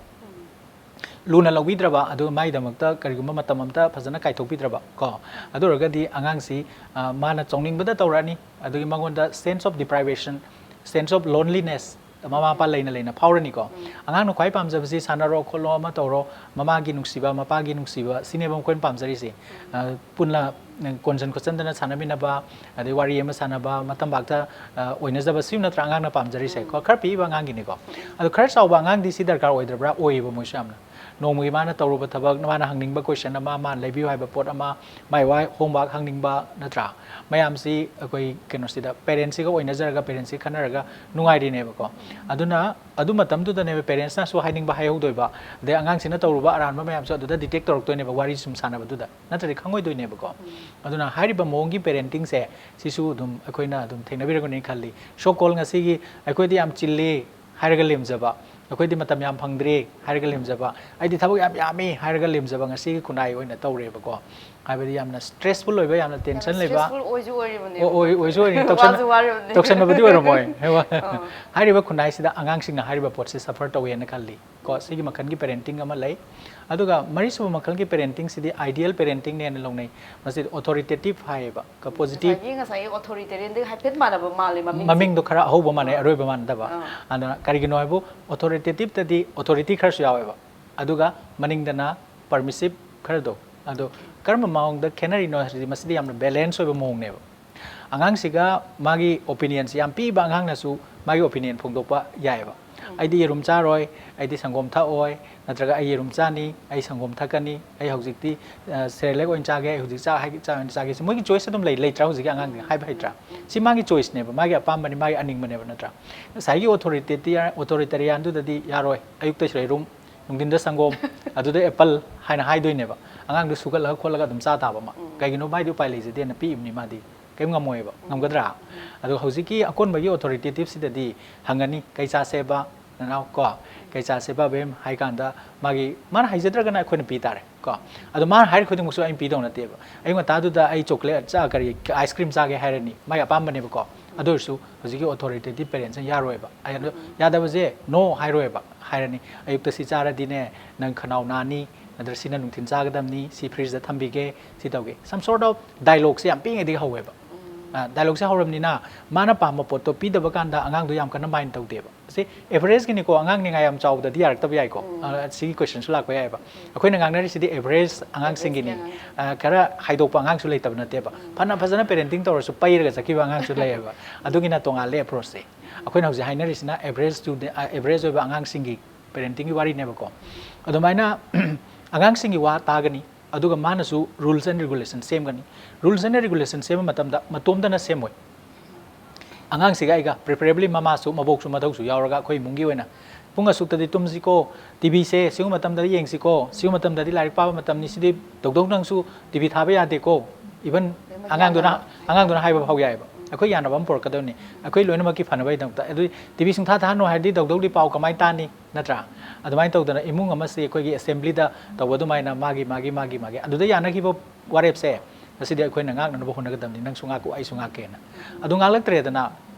ꯂꯨꯅ ꯂꯧꯕꯤꯗ꯭ꯔꯕ, ꯑꯗꯨꯒ ꯃꯥꯒꯤꯗꯃꯛꯇ ꯀꯔꯤꯒꯨꯝꯕ ꯃꯇꯝ ꯑꯃꯇ ꯐꯖꯅ ꯀꯥꯏꯊꯣꯛꯄꯤꯗ꯭ꯔꯕ ꯀꯣ, ꯑꯗꯨ ꯑꯣꯏꯔꯒꯗꯤ ꯑꯉꯥꯡꯁꯤ, ꯑ, ꯃꯥꯅ ꯇꯧꯅꯤꯡꯕꯗ ꯇꯧꯔꯛꯑꯅꯤ, ꯑꯗꯨꯒꯤ ꯃꯉꯣꯟꯗ sense of deprivation, sense of loneliness ꯃꯃꯥ ꯃꯄꯥ ꯂꯩꯅ ꯂꯩꯅ ꯐꯥꯎꯔꯅꯤꯀꯣ꯫ ꯑꯉꯥꯡꯅ ꯈ꯭ꯋꯥꯏ ꯄꯥꯝꯖꯕꯁꯤ ꯁꯥꯟꯅꯔꯣ ꯈꯣꯠꯂꯣ ꯑꯃ ꯇꯧꯔꯣ, ꯃꯃꯥꯒꯤ ꯅꯨꯡꯁꯤꯕ, ꯃꯄꯥꯒꯤ ꯅꯨꯡꯁꯤꯕ, ꯁꯤꯅꯦꯕ ꯃꯈꯣꯏꯅ ꯄꯥꯝꯖꯔꯤꯁꯦ꯫ ꯑ, ꯄꯨꯟꯅ ꯀꯣꯟꯁꯟ ꯈꯣꯠꯆꯟꯗꯅ ꯁꯥꯟꯅꯃꯤꯟꯅꯕ, ꯑꯗꯩ ꯋꯥꯔꯤ ꯑꯃ ꯁꯥꯟꯅꯕ, ꯃꯇꯝ ꯄꯥꯛꯇ, ꯑ, ꯑꯣꯏꯅꯖꯕ, ꯁꯤ ꯅꯠꯇ꯭ꯔꯥ ꯑꯉꯥꯡꯅ ꯄꯥꯝꯖꯔꯤꯁꯦ ꯀꯣ, ꯈꯔ ꯄꯤꯛꯏꯕ ꯑꯉꯥꯡꯒꯤꯅꯤꯀꯣ꯫ ꯑꯗꯣ ꯈꯔ ꯆꯥꯎꯕ ꯑꯉꯥꯡꯗꯤ ꯁꯤ ꯗꯔꯀꯥꯔ ꯑꯣꯏꯗ꯭ꯔꯕ꯭ꯔꯥ? ꯑꯣꯏꯌꯦꯕ ꯃꯣꯏꯁꯨ ꯌꯥꯝꯅ꯫ ꯅꯣꯡꯃꯒꯤ ꯃꯥꯅ ꯇꯧꯔꯨꯕ ꯊꯕꯛ, ꯃꯥꯅ ꯍꯪꯅꯤꯡꯕ question ꯑꯃ, ꯃꯥꯅ ꯂꯩꯕꯤꯌꯨ ꯍꯥꯏꯕ ꯄꯣꯠ ꯑꯃ, ꯃꯥꯏ ꯋꯥꯏ homework ꯍꯪꯅꯤꯡꯕ, ꯅꯠꯇ꯭ꯔꯥ? ꯃꯌꯥꯝꯁꯤ ꯑꯩꯈꯣꯏ ꯀꯩꯅꯣꯁꯤꯗ parentꯁꯤꯒ ꯑꯣꯏꯅꯖꯔꯒ, parentꯁꯤꯒ ꯈꯟꯅꯔꯒ ꯅꯨꯡꯉꯥꯏꯔꯤꯅꯦꯕꯀꯣ꯫ ꯑꯗꯨꯅ ꯑꯗꯨ ꯃꯇꯝꯗꯨꯗꯅꯦꯕ parentsꯅꯁꯨ ꯍꯥꯏꯅꯤꯡꯕ ꯍꯥꯏꯍꯧꯗꯣꯏꯕ, ꯑꯗꯩ ꯑꯉꯥꯡꯁꯤꯅ ꯇꯧꯔꯨꯕ ꯑꯔꯥꯟꯕ ꯃꯌꯥꯝꯁꯨ ꯑꯗꯨꯗ detect ꯇꯧꯔꯛꯇꯣꯏꯅꯦꯕ ꯋꯥꯔꯤ ꯁꯨꯝ ꯁꯥꯟꯅꯕꯗꯨꯗ, ꯅꯠꯇ꯭ꯔꯗꯤ ꯈꯪꯉꯣꯏꯗꯣꯏꯅꯦꯕꯀꯣ꯫ ꯑꯗꯨꯅ ꯍꯥꯏꯔꯤꯕ ꯃꯑꯣꯡꯒꯤ parentingꯁꯦ ꯁꯤꯁꯨ ꯑꯗꯨꯝ ꯑꯩꯈꯣꯏꯅ ꯑꯗꯨꯝ ꯊꯦꯡꯅꯕꯤꯔꯝꯒꯅꯤ ꯈꯜꯂꯤ꯫ So called ꯉꯁꯤꯒꯤ "ꯑꯩꯈꯣꯏꯗꯤ ꯌꯥꯝ ꯆꯤꯜꯂꯤ" ꯍꯥꯏꯔꯒ ꯂꯦꯝꯖꯕ, "ꯑꯩꯈꯣꯏꯗꯤ ꯃꯇꯝ ꯌꯥꯝ ꯐꯪꯗ꯭ꯔꯦ" ꯍꯥꯏꯔꯒ ꯂꯦꯝꯖꯕ, "ꯑꯩꯗꯤ ꯊꯕꯛ ꯌꯥꯝ ꯌꯥꯝꯃꯤ" ꯍꯥꯏꯔꯒ ꯂꯦꯝꯖꯕ ꯉꯁꯤꯒꯤ ꯈꯨꯟꯅꯥꯏ ꯑꯣꯏꯅ ꯇꯧꯔꯦꯕꯀꯣ꯫ ꯍꯥꯏꯕꯗꯤ ꯌꯥꯝꯅ stressful ꯑꯣꯏꯕ, ꯌꯥꯝꯅ tension ꯂꯩꯕ꯫ Stressful ꯑꯣꯏꯁꯨ ꯑꯣꯏꯔꯤꯕꯅꯦ꯫ ꯑꯣ, ꯑꯣꯏ-, ꯑꯣꯏꯁꯨ ꯑꯣꯏꯔꯤꯅꯤ꯫ ꯇꯧꯁꯟ-, ꯋꯥꯁꯨ ꯋꯥꯔꯤꯕꯅꯦ꯫ ꯇꯧꯁꯟꯅꯕꯗꯤ ꯑꯣꯏꯔꯝꯃꯣꯏ꯫ ꯑꯥ꯫ ꯍꯥꯏꯔꯤꯕ ꯈꯨꯟꯅꯥꯏꯁꯤꯗ ꯑꯉꯥꯡꯁꯤꯡꯅ ꯍꯥꯏꯔꯤꯕ ꯄꯣꯠꯁꯦ suffer ꯇꯧꯋꯦꯅ ꯈꯜꯂꯤ ꯀꯣ꯫ ꯁꯤꯒꯤ ꯃꯈꯜꯒꯤ parenting ꯑꯃ ꯂꯩ꯫ ꯑꯗꯨꯒ ꯃꯔꯤꯁꯨꯕ ꯃꯈꯜꯒꯤ parentingꯁꯤꯗꯤ ideal parentingꯅꯦꯅ ꯂꯧꯅꯩ꯫ ꯃꯁꯤꯗꯤ authoritative ꯍꯥꯏꯌꯦꯕ꯫ ꯀ-, positive꯫ ꯉꯁꯥꯏꯒꯤ, ꯉꯁꯥꯏꯒꯤ authoritative ꯍꯥꯏꯐꯦꯠ ꯃꯥꯟꯅꯕ ꯃꯥꯜꯂꯤ ꯃꯃꯤꯡꯁꯦ꯫ ꯃꯃꯤꯡꯗꯣ ꯈꯔ ꯑꯍꯧꯕ ꯃꯥꯟꯅꯩ, ꯑꯥ꯫ ꯑꯔꯣꯏꯕ ꯃꯥꯟꯅꯗꯕ꯫ ꯑꯥ꯫ ꯑꯗꯨꯅ ꯀꯔꯤꯒꯤꯅꯣ ꯍꯥꯏꯕꯨ authoritativeꯇꯗꯤ authority ꯈꯔꯁꯨ ꯌꯥꯎꯋꯦꯕ, ꯑꯗꯨꯒ ꯃꯅꯤꯡꯗꯅ permissive ꯈꯔꯗꯣ꯫ ꯑꯗꯣ ꯀꯔꯝꯕ ꯃꯑꯣꯡꯗ ꯈꯦꯠꯅꯔꯤꯅꯣ ꯍꯥꯏꯔꯗꯤ ꯃꯁꯤꯗꯤ ꯌꯥꯝꯅ balance ꯑꯣꯏꯕ ꯃꯑꯣꯡꯅꯦꯕ꯫ ꯑꯉꯥꯡꯁꯤꯒ ꯃꯥꯒꯤ ꯑꯣꯄꯤꯅꯤꯌꯟꯁꯤ ꯌꯥꯝ ꯄꯤꯕ ꯑꯉꯥꯡꯅꯁꯨ ꯃꯥꯒꯤ ꯑꯣꯄꯤꯅꯤꯌꯟ ꯐꯣꯡꯗꯣꯛꯄ ꯌꯥꯏꯑꯕ꯫ "ꯑꯩꯗꯤ ꯌꯦꯔꯨꯝ ꯆꯥꯔꯣꯏ, ꯑꯩꯗꯤ ꯁꯪꯒꯣꯝ ꯊꯛꯑꯣꯏ, ꯅꯠꯇ꯭ꯔꯒ ꯑꯩ ꯌꯦꯔꯨꯝ ꯆꯥꯅꯤ, ꯑꯩ ꯁꯪꯒꯣꯝ ꯊꯛꯀꯅꯤ, ꯑꯩ ꯍꯧꯖꯤꯛꯇꯤ ꯁꯦꯔꯦꯂꯦꯛ ꯑꯣꯏꯅ ꯆꯥꯒꯦ, ꯑꯩ ꯍꯧꯖꯤꯛ ꯆꯥꯛ ꯍꯥꯏ- ꯆꯥꯛ ꯑꯣꯏꯅ ꯆꯥꯒꯦ"꯫ ꯁꯤ ꯃꯣꯏꯒꯤ ꯆꯣꯏꯁ ꯑꯗꯨꯝ ꯂꯩ, ꯂꯩꯇ꯭ꯔꯥ? ꯍꯧꯖꯤꯛꯀꯤ ꯑꯉꯥꯡꯁꯤꯡ ꯍꯥꯏꯕ ꯍꯩꯇ꯭ꯔꯥ? ꯁꯤ ꯃꯥꯒꯤ ꯆꯣꯏꯁꯅꯦꯕ, ꯃꯥꯒꯤ ꯑꯄꯥꯝꯕꯅꯤ, ꯃꯥꯒꯤ ꯑꯅꯤꯡꯕꯅꯦꯕ, ꯅꯠꯇ꯭ꯔꯥ? ꯉꯁꯥꯏꯒꯤ ꯑꯣꯊꯣꯔꯤꯇꯦꯇꯤ ꯑꯣꯊꯣꯔꯤꯇꯦꯔꯤꯌꯥꯟꯗꯨꯗꯗꯤ ꯌꯥꯔꯣꯏ꯫ "ꯑꯌꯨꯛꯇ ꯁꯤꯔꯩꯔꯨꯝ, ꯅꯨꯡꯊꯤꯟꯗ ꯁꯪꯒꯣꯝ, ꯑꯗꯨꯗ ꯑꯦꯄꯜ" ꯍꯥꯏꯅ ꯍꯥꯏꯗꯣꯏꯅꯦꯕ꯫ ꯑꯉꯥꯡꯗꯨ ꯁꯨꯒꯠꯂꯒ ꯈꯣꯠꯂꯒ ꯑꯗꯨꯝ ꯆꯥ ꯇꯥꯕ ꯑꯃ꯫ ꯀꯩꯒꯤꯅꯣ? ꯃꯥꯏꯗꯤ ꯎꯄꯥꯏ ꯂꯩꯖꯗꯦꯅ ꯄꯤꯛꯏꯕꯅꯤ, ꯃꯥꯗꯤ ꯀꯩꯝ ꯉꯝꯃꯣꯏꯕ꯫ ꯉꯝꯒꯗ꯭ꯔꯥ? ꯑꯗꯣ ꯍꯧꯖꯤꯛꯀꯤ ꯑꯀꯣꯟꯕꯒꯤ ꯑꯣꯊꯣꯔꯤꯇꯦꯇꯤꯞꯁꯤꯗꯗꯤ ꯍꯪꯉꯅꯤ, "ꯀꯩ ꯆꯥꯁꯦꯕ ꯅꯅꯥꯎ?" ꯀꯣ, "ꯀꯩ ꯆꯥꯁꯦꯕ ꯕꯦꯝ?" ꯍꯥꯏ ꯀꯥꯟꯗ ꯃꯥꯒꯤ, ꯃꯥꯅ ꯍꯥꯏꯖꯗ꯭ꯔꯒꯅ ꯑꯩꯈꯣꯏꯅ ꯄꯤ ꯇꯥꯔꯦ ꯀꯣ꯫ ꯑꯗꯣ ꯃꯥꯅ ꯍꯥꯏꯔꯤ ꯈꯨꯗꯤꯡꯃꯛꯁꯨ ꯑꯩꯅ ꯄꯤꯗꯧ ꯅꯠꯇꯦꯕ꯫ ꯑꯌꯨꯛ ꯉꯟꯇꯥꯗꯨꯗ "ꯑꯩ ꯆꯣꯀ꯭ꯂꯦꯠ ꯆꯥ-, ꯀꯔꯤ, ꯑꯥꯏꯁ ꯀ꯭ꯔꯤꯝ ꯆꯥꯒꯦ" ꯍꯥꯏꯔꯅꯤ, ꯃꯥꯒꯤ ꯑꯄꯥꯝꯕꯅꯦꯕꯀꯣ꯫ ꯑꯗꯨ ꯑꯣꯏꯔꯁꯨ ꯍꯧꯖꯤꯛꯀꯤ ꯑꯣꯊꯣꯔꯤꯇꯦꯇꯤꯞ ꯄꯦꯔꯦꯟꯁꯅ ꯌꯥꯔꯣꯏꯕ꯫ ꯑꯩ ꯑꯗꯨ ꯌꯥꯗꯕꯁꯦ "ꯅꯣ" ꯍꯥꯏꯔꯣꯏꯕ꯫ ꯍꯥꯏꯔꯅꯤ, "ꯑꯌꯨꯛꯇ ꯁꯤ ꯆꯥꯔꯗꯤꯅꯦ ꯅꯪ ꯈꯅꯥꯎ ꯅꯥꯅꯤ, ꯅꯠꯇ꯭ꯔ ꯁꯤꯅ ꯅꯨꯡꯊꯤꯜ ꯆꯥꯒꯗꯕꯅꯤ, ꯁꯤ ꯐ꯭ꯔꯤꯖꯇ ꯊꯝꯕꯤꯒꯦ, ꯁꯤ ꯇꯧꯒꯦ"꯫ Some sort of dialogueꯁꯦ ꯌꯥꯝ ꯄꯤꯛꯏꯉꯩꯗꯒꯤ ꯍꯧꯋꯦꯕ꯫ ꯗꯥꯏꯂꯣꯛꯁꯦ ꯍꯧꯔꯕꯅꯤꯅ ꯃꯥꯅ ꯄꯥꯝꯕ ꯄꯣꯠꯇꯣ ꯄꯤꯗꯕ ꯀꯥꯟꯗ ꯑꯉꯥꯡꯗꯣ ꯌꯥꯝ ꯀꯟꯅ ꯃꯥꯏꯟ ꯇꯧꯗꯦꯕ꯫ ꯁꯤ ꯑꯦꯚꯔꯦꯖꯀꯤꯅꯤꯀꯣ, ꯑꯉꯥꯡ ꯅꯤꯡꯉꯥꯏ ꯌꯥꯝ ꯆꯥꯎꯕꯗꯗꯤ ꯌꯥꯔꯛꯇꯕ ꯌꯥꯏꯀꯣ꯫ ꯑ, ꯁꯤꯒꯤ ꯀꯣꯏꯁꯟꯁꯨ ꯂꯥꯛꯄ ꯌꯥꯏꯑꯕ꯫ ꯑꯩꯈꯣꯏꯅ ꯉꯥꯡꯅꯔꯤꯁꯤꯗꯤ ꯑꯦꯚꯔꯦꯖ ꯑꯉꯥꯡꯁꯤꯡꯒꯤꯅꯤ꯫ ꯑ, ꯈꯔ ꯍꯥꯏꯗꯣꯛꯄ ꯑꯉꯥꯡꯁꯨ ꯂꯩꯇꯕ ꯅꯠꯇꯦꯕ꯫ ꯐꯅ ꯐꯖꯅ ꯄꯦꯔꯦꯟꯇꯤꯡ ꯇꯧꯔꯁꯨ ꯄꯩꯔꯒ ꯆꯠꯈꯤꯕ ꯑꯉꯥꯡꯁꯨ ꯂꯩꯌꯦꯕ꯫ ꯑꯗꯨꯒꯤꯅ ꯇꯣꯉꯥꯜꯂꯦ ꯑꯦꯄ꯭ꯔꯣꯆꯁꯦ꯫ ꯑꯩꯈꯣꯏꯅ ꯍꯧꯖꯤꯛ ꯍꯥꯏꯅꯔꯤꯁꯤꯅ ꯑꯦꯚꯔꯦꯖ ꯇꯨ, ꯑꯦꯚꯔꯦꯖ ꯑꯣꯏꯕ ꯑꯉꯥꯡꯁꯤꯡꯒꯤ ꯄꯦꯔꯦꯟꯇꯤꯡꯒꯤ ꯋꯥꯔꯤꯅꯦꯕꯀꯣ꯫ ꯑꯗꯨꯃꯥꯏꯅ ꯑꯉꯥꯡꯁꯤꯡꯒꯤ ꯋꯥ ꯇꯥꯒꯅꯤ, ꯑꯗꯨꯒ ꯃꯥꯅꯁꯨ rules and regulation ꯁꯦꯝꯒꯅꯤ꯫ Rules and regulation ꯁꯦꯝꯕ ꯃꯇꯝꯗ ꯃꯇꯣꯝꯇꯅ ꯁꯦꯝꯃꯣꯏ꯫ ꯑꯉꯥꯡꯁꯤꯒ ꯑꯩꯒ, preferably ꯃꯃꯥꯁꯨ, ꯃꯕꯣꯛꯁꯨ, ꯃꯙꯧꯁꯨ ꯌꯥꯎꯔꯒ ꯑꯩꯈꯣꯏ ꯏꯃꯨꯡꯒꯤ ꯑꯣꯏꯅ ꯄꯨꯡ ꯑꯁꯨꯛꯇꯗꯤ ꯇꯨꯝꯁꯤꯀꯣ, ꯇꯤꯚꯤꯁꯦ ꯁꯤꯒꯨꯝꯕ ꯃꯇꯝꯗꯗꯤ ꯌꯦꯡꯁꯤꯀꯣ, ꯁꯤꯒꯨꯝꯕ ꯃꯇꯝꯗꯗꯤ ꯂꯥꯏꯔꯤꯛ ꯄꯥꯕ ꯃꯇꯝꯅꯤ, ꯁꯤꯗꯤ ꯗꯧꯗꯧ ꯅꯪꯁꯨ ꯇꯤꯚꯤ ꯊꯥꯕ ꯌꯥꯗꯦꯀꯣ꯫ Even ꯑꯉꯥꯡꯗꯨꯅ, ꯑꯉꯥꯡꯗꯨꯅ ꯍꯥꯏꯕ ꯐꯥꯎ ꯌꯥꯏꯑꯕ꯫ ꯑꯩꯈꯣꯏ ꯌꯥꯅꯕ ꯑꯃ ꯄꯨꯔꯛꯀꯗꯕꯅꯤ, ꯑꯩꯈꯣꯏ ꯂꯣꯏꯅꯃꯛꯀꯤ ꯐꯅꯕꯒꯤꯗꯃꯛꯇ꯫ ꯑꯗꯨ ꯇꯤꯚꯤ ꯁꯨꯡꯊꯥ ꯊꯥꯍꯟꯅꯨ ꯍꯥꯏꯔꯗꯤ ꯗꯧꯗꯧꯗꯤ ꯄꯥꯎ ꯀꯃꯥꯏꯅ ꯇꯥꯅꯤ? ꯅꯠꯇ꯭ꯔꯥ? ꯑꯗꯨꯃꯥꯏꯅ ꯇꯧꯗꯅ ꯏꯃꯨꯡ ꯑꯃꯁꯤ ꯑꯩꯈꯣꯏꯒꯤ ꯑꯦꯁꯦꯝꯕ꯭ꯂꯤꯗ ꯇꯧꯕ ꯑꯗꯨꯃꯥꯏꯅ ꯃꯥꯒꯤ, ꯃꯥꯒꯤ, ꯃꯥꯒꯤ, ꯃꯥꯒꯤ ꯑꯗꯨꯗ ꯌꯥꯅꯈꯤꯕ ꯋꯥꯔꯦꯞꯁꯦ ꯉꯁꯤꯗꯤ ꯑꯩꯈꯣꯏꯅ ꯉꯥꯛꯅꯅꯕ ꯍꯣꯠꯅꯒꯗꯕꯅꯤ, "ꯅꯪꯁꯨ ꯉꯥꯛꯀꯣ, ꯑꯩꯁꯨ ꯉꯥꯛꯀꯦꯅ"꯫ ꯑꯗꯨ ꯉꯥꯛꯂꯛꯇ꯭ꯔꯦꯗꯅ,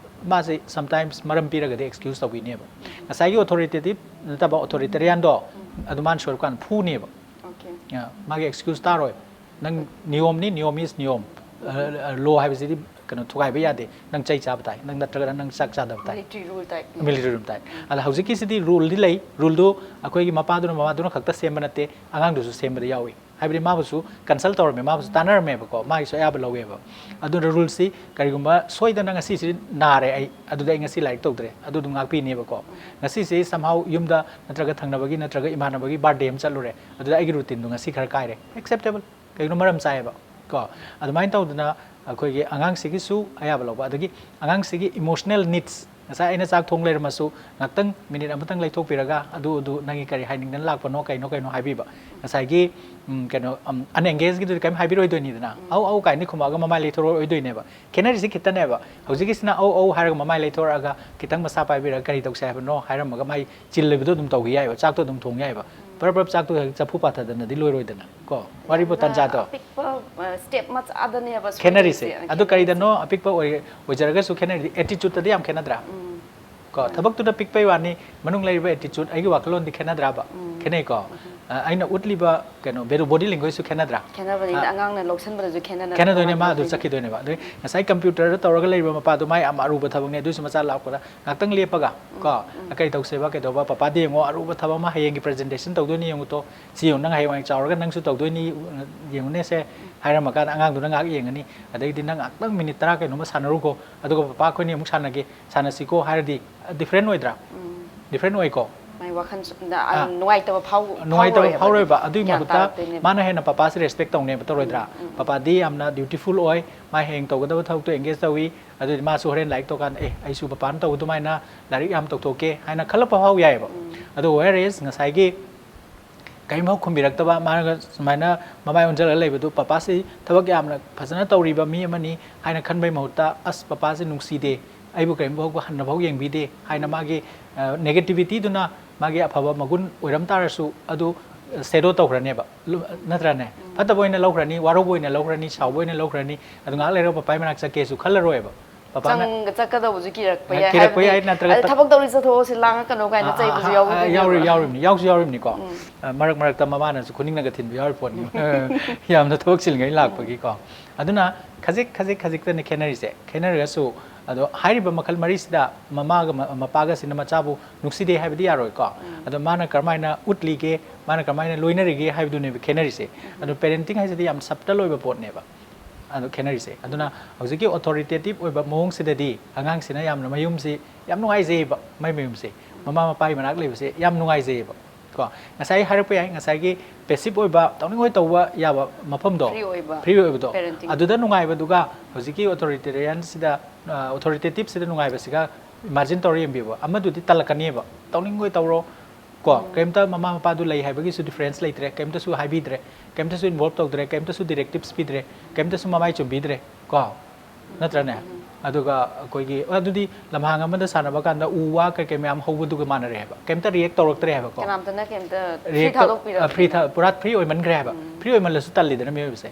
ꯃꯥꯁꯦ sometimes ꯃꯔꯝ ꯄꯤꯔꯒꯗꯤ ꯑꯦꯛꯁꯀ꯭ꯌꯨꯁ ꯇꯧꯕꯤꯅꯦꯕ꯫ ꯉꯁꯥꯏꯒꯤ ꯑꯣꯊꯣꯔꯤꯇꯦꯇꯤꯞ ꯅꯠꯇꯕ ꯑꯣꯊꯣꯔꯤꯇꯦꯔꯤꯌꯥꯟꯗꯣ ꯑꯗꯨ ꯃꯥꯅ ꯁꯣꯏꯔꯛꯄ ꯀꯥꯟꯗ ꯐꯨꯅꯦꯕ꯫ ꯑꯣꯀꯦ꯫ ꯑ, ꯃꯥꯒꯤ ꯑꯦꯛꯁꯀ꯭ꯌꯨꯁ ꯇꯥꯔꯣꯏ꯫ "ꯅꯪ ꯅꯤꯌꯣꯝꯅꯤ, ꯅꯤꯌꯣꯝ is ꯅꯤꯌꯣꯝ꯫ ꯂꯣ ꯍꯥꯏꯕꯁꯤꯗꯤ ꯀꯩꯅꯣ ꯊꯨꯒꯥꯏꯕ ꯌꯥꯗꯦ꯫ ꯅꯪ ꯆꯩ ꯆꯥꯕ ꯇꯥꯏ, ꯅꯪ ꯅꯠꯇ꯭ꯔꯒꯅ ꯅꯪ ꯆꯥꯛ ꯆꯥꯗꯕ ꯇꯥꯏ"꯫ Military rule type. Military rule type. ꯑꯗ ꯍꯧꯖꯤꯛꯀꯤꯁꯤꯗꯤ ꯔꯨꯜꯗꯤ ꯂꯩ꯫ ꯔꯨꯜꯗꯨ ꯑꯩꯈꯣꯏꯒꯤ ꯃꯄꯥꯗꯨꯅ, ꯃꯃꯥꯗꯨꯅ ꯈꯛꯇ ꯁꯦꯝꯕ ꯅꯠꯇꯦ, ꯑꯉꯥꯡꯗꯨꯁꯨ ꯁꯦꯝꯕꯗ ꯌꯥꯎꯏ꯫ ꯍꯥꯏꯕꯗꯤ ꯃꯥꯕꯨꯁꯨ ꯀꯟꯁꯜ ꯇꯧꯔꯝꯃꯦ, ꯃꯥꯕꯨꯁꯨ ꯇꯥꯟꯅꯔꯝꯃꯦꯕꯀꯣ, ꯃꯥꯒꯤꯁꯨ ꯑꯌꯥꯕ ꯂꯧꯋꯦꯕ꯫ ꯑꯗꯨꯅ ꯔꯨꯜꯁꯤ ꯀꯔꯤꯒꯨꯝꯕ ꯁꯣꯏꯗꯅ ꯉꯁꯤꯁꯤ ꯅꯥꯔꯦ ꯑꯩ, ꯑꯗꯨꯗ ꯑꯩ ꯉꯁꯤ ꯂꯥꯏꯔꯤꯛ ꯇꯧꯗ꯭ꯔꯦ, ꯑꯗꯨ ꯑꯗꯨꯝ ꯉꯥꯛꯄꯤꯅꯦꯕꯀꯣ꯫ ꯉꯁꯤꯁꯤ somehow ꯌꯨꯝꯗ ꯅꯠꯇ꯭ꯔꯒ ꯊꯪꯅꯕꯒꯤ ꯅꯠꯇ꯭ꯔꯒ ꯏꯃꯥꯟꯅꯕꯒꯤ ꯕꯥꯔꯗꯦ ꯑꯃ ꯆꯠꯂꯨꯔꯦ, ꯑꯗꯨꯗ ꯑꯩꯒꯤ ꯔꯨꯇꯤꯟꯗꯣ ꯉꯁꯤ ꯈꯔ ꯀꯥꯏꯔꯦ, ꯑꯦꯛꯁꯦꯞꯇꯦꯕꯜ꯫ ꯀꯩꯒꯤꯅꯣ? ꯃꯔꯝ ꯆꯥꯏꯌꯦꯕ ꯀꯣ꯫ ꯑꯗꯨꯃꯥꯏꯅ ꯇꯧꯗꯅ ꯑꯩꯈꯣꯏꯒꯤ ꯑꯉꯥꯡꯁꯤꯒꯤꯁꯨ ꯑꯌꯥꯕ ꯂꯧꯕ, ꯑꯗꯒꯤ ꯑꯉꯥꯡꯁꯤꯒꯤ ꯏꯃꯣꯁꯅꯦꯜ ꯅꯤꯗꯁ, ꯉꯁꯥꯏ ꯑꯩꯅ ꯆꯥꯛ ꯊꯣꯡ ꯂꯩꯔꯝꯃꯁꯨ ꯉꯥꯛꯇꯪ ꯃꯤꯅꯤꯠ ꯑꯃꯇꯪ ꯂꯩꯊꯣꯛꯄꯤꯔꯒ, "ꯑꯗꯨ ꯑꯗꯨ ꯅꯪꯒꯤ ꯀꯔꯤ ꯍꯥꯏꯅꯤꯡꯗꯅ ꯂꯥꯛꯄꯅꯣ, ꯀꯩꯅꯣ ꯀꯩꯅꯣ?" ꯍꯥꯏꯕꯤꯕ꯫ ꯉꯁꯥꯏꯒꯤ ꯎꯝ, ꯀꯩꯅꯣ, ꯎꯝ, unengaged ꯀꯤꯗꯨꯗꯤ ꯀꯔꯤꯝ ꯍꯥꯏꯕꯤꯔꯣꯏꯗꯣꯏꯅꯤꯗꯅ, "ꯑꯧ ꯑꯧ" ꯀꯥꯏꯅ ꯈꯨꯝꯃꯛꯑꯒ ꯃꯃꯥꯏ ꯂꯩꯊꯣꯔꯛꯑꯣꯏꯗꯣꯏꯅꯦꯕ꯫ ꯈꯦꯠꯅꯔꯤꯁꯦ ꯈꯤꯇꯅꯦꯕ꯫ ꯍꯧꯖꯤꯛꯀꯤꯁꯤꯅ "ꯑꯧ ꯑꯧ" ꯍꯥꯏꯔꯒ ꯃꯃꯥꯏ ꯂꯩꯊꯣꯔꯛꯑꯒ ꯈꯤꯇꯪ ꯃꯁꯥ ꯄꯥꯏꯕꯤꯔꯒ "ꯀꯔꯤ ꯇꯧꯁꯦ ꯍꯥꯏꯕꯅꯣ?" ꯍꯥꯏꯔꯝꯃꯒ ꯃꯥꯏ ꯆꯤꯜ ꯂꯩꯕꯗꯣ ꯑꯗꯨꯝ ꯇꯧꯈꯤ ꯌꯥꯏꯑꯕ꯫ ꯆꯥꯛꯇꯣ ꯑꯗꯨꯝ ꯊꯣꯡ ꯌꯥꯏꯑꯕ꯫ ꯄꯔꯞ ꯄꯔꯞ ꯆꯥꯛꯇꯣ ꯍꯦꯛ ꯆꯐꯨ ꯄꯥꯊꯗꯅꯗꯤ ꯂꯣꯏꯔꯣꯏꯗꯅ ꯀꯣ꯫ ꯋꯥꯔꯤꯕꯨ ꯇꯥꯟꯖꯥꯗꯣ꯫ ꯑꯄꯤꯛꯄ ꯁ꯭ꯇꯦꯞ ꯃꯆꯥꯗꯅꯦꯕ ꯈꯦꯠꯅꯔꯤꯁꯦ꯫ ꯁꯣꯏꯔꯤꯁꯦ꯫ ꯑꯗꯨ ꯀꯔꯤꯗꯅꯣ ꯑꯄꯤꯛꯄ ꯑꯣꯏ-, ꯑꯣꯏꯖꯔꯒꯁꯨ ꯈꯦꯠꯅꯔꯤꯗꯤ ꯑꯦꯇꯤꯆꯨꯠꯇꯗꯤ ꯌꯥꯝ ꯈꯦꯠꯅꯗ꯭ꯔꯥ? ꯀꯣ, ꯊꯕꯛꯇꯨꯗ ꯄꯤꯛꯄꯩ ꯋꯥꯅꯤ, ꯃꯅꯨꯡ ꯂꯩꯔꯤꯕ ꯑꯦꯇꯤꯆꯨꯠ, ꯑꯩꯒꯤ ꯋꯥꯈꯜꯂꯣꯟꯗꯤ ꯈꯦꯠꯅꯗ꯭ꯔꯥꯕ? ꯈꯦꯠꯅꯩꯀꯣ꯫ ꯑ, ꯑꯩꯅ ꯎꯠꯂꯤꯕ ꯀꯩꯅꯣ ꯕꯣꯗꯤ ꯂꯦꯡꯒ꯭ꯋꯦꯖꯁꯨ ꯈꯦꯠꯅꯗ꯭ꯔꯥ? ꯈꯦꯠꯅꯕꯅꯤꯅ ꯑ, ꯑꯉꯥꯡꯅ ꯂꯧꯁꯟꯕꯗꯁꯨ ꯈꯦꯠꯅꯅ ꯈꯦꯠꯅꯗꯣꯏꯅꯦ, ꯃꯥ ꯀꯃꯥꯏꯅ ꯑꯗꯨ ꯇꯧꯗꯣꯏꯅꯣ? ꯆꯠꯈꯤꯗꯣꯏꯅꯦꯕ꯫ ꯑꯗꯩ ꯉꯁꯥꯏ ꯀꯝꯄ꯭ꯌꯨꯇꯔꯗ ꯇꯧꯔꯒ ꯂꯩꯔꯤꯕ ꯃꯄꯥꯗꯣ, ꯃꯥ ꯌꯥꯝ ꯑꯔꯨꯕ ꯊꯕꯛꯅꯦ, ꯑꯗꯨꯏꯁꯨ ꯃꯆꯥ ꯂꯥꯛꯄꯗ ꯉꯥꯛꯇꯪ ꯂꯦꯞꯄꯒ ꯀꯣ, "ꯑ, ꯀꯩ ꯇꯧꯁꯦꯕ, ꯀꯩꯗꯧꯕ, ꯄꯄꯥꯗꯤ ꯌꯦꯡꯉꯣ, ꯑꯔꯨꯕ ꯊꯕꯛ ꯑꯃ ꯍꯌꯦꯡꯒꯤ ꯄ꯭ꯔꯖꯦꯟꯇꯦꯁꯟ ꯇꯧꯗꯣꯏꯅꯤ, ꯌꯦꯡꯉꯨꯇꯣ, ꯁꯤ ꯌꯦꯡꯉꯨ, ꯅꯪ ꯍꯌꯦꯡꯋꯥꯏ ꯆꯥꯎꯔꯒ ꯅꯪꯁꯨ ꯇꯧꯗꯣꯏꯅꯤ, ꯌꯦꯡꯉꯨꯅꯦ ꯁꯦ", ꯍꯥꯏꯔꯝꯃꯀꯥꯟꯗ ꯑꯉꯥꯡꯗꯨꯅ ꯉꯥꯏꯍꯥꯛ ꯌꯦꯡꯉꯅꯤ, ꯑꯗꯩꯗꯤ ꯅꯪ ꯉꯥꯛꯇꯪ ꯃꯤꯅꯤꯠ ꯇꯔꯥ ꯀꯩꯅꯣꯝꯃ ꯁꯥꯟꯅꯔꯨꯀꯣ, ꯑꯗꯨꯒ "ꯄꯄꯥ ꯑꯩꯈꯣꯏꯅꯤ ꯑꯃꯨꯛ ꯁꯥꯟꯅꯒꯦ, ꯁꯥꯟꯅꯁꯤꯀꯣ" ꯍꯥꯏꯔꯗꯤ ꯗꯤꯐ꯭ꯔꯦꯟ ꯑꯣꯏꯗ꯭ꯔꯥ? ꯗꯤꯐ꯭ꯔꯦꯟ ꯑꯣꯏꯀꯣ꯫ ꯃꯥꯏ ꯋꯥꯈꯜ ꯁꯨ-, ꯅ-, ꯑꯥ꯫ ꯅꯨꯡꯉꯥꯏꯇꯕ ꯐꯥꯎ-, ꯅꯨꯡꯉꯥꯏꯇꯕ ꯐꯥꯎꯔꯣꯏꯕ꯫ ꯐꯥꯎꯔꯣꯏꯕ꯫ ꯑꯗꯨꯒꯤ ꯒ꯭ꯌꯥꯟ ꯃꯍꯨꯠꯇ ꯇꯥꯔꯛꯇꯣꯏꯅꯦꯕ꯫ ꯃꯥꯅ ꯍꯦꯟꯅ ꯄꯄꯥꯁꯦ ꯔꯦꯁꯄꯦꯛ ꯇꯧꯅꯦꯕ, ꯇꯧꯔꯣꯏꯗ꯭ꯔꯥ? ꯄꯄꯥꯗꯤ ꯌꯥꯝꯅ ꯗ꯭ꯌꯨꯇꯤꯐꯨꯜ ꯑꯣꯏ, ꯃꯥ ꯍꯌꯦꯡ ꯇꯧꯒꯗꯕ ꯊꯕꯛꯇꯣ ꯑꯦꯡꯒꯦꯖ ꯇꯧꯏ, ꯑꯗꯨꯗꯤ ꯃꯥꯁꯨ ꯍꯣꯔꯦꯟ ꯂꯥꯏꯔꯤꯛ ꯇꯧꯀꯥꯟꯗ, "ꯑꯦ, ꯑꯩꯁꯨ ꯄꯄꯥꯅ ꯇꯧꯕ ꯑꯗꯨꯃꯥꯏꯅ ꯂꯥꯏꯔꯤꯛ ꯌꯥꯝ ꯇꯧꯊꯣꯛꯀꯦ" ꯍꯥꯏꯅ ꯈꯜꯂꯛꯄ ꯐꯥꯎ ꯌꯥꯏꯑꯕ꯫ ꯑꯗꯣ whereas ꯉꯁꯥꯏꯒꯤ ꯀꯔꯤꯝꯐꯥꯎ ꯈꯨꯝꯕꯤꯔꯛꯇꯕ, ꯃꯥꯅ ꯁꯨꯃꯥꯏꯅ ꯃꯃꯥꯏ ꯑꯣꯟꯁꯤꯜꯂꯒ ꯂꯩꯕꯗꯨ, "ꯄꯄꯥꯁꯤ ꯊꯕꯛ ꯌꯥꯝꯅ ꯐꯖꯅ ꯇꯧꯔꯤꯕ ꯃꯤ ꯑꯃꯅꯤ" ꯍꯥꯏꯅ ꯈꯟꯕꯩ ꯃꯍꯨꯠꯇ, "ꯑꯁ, ꯄꯄꯥꯁꯤ ꯅꯨꯡꯁꯤꯗꯦ, ꯑꯩꯕꯨ ꯀꯔꯤꯝꯐꯥꯎꯕ ꯍꯟꯅꯐꯥꯎ ꯌꯦꯡꯕꯤꯗꯦ" ꯍꯥꯏꯅ ꯃꯥꯒꯤ, ꯑ, ꯅꯦꯒꯦꯇꯤꯚꯤꯇꯤꯗꯨꯅ ꯃꯥꯒꯤ ꯑꯐꯕ ꯃꯒꯨꯟ ꯑꯣꯏꯔꯝ ꯇꯥꯔꯁꯨ ꯑꯗꯨ ꯁꯦꯗꯣ ꯇꯧꯈ꯭ꯔꯅꯦꯕ, ꯂꯨ-, ꯅꯠꯇ꯭ꯔꯅꯦ? ꯐꯠꯇꯕ ꯑꯣꯏꯅ ꯂꯧꯈ꯭ꯔꯅꯤ, ꯋꯥꯔꯧꯕ ꯑꯣꯏꯅ ꯂꯧꯈ꯭ꯔꯅꯤ, ꯁꯥꯎꯕ ꯑꯣꯏꯅ ꯂꯧꯈ꯭ꯔꯅꯤ, ꯑꯗꯨ ꯉꯥꯏꯍꯥꯛ ꯂꯩꯔꯒ ꯄꯄꯥꯒꯤ ꯃꯅꯥꯛ ꯆꯠꯀꯦꯁꯨ ꯈꯜꯂꯔꯣꯏꯕ꯫ ꯄꯄꯥꯅ ꯆꯪ ꯆꯠꯀꯗꯧꯕꯁꯨ ꯀꯤꯔꯛꯄ ꯍꯥꯏ, ꯌꯥꯏ ꯀꯤꯔꯛꯄ ꯌꯥꯏ, ꯍꯥꯏꯕꯗꯤ ꯅꯠꯇ꯭ꯔꯒ ꯑꯗ ꯊꯕꯛ ꯊꯕꯛ ꯇꯧꯔꯤ ꯆꯠꯊꯣꯛꯑꯣ ꯁꯤ ꯂꯥꯡꯉꯛꯀꯅꯣ ꯀꯥꯏꯅ ꯑꯥ, ꯆꯩꯕꯁꯨ ꯑꯥ, ꯌꯥꯎꯕ ꯑꯥ, ꯌꯥꯎꯔꯤꯕꯅꯤ, ꯌꯥꯎꯔꯤꯕꯅꯤ, ꯌꯥꯎꯁꯨ ꯌꯥꯎꯔꯤꯕꯅꯤꯀꯣ꯫ ꯑ, ꯃꯔꯛ ꯃꯔꯛꯇ ꯃꯃꯥꯅꯁꯨ ꯈꯨꯅꯤꯡꯅꯒ ꯊꯤꯟꯕ ꯌꯥꯎꯔꯤ ꯄꯣꯠꯅꯤ꯫ ꯌꯥꯝꯅ ꯊꯕꯛ ꯆꯤꯜꯂꯤꯉꯩ ꯂꯥꯛꯄꯒꯤꯀꯣ꯫ ꯑꯗꯨꯅ ꯈꯖꯤꯛ ꯈꯖꯤꯛ ꯈꯖꯤꯛꯇꯅꯦ ꯈꯦꯠꯅꯔꯤꯁꯦ꯫ ꯈꯦꯠꯅꯔꯒꯁꯨ ꯑꯗꯣ ꯍꯥꯏꯔꯤꯕ ꯃꯈꯜ ꯃꯔꯤꯁꯤꯗ ꯃꯃꯥꯒ ꯃ-, ꯃꯄꯥꯒꯁꯤꯅ ꯃꯆꯥꯕꯨ ꯅꯨꯡꯁꯤꯗꯦ ꯍꯥꯏꯕꯗꯤ ꯌꯥꯔꯣꯏꯀꯣ꯫ ꯑꯗꯣ ꯃꯥꯅ ꯀꯔꯝꯍꯥꯏꯅ ꯎꯠꯂꯤꯒꯦ, ꯃꯥꯅ ꯀꯔꯝꯍꯥꯏꯅ ꯂꯣꯏꯅꯔꯤꯒꯦ ꯍꯥꯏꯕꯗꯨꯅꯦꯕ ꯈꯦꯠꯅꯔꯤꯁꯦ꯫ ꯑꯗꯣ parenting ꯍꯥꯏꯁꯤꯗꯤ ꯌꯥꯝ subtle ꯑꯣꯏꯕ ꯄꯣꯠꯅꯦꯕ꯫ ꯑꯗꯣ ꯈꯦꯠꯅꯔꯤꯁꯦ꯫ ꯑꯗꯨꯅ ꯍꯧꯖꯤꯛꯀꯤ authoritative ꯑꯣꯏꯕ ꯃꯑꯣꯡꯁꯤꯗꯗꯤ ꯑꯉꯥꯡꯁꯤꯅ ꯌꯥꯝꯅ ꯃꯌꯨꯝꯁꯤ ꯌꯥꯝ ꯅꯨꯡꯉꯥꯏꯖꯩꯌꯦꯕ꯫ ꯃꯥꯏ ꯃꯌꯨꯝꯁꯦ, ꯃꯃꯥ ꯃꯄꯥꯒꯤ ꯃꯅꯥꯛ ꯂꯩꯕꯁꯦ ꯌꯥꯝ ꯅꯨꯡꯉꯥꯏꯖꯩꯌꯦꯕ꯫ ꯀꯣ, ꯉꯁꯥꯏ ꯍꯥꯏꯔꯛꯄ ꯌꯥꯏ, ꯉꯁꯥꯏꯒꯤ passive ꯑꯣꯏꯕ, ꯇꯧꯅꯤꯡꯉꯣꯏ ꯇꯧꯕ ꯌꯥꯕ ꯃꯐꯝꯗꯣ, Free ꯑꯣꯏꯕ free ꯑꯣꯏꯕꯗꯣ, parenting. ꯑꯗꯨꯗ ꯅꯨꯡꯉꯥꯏꯕꯗꯨꯒ ꯍꯧꯖꯤꯛꯀꯤ authoritarianꯁꯤꯗ, ꯑ, authoritativeꯁꯤꯗ ꯅꯨꯡꯉꯥꯏꯕꯁꯤꯒ imagine ꯇꯧꯔ ꯌꯦꯡꯕꯤꯌꯨꯕ꯫ ꯑꯃꯗꯨꯗꯤ ꯇꯜꯂꯛꯀꯅꯦꯕ, ꯇꯧꯅꯤꯡꯉꯣꯏ ꯇꯧꯔꯣ, ꯀꯣ, ꯀꯩꯝꯇ ꯃꯃꯥ ꯃꯄꯥꯗꯨ ꯂꯩ ꯍꯥꯏꯕꯒꯤꯁꯨ difference ꯂꯩꯇ꯭ꯔꯦ, ꯀꯩꯝꯇꯁꯨ ꯍꯥꯏꯕꯤꯗ꯭ꯔꯦ, ꯀꯩꯝꯇꯁꯨ involve ꯇꯧꯗ꯭ꯔꯦ, ꯀꯩꯝꯇꯁꯨ directives ꯄꯤꯗ꯭ꯔꯦ, ꯀꯩꯝꯇꯁꯨ ꯃꯃꯥꯏ ꯆꯨꯝꯕꯤꯗ꯭ꯔꯦ, ꯀꯣ, ꯅꯠꯇ꯭ꯔꯅꯦ? ꯑꯗꯨꯒ ꯑꯩꯈꯣꯏꯒꯤ, ꯑꯗꯨꯗꯤ ꯂꯝꯍꯥꯡ ꯑꯃꯗ ꯁꯥꯟꯅꯕ ꯀꯥꯟꯗ ꯎ ꯋꯥ ꯀꯩ ꯀꯩ ꯃꯌꯥꯝ ꯍꯧꯕꯗꯨꯒ ꯃꯥꯟꯅꯔꯦ ꯍꯥꯏꯕ, ꯀꯩꯝꯇ react ꯇꯧꯔꯛꯇ꯭ꯔꯦ ꯍꯥꯏꯕꯀꯣ꯫ ꯀꯅꯥꯝꯇꯅ ꯀꯩꯝꯇ free React ꯊꯥꯗꯣꯛꯄꯤꯔꯛ ꯑ, free ꯊꯥ-, ꯄꯨꯔꯥ free ꯑꯣꯏꯃꯟꯈ꯭ꯔꯦ ꯍꯥꯏꯕ꯫ Free ꯑꯣꯏꯃꯜꯂꯁꯨ ꯇꯜꯂꯤꯗꯅ ꯃꯤꯑꯣꯏꯕꯁꯦ꯫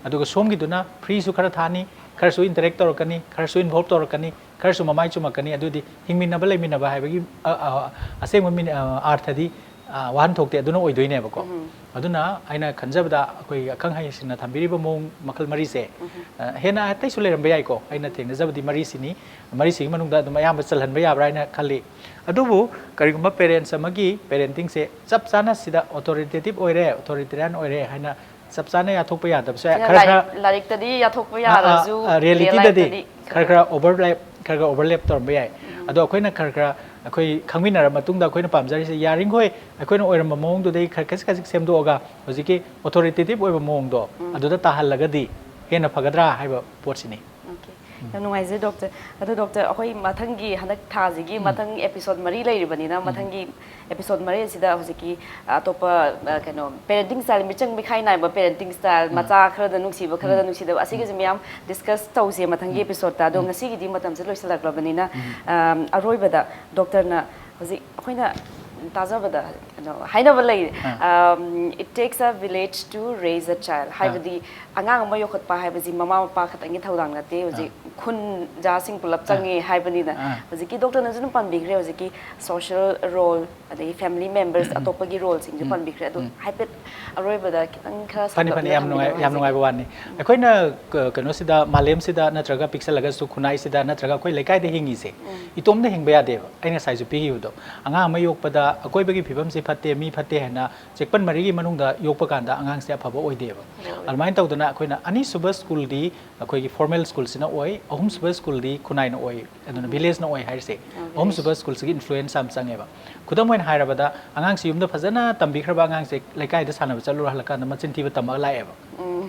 ꯑꯗꯨꯒ ꯁꯣꯝꯒꯤꯗꯨꯅ freeꯁꯨ ꯈꯔ ꯊꯥꯅꯤ, ꯈꯔꯁꯨ interact ꯇꯧꯔꯛꯀꯅꯤ, ꯈꯔꯁꯨ involve ꯇꯧꯔꯛꯀꯅꯤ, ꯈꯔꯁꯨ ꯃꯃꯥꯏ ꯆꯨꯝꯃꯛꯀꯅꯤ꯫ ꯑꯗꯨꯗꯤ ꯍꯤꯡꯃꯤꯟꯅꯕ ꯂꯩꯃꯤꯟꯅꯕ ꯍꯥꯏꯕꯒꯤ, ꯑ, ꯑ, ꯑꯁꯦꯡꯕ ꯃꯤꯅꯤ-, ꯑ, ꯑꯥꯔꯊꯗꯤ, ꯑ, ꯋꯥꯍꯟꯊꯣꯛꯇꯤ ꯑꯗꯨꯅ ꯑꯣꯏꯗꯣꯏꯅꯦꯕꯀꯣ꯫ ꯑꯗꯨꯅ ꯑꯩꯅ ꯈꯟꯖꯕꯗ ꯑꯩꯈꯣꯏꯒꯤ ꯑꯈꯪ ꯑꯍꯩꯁꯤꯡꯅ ꯊꯝꯕꯤꯔꯤꯕ ꯃꯑꯣꯡ ꯃꯈꯜ ꯃꯔꯤꯁꯦ, ꯑ, ꯍꯦꯟꯅ ꯑꯇꯩꯁꯨ ꯂꯩꯔꯝꯕ ꯌꯥꯏꯀꯣ, ꯑꯩꯅ ꯊꯦꯡꯅꯖꯕꯗꯤ ꯃꯔꯤꯁꯤꯅꯤ꯫ ꯃꯔꯤꯁꯤꯒꯤ ꯃꯅꯨꯡꯗ ꯑꯗꯨꯝ ꯑꯌꯥꯝꯕ ꯆꯜꯍꯟꯕ ꯌꯥꯕ꯭ꯔꯥ ꯍꯥꯏꯅ ꯈꯜꯂꯤ꯫ ꯑꯗꯨꯕꯨ ꯀꯔꯤꯒꯨꯝꯕ parents ꯑꯃꯒꯤ parentingꯁꯦ ꯆꯞ ꯆꯥꯅ ꯁꯤꯗ authoritativeꯑꯣꯏꯔꯦ, authoritarianꯑꯣꯏꯔꯦ ꯍꯥꯏꯅ ꯆꯞ ꯆꯥꯅ ꯌꯥꯊꯣꯛꯄ ꯌꯥꯗꯕꯁꯨ ꯌꯥꯏ꯫ ꯈꯔ ꯈꯔ ꯂꯥꯏꯔꯤꯛ- ꯂꯥꯏꯔꯤꯛꯇꯗꯤ ꯌꯥꯊꯣꯛꯄ ꯑ, ꯑ, ꯌꯥꯔꯁꯨ ꯑ, realityꯗꯗꯤ real lifeꯇꯗꯤ ꯈꯔ ꯈꯔ overlap, ꯈꯔ ꯈꯔ overlap ꯇꯧꯔꯝꯕ ꯌꯥꯏ꯫ ꯑꯗꯣ ꯑꯩꯈꯣꯏꯅ ꯈꯔ ꯈꯔ ꯑꯩꯈꯣꯏ ꯈꯪꯃꯤꯟꯅꯔ ꯃꯇꯨꯡꯗ ꯑꯩꯈꯣꯏꯅ ꯄꯥꯝꯖꯔꯤꯁꯦ ꯌꯥꯔꯤꯈꯣꯏ ꯑꯩꯈꯣꯏꯅ ꯑꯣꯏꯔꯝꯕ ꯃꯑꯣꯡꯗꯨꯗꯩ ꯈꯔ ꯈꯖꯤꯛ ꯈꯖꯤꯛ ꯁꯦꯝꯗꯣꯛꯑꯒ ꯍꯧꯖꯤꯛꯀꯤ authoritative ꯑꯣꯏꯕ ꯃꯑꯣꯡꯗꯣ ꯑꯗꯨꯗ ꯇꯥꯍꯜꯂꯒꯗꯤ ꯍꯦꯟꯅ ꯐꯒꯗ꯭ꯔꯥ ꯍꯥꯏꯕ ꯄꯣꯠꯁꯤꯅꯤ꯫ Okay. ꯌꯥꯝ ꯅꯨꯡꯉꯥꯏꯖꯩ doctor꯫ ꯑꯗꯣ doctor, ꯑꯩꯈꯣꯏ ꯃꯊꯪꯒꯤ, ꯍꯟꯗꯛ ꯊꯥꯁꯤꯒꯤ ꯃꯊꯪ episode ꯃꯔꯤ ꯂꯩꯔꯤꯕꯅꯤꯅ, ꯃꯊꯪꯒꯤ episode ꯃꯔꯤ ꯑꯁꯤꯗ ꯍꯧꯖꯤꯛꯀꯤ ꯑꯇꯣꯞꯄ, ꯑ, ꯀꯩꯅꯣ, parenting style, ꯃꯤꯆꯪ ꯃꯤꯈꯥꯏ ꯅꯥꯏꯕ parenting style, ꯃꯆꯥ ꯈꯔꯗ ꯅꯨꯡꯁꯤꯕ, ꯈꯔꯗ ꯅꯨꯡꯁꯤꯗꯕ, ꯑꯁꯤꯒꯤꯁꯦ ꯃꯌꯥꯝ discuss ꯇꯧꯁꯦ ꯃꯊꯪꯒꯤ episodeꯇ꯫ ꯑꯗꯣ ꯉꯁꯤꯒꯤꯗꯤ ꯃꯇꯝꯁꯦ ꯂꯣꯏꯁꯤꯜꯂꯛꯂꯕꯅꯤꯅ, ꯑ, ꯑꯔꯣꯏꯕꯗ doctorꯅ ꯍꯧꯖꯤꯛ ꯑꯩꯈꯣꯏꯅ ꯇꯥꯖꯕꯗ, ꯀꯩꯅꯣ, ꯍꯥꯏꯅꯕ ꯂꯩ, um, "It takes a village to raise a child", ꯍꯥꯏꯕꯗꯤ ꯑꯉꯥꯡ ꯑꯃ ꯌꯣꯛꯈꯠꯄ ꯍꯥꯏꯕꯁꯤ ꯃꯃꯥ ꯃꯄꯥ ꯈꯛꯇꯪꯒꯤ ꯊꯧꯗꯥꯡ ꯅꯠꯇꯦ, ꯍꯧꯖꯤꯛ ꯈꯨꯟꯖꯥꯁꯤꯡ ꯄꯨꯂꯞ ꯆꯪꯉꯦ ꯍꯥꯏꯕꯅꯤꯅ꯫ ꯑꯥ꯫ ꯍꯧꯖꯤꯛꯀꯤ ꯗꯣꯛꯇꯔꯅꯁꯨ ꯑꯗꯨꯝ ꯄꯟꯕꯤꯈ꯭ꯔꯦ, ꯍꯧꯖꯤꯛꯀꯤ social role, ꯑꯗꯒꯤ family members ꯑꯇꯣꯞꯄꯒꯤ roleꯁꯤꯡꯁꯨ ꯄꯟꯕꯤꯈ꯭ꯔꯦ꯫ ꯑꯗꯨ ꯍꯥꯏꯐꯦꯠ ꯑꯔꯣꯏꯕꯗ ꯈꯤꯇꯪ ꯈꯔ ꯐꯅꯤ, ꯐꯅꯤ, ꯁꯝꯂꯞꯅ ꯌꯥꯝ ꯅꯨꯡꯉꯥꯏ, ꯊꯝꯕꯤꯔꯝꯃꯣ ꯌꯥꯝ ꯍꯥꯏꯖꯒꯦ꯫ ꯅꯨꯡꯉꯥꯏꯕ ꯋꯥꯅꯤ꯫ ꯑꯩꯈꯣꯏꯅ ꯀ-, ꯀꯩꯅꯣꯁꯤꯗ, ꯃꯥꯂꯦꯝꯁꯤꯗ ꯅꯠꯇ꯭ꯔꯒ ꯄꯤꯛꯁꯜꯂꯒꯁꯨ ꯈꯨꯟꯅꯥꯏꯁꯤꯗ ꯅꯠꯇ꯭ꯔꯒ ꯑꯩꯈꯣꯏ ꯂꯩꯀꯥꯏꯗ ꯍꯤꯡꯉꯤꯁꯦ, ꯏꯇꯣꯝꯗ ꯍꯤꯡꯕ ꯌꯥꯗꯦꯕ꯫ ꯑꯩꯅ ꯉꯁꯥꯏꯁꯨ ꯄꯤꯈꯤꯕꯗꯣ, ꯑꯉꯥꯡ ꯑꯃ ꯌꯣꯛꯄꯗ ꯑꯀꯣꯏꯕꯒꯤ ꯐꯤꯕꯝꯁꯤ ꯐꯠꯇꯦ, ꯃꯤ ꯐꯠꯇꯦ ꯍꯥꯏꯅ ꯆꯦꯛꯄꯟ ꯃꯔꯤꯒꯤ ꯃꯅꯨꯡꯗ ꯌꯣꯛꯄ ꯀꯥꯟꯗ ꯑꯉꯥꯡꯁꯦ ꯑꯐꯕ ꯑꯣꯏꯗꯦꯕ꯫ ꯑꯗꯨꯃꯥꯏꯅ ꯇꯧꯗꯅ ꯑꯩꯈꯣꯏꯅ ꯑꯅꯤꯁꯨꯕ schoolꯗꯤ ꯑꯩꯈꯣꯏꯒꯤ formal schoolꯁꯤꯅ ꯑꯣꯏ, ꯑꯍꯨꯝꯁꯨꯕ schoolꯗꯤ ꯈꯨꯟꯅꯥꯏꯅ ꯑꯣꯏ, ꯑꯗꯨꯅ villageꯅ ꯑꯣꯏ ꯍꯥꯏꯔꯤꯁꯦ꯫ ꯑꯍꯨꯝꯁꯨꯕ schoolꯁꯤꯒꯤ influence ꯌꯥꯝ ꯆꯪꯉꯦꯕ꯫ ꯈꯨꯗꯝ ꯑꯣꯏꯅ ꯍꯥꯏꯔꯕꯗ, ꯑꯉꯥꯡꯁꯤ ꯌꯨꯝꯗ ꯐꯖꯅ ꯇꯝꯕꯤꯈ꯭ꯔꯕ ꯑꯉꯥꯡꯁꯦ ꯂꯩꯀꯥꯏꯗ ꯁꯥꯟꯅꯕ ꯆꯠꯂꯨꯔ ꯍꯜꯂꯛꯀꯥꯟꯗ ꯃꯆꯤꯟ ꯊꯤꯕ ꯇꯝꯃꯒ ꯂꯥꯛꯑꯦꯕ꯫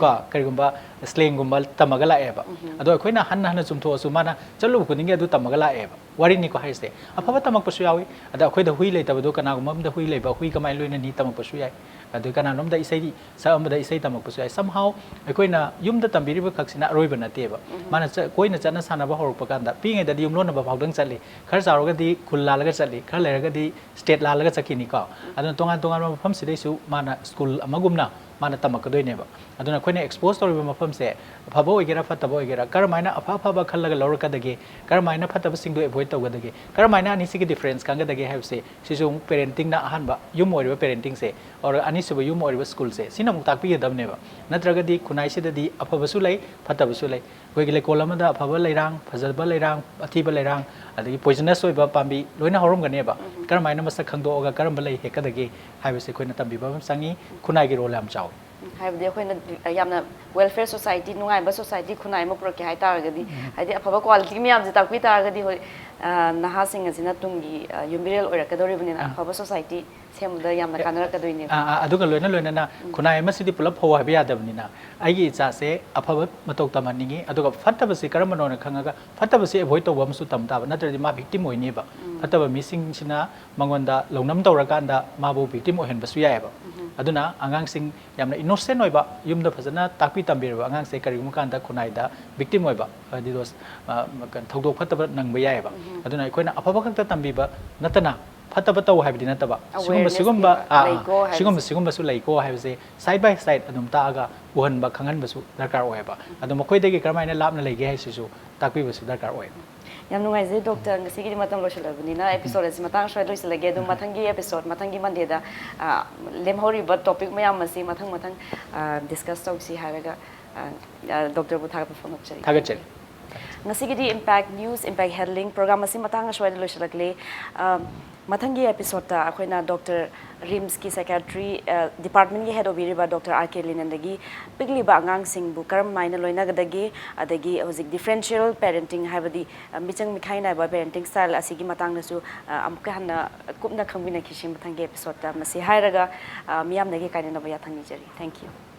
ꯀꯣ, ꯀꯔꯤꯒꯨꯝꯕ slangꯒꯨꯝꯕ ꯇꯝꯃꯒ ꯂꯥꯛꯑꯦꯕ꯫ ꯑꯗꯣ ꯑꯩꯈꯣꯏꯅ ꯍꯟꯅ ꯍꯟꯅ ꯆꯨꯝꯊꯣꯛꯑꯁꯨ ꯃꯥꯅ ꯆꯠꯂꯨꯕ ꯈꯨꯗꯤꯡꯒꯤ ꯑꯗꯨ ꯇꯝꯃꯒ ꯂꯥꯛꯑꯦꯕ꯫ ꯋꯥꯔꯤꯅꯤꯀꯣ ꯍꯥꯏꯔꯤꯁꯦ꯫ ꯑꯐꯕ ꯇꯝꯃꯛꯄꯁꯨ ꯌꯥꯎꯏ꯫ ꯑꯗ ꯑꯩꯈꯣꯏꯗ ꯍꯨꯏ ꯂꯩꯇꯕꯗꯣ ꯀꯅꯥꯒꯨꯝꯕ ꯑꯃꯗ ꯍꯨꯏ ꯂꯩꯕ, ꯍꯨꯏ ꯀꯃꯥꯏꯅ ꯂꯣꯏꯅꯅꯤ? ꯇꯝꯃꯛꯄꯁꯨ ꯌꯥꯏ꯫ ꯑꯗꯨ ꯀꯅꯥꯅꯣꯝꯗ ꯏꯁꯩ ꯁꯛꯑꯝꯕꯗ ꯏꯁꯩ ꯇꯝꯃꯛꯄꯁꯨ ꯌꯥꯏ꯫ Somehow ꯑꯩꯈꯣꯏꯅ ꯌꯨꯝꯗ ꯇꯝꯕꯤꯔꯤꯕ ꯈꯛꯁꯤꯅ ꯑꯔꯣꯏꯕ ꯅꯠꯇꯦꯕ꯫ ꯃꯥꯅ ꯆ-, ꯀꯣꯏꯅ ꯆꯠꯅ ꯁꯥꯟꯅꯕ ꯍꯧꯔꯛꯄ ꯀꯥꯟꯗ, ꯄꯤꯛꯏꯉꯩꯗꯗꯤ ꯌꯨꯝꯂꯣꯟꯅꯕ ꯐꯥꯎꯗꯪ ꯆꯠꯂꯤ, ꯈꯔ ꯆꯥꯎꯔꯒꯗꯤ ꯈꯨꯜ ꯂꯥꯜꯂꯒ ꯆꯠꯂꯤ, ꯈꯔ ꯂꯩꯔꯒꯗꯤ state ꯂꯥꯜꯂꯒ ꯆꯠꯈꯤꯅꯤꯀꯣ꯫ ꯑꯗꯨꯅ ꯇꯣꯉꯥꯟ ꯇꯣꯉꯥꯟꯕ ꯃꯐꯝꯁꯤꯗꯩꯁꯨ ꯃꯥꯅ school ꯑꯃꯒꯨꯝꯅ ꯃꯥꯅ ꯇꯝꯃꯛꯀꯗꯣꯏꯅꯦꯕ꯫ ꯑꯗꯨꯅ ꯑꯩꯈꯣꯏꯅ expose ꯇꯧꯔꯤꯕ ꯃꯐꯝꯁꯦ, ꯑꯐꯕ ꯑꯣꯏꯒꯦꯔꯥ ꯐꯠꯇꯕ ꯑꯣꯏꯒꯦꯔꯥ, ꯀꯔꯝꯍꯥꯏꯅ ꯑꯐ ꯑꯐꯕ ꯈꯜꯂꯒ ꯂꯧꯔꯛꯀꯗꯒꯦ, ꯀꯔꯝꯍꯥꯏꯅ ꯐꯠꯇꯕꯁꯤꯡꯗꯣ avoid ꯇꯧꯒꯗꯒꯦ, ꯀꯔꯝꯍꯥꯏꯅ ꯑꯅꯤꯁꯤꯒꯤ difference ꯈꯪꯒꯗꯒꯦ ꯍꯥꯏꯕꯁꯦ, ꯁꯤꯁꯨ ꯑꯃꯨꯛ parentingꯅ ꯑꯍꯥꯟꯕ, ꯌꯨꯝ ꯑꯣꯏꯔꯤꯕ parentingꯁꯦ, or ꯑꯅꯤꯁꯨꯕ ꯌꯨꯝ ꯑꯣꯏꯔꯤꯕ schoolꯁꯦ, ꯁꯤꯅ ꯑꯃꯨꯛ ꯇꯥꯛꯄꯤꯒꯗꯕꯅꯦꯕ꯫ ꯅꯠꯇ꯭ꯔꯒꯗꯤ ꯈꯨꯟꯅꯥꯏꯁꯤꯗꯗꯤ ꯑꯐꯕꯁꯨ ꯂꯩ, ꯐꯠꯇꯕꯁꯨ ꯂꯩ꯫ ꯑꯩꯈꯣꯏꯒꯤ ꯂꯩꯀꯣꯜ ꯑꯃꯗ ꯑꯐꯕ ꯂꯩꯔꯥꯡ, ꯐꯖꯕ ꯂꯩꯔꯥꯡ, ꯑꯊꯤꯕ ꯂꯩꯔꯥꯡ, ꯑꯗꯒꯤ poisonous ꯑꯣꯏꯕ ꯄꯥꯝꯕꯤ ꯂꯣꯏꯅ ꯍꯧꯔꯝꯒꯅꯦꯕ꯫ ꯀꯔꯝꯍꯥꯏꯅ ꯃꯁꯛ ꯈꯪꯗꯣꯛꯑꯒ ꯀꯔꯝꯕ ꯂꯩ ꯍꯦꯛꯀꯗꯒꯦ ꯍꯥꯏꯕꯁꯦ ꯑꯩꯈꯣꯏꯅ ꯇꯝꯕꯤꯕ ꯑꯃ ꯆꯪꯉꯤ꯫ ꯈꯨꯟꯅꯥꯏꯒꯤ role ꯌꯥꯝ ꯆꯥꯎꯏ꯫ ꯎꯝ, ꯍꯥꯏꯕꯗꯤ ꯑꯩꯈꯣꯏꯅ ꯌꯥꯝꯅ welfare society, ꯅꯨꯡꯉꯥꯏꯕ society, ꯈꯨꯟꯅꯥꯏ ꯑꯃ ꯄꯨꯔꯛꯀꯦ ꯍꯥꯏ ꯇꯥꯔꯒꯗꯤ, ꯍꯥꯏꯗꯤ ꯑꯐꯕ quality ꯃꯌꯥꯝꯁꯦ ꯇꯥꯛꯄꯤ ꯇꯥꯔꯒꯗꯤ, ꯍꯣꯏ, ꯑ, ꯅꯍꯥꯁꯤꯡ ꯑꯁꯤꯅ ꯇꯨꯡꯒꯤ, ꯑ, ꯌꯨꯝꯕꯤꯔꯦꯜ ꯑꯣꯏꯔꯛꯀꯗꯧꯔꯤꯕꯅꯤꯅ, ꯑꯥ꯫ ꯑꯐꯕ society ꯁꯦꯝꯕꯗ ꯌꯥꯝꯅ ꯑꯦ, ꯀꯥꯟꯅꯔꯛꯀꯗꯣꯏꯅꯦꯕ꯫ ꯑꯥ, ꯑꯥ, ꯑꯗꯨꯒ ꯂꯣꯏꯅ ꯂꯣꯏꯅꯅ ꯎꯝ꯫ ꯈꯨꯟꯅꯥꯏ ꯑꯃꯁꯤꯗꯤ ꯄꯨꯂꯞ ꯐꯧ ꯍꯥꯏꯕ ꯌꯥꯗꯕꯅꯤꯅ, ꯑꯩꯒꯤ ꯏꯆꯥꯁꯦ ꯑꯐꯕ ꯃꯇꯧ ꯇꯝꯍꯟꯅꯤꯡꯉꯤ, ꯑꯗꯨꯒ ꯐꯠꯇꯕꯁꯤ ꯀꯔꯝꯕꯅꯣꯅ ꯈꯪꯉꯒ ꯐꯠꯇꯕꯁꯤ avoid ꯇꯧꯕ ꯑꯃꯁꯨ ꯇꯝ ꯇꯥꯕ, ꯅꯠꯇ꯭ꯔꯗꯤ ꯃꯥ victim ꯑꯣꯏꯅꯦꯕ꯫ ꯎꯝ꯫ ꯐꯠꯇꯕ ꯃꯤꯁꯤꯡꯁꯤꯅ ꯃꯉꯣꯟꯗ ꯂꯧꯅꯝ ꯇꯧꯔꯀꯥꯟꯗ ꯃꯥꯕꯨ victim ꯑꯣꯏꯍꯟꯕꯁꯨ ꯌꯥꯏꯑꯕ꯫ ꯎꯝ꯫ ꯑꯗꯨꯅ ꯑꯉꯥꯡꯁꯤꯡ ꯌꯥꯝꯅ innocent ꯑꯣꯏꯕ, ꯌꯨꯝꯗ ꯐꯖꯅ ꯇꯥꯛꯄꯤ ꯇꯝꯕꯤꯔꯕ ꯑꯉꯥꯡꯁꯦ ꯀꯔꯤꯒꯨꯝꯕ ꯀꯥꯟꯗ ꯈꯨꯟꯅꯥꯏꯗ victim ꯑꯣꯏꯕ, ꯍꯥꯏꯗꯤ ꯗꯣꯁ-, ꯑ, ꯀꯩꯅꯣ, ꯊꯧꯗꯣꯛ ꯐꯠꯇꯕ ꯅꯪꯕ ꯌꯥꯏꯑꯕ꯫ ꯎꯝ꯫ ꯑꯗꯨꯅ ꯑꯩꯈꯣꯏꯅ ꯑꯐꯕ ꯈꯛꯇ ꯇꯝꯕꯤꯕ ꯅꯠꯇꯅ, ꯐꯠꯇꯕ ꯇꯧ ꯍꯥꯏꯕꯗꯤ ꯅꯠꯇꯕ, ꯁꯤꯒꯨꯝꯕ Awareness ꯁꯤꯒꯨꯝꯕ ꯄꯤꯕ, ꯑꯥ, ꯑꯥ, ꯂꯩꯀꯣ ꯍꯥꯏꯕꯁꯦ꯫ ꯁꯤꯒꯨꯝꯕ ꯁꯤꯒꯨꯝꯕꯁꯨ ꯂꯩꯀꯣ ꯍꯥꯏꯕꯁꯦ side by side ꯑꯗꯨꯝ ꯇꯥꯛꯑꯒ ꯎꯍꯟꯕ, ꯈꯪꯍꯟꯕꯁꯨ ꯗꯔꯀꯥꯔ ꯑꯣꯏꯌꯦꯕ꯫ ꯑꯗꯣ ꯃꯈꯣꯏꯗꯒꯤ ꯀꯔꯝꯍꯥꯏꯅ ꯂꯥꯞꯅ ꯂꯩꯒꯦ ꯍꯥꯏꯁꯤꯁꯨ ꯇꯥꯛꯄꯤꯕꯁꯨ ꯗꯔꯀꯥꯔ ꯑꯣꯏ꯫ ꯌꯥꯝ ꯅꯨꯡꯉꯥꯏꯖꯩ ꯗꯣꯛꯇꯔ, ꯉꯁꯤꯒꯤꯗꯤ ꯃꯇꯝ ꯂꯣꯏꯁꯤꯜꯂꯛꯑꯕꯅꯤꯅ ꯑꯦꯄꯤꯁꯣꯗ ꯑꯁꯤ ꯃꯇꯥꯡ ꯁ꯭ꯋꯥꯏꯗ ꯂꯣꯏꯁꯤꯜꯂꯒꯦ꯫ ꯑꯗꯨꯝ ꯃꯊꯪꯒꯤ ꯑꯦꯄꯤꯁꯣꯗ, ꯃꯊꯪꯒꯤ ꯃꯟꯗꯦꯗ, ꯑ, ꯂꯦꯝꯍꯧꯔꯤꯕ ꯇꯣꯄꯤꯛ ꯃꯌꯥꯝ ꯑꯁꯤ ꯃꯊꯪ ꯃꯊꯪ ꯗꯤꯁꯀꯁ ꯇꯧꯁꯤ ꯍꯥꯏꯔꯒ, ꯑ, ꯑ, ꯗꯣꯛꯇꯔꯕꯨ ꯊꯥꯒꯠꯄ ꯐꯣꯡꯗꯣꯛꯆꯔꯤ꯫ ꯊꯥꯒꯠꯆꯔꯤ꯫ ꯉꯁꯤꯒꯤꯗꯤ Impact News, Impact Health Link program ꯑꯁꯤ ꯃꯇꯥꯡ ꯑꯁ꯭ꯋꯥꯏꯗ ꯂꯣꯏꯁꯤꯜꯂꯛꯂꯦ꯫ ꯑ, ꯃꯊꯪꯒꯤ ꯑꯦꯄꯤꯁꯣꯗꯇ ꯑꯩꯈꯣꯏꯅ ꯗꯣꯛꯇꯔ, ꯔꯤꯝꯁꯀꯤ ꯁꯥꯏꯀꯥꯇ꯭ꯔꯤ ꯗꯤꯄꯥꯔꯠꯃꯦꯟꯒꯤ ꯍꯦꯗ ꯑꯣꯏꯕꯤꯔꯤꯕ ꯗꯣꯛꯇꯔ ꯑꯥꯔ ꯀꯦ ꯂꯤꯅꯟꯗꯒꯤ ꯄꯤꯛꯂꯤꯕ ꯑꯉꯥꯡꯁꯤꯡꯕꯨ ꯀꯔꯝ ꯍꯥꯏꯅ ꯂꯣꯏꯅꯒꯗꯒꯦ, ꯑꯗꯒꯤ ꯍꯧꯖꯤꯛ ꯗꯤꯐ꯭ꯔꯦꯟꯁꯤꯌꯦꯜ ꯄꯦꯔꯦꯟꯇꯤꯡ, ꯍꯥꯏꯕꯗꯤ, ꯑ, ꯃꯤꯆꯪ ꯃꯤꯈꯥꯏ ꯅꯥꯏꯕ ꯄꯦꯔꯦꯟꯇꯤꯡ ꯁ꯭ꯇꯥꯏꯜ ꯑꯁꯤꯒꯤ ꯃꯇꯥꯡꯗꯁꯨ, ꯑ, ꯑꯃꯨꯛꯀ ꯍꯟꯅ ꯀꯨꯞꯅ ꯈꯪꯃꯤꯟꯅꯈꯤꯁꯤ ꯃꯊꯪꯒꯤ ꯑꯦꯄꯤꯁꯣꯗꯇ꯫ ꯃꯁꯤ ꯍꯥꯏꯔꯒ, ꯑ, ꯃꯤꯌꯥꯝꯗꯒꯤ ꯀꯥꯏꯅꯅꯕ ꯌꯥꯊꯪ ꯅꯤꯖꯔꯤ꯫ Thank you꯫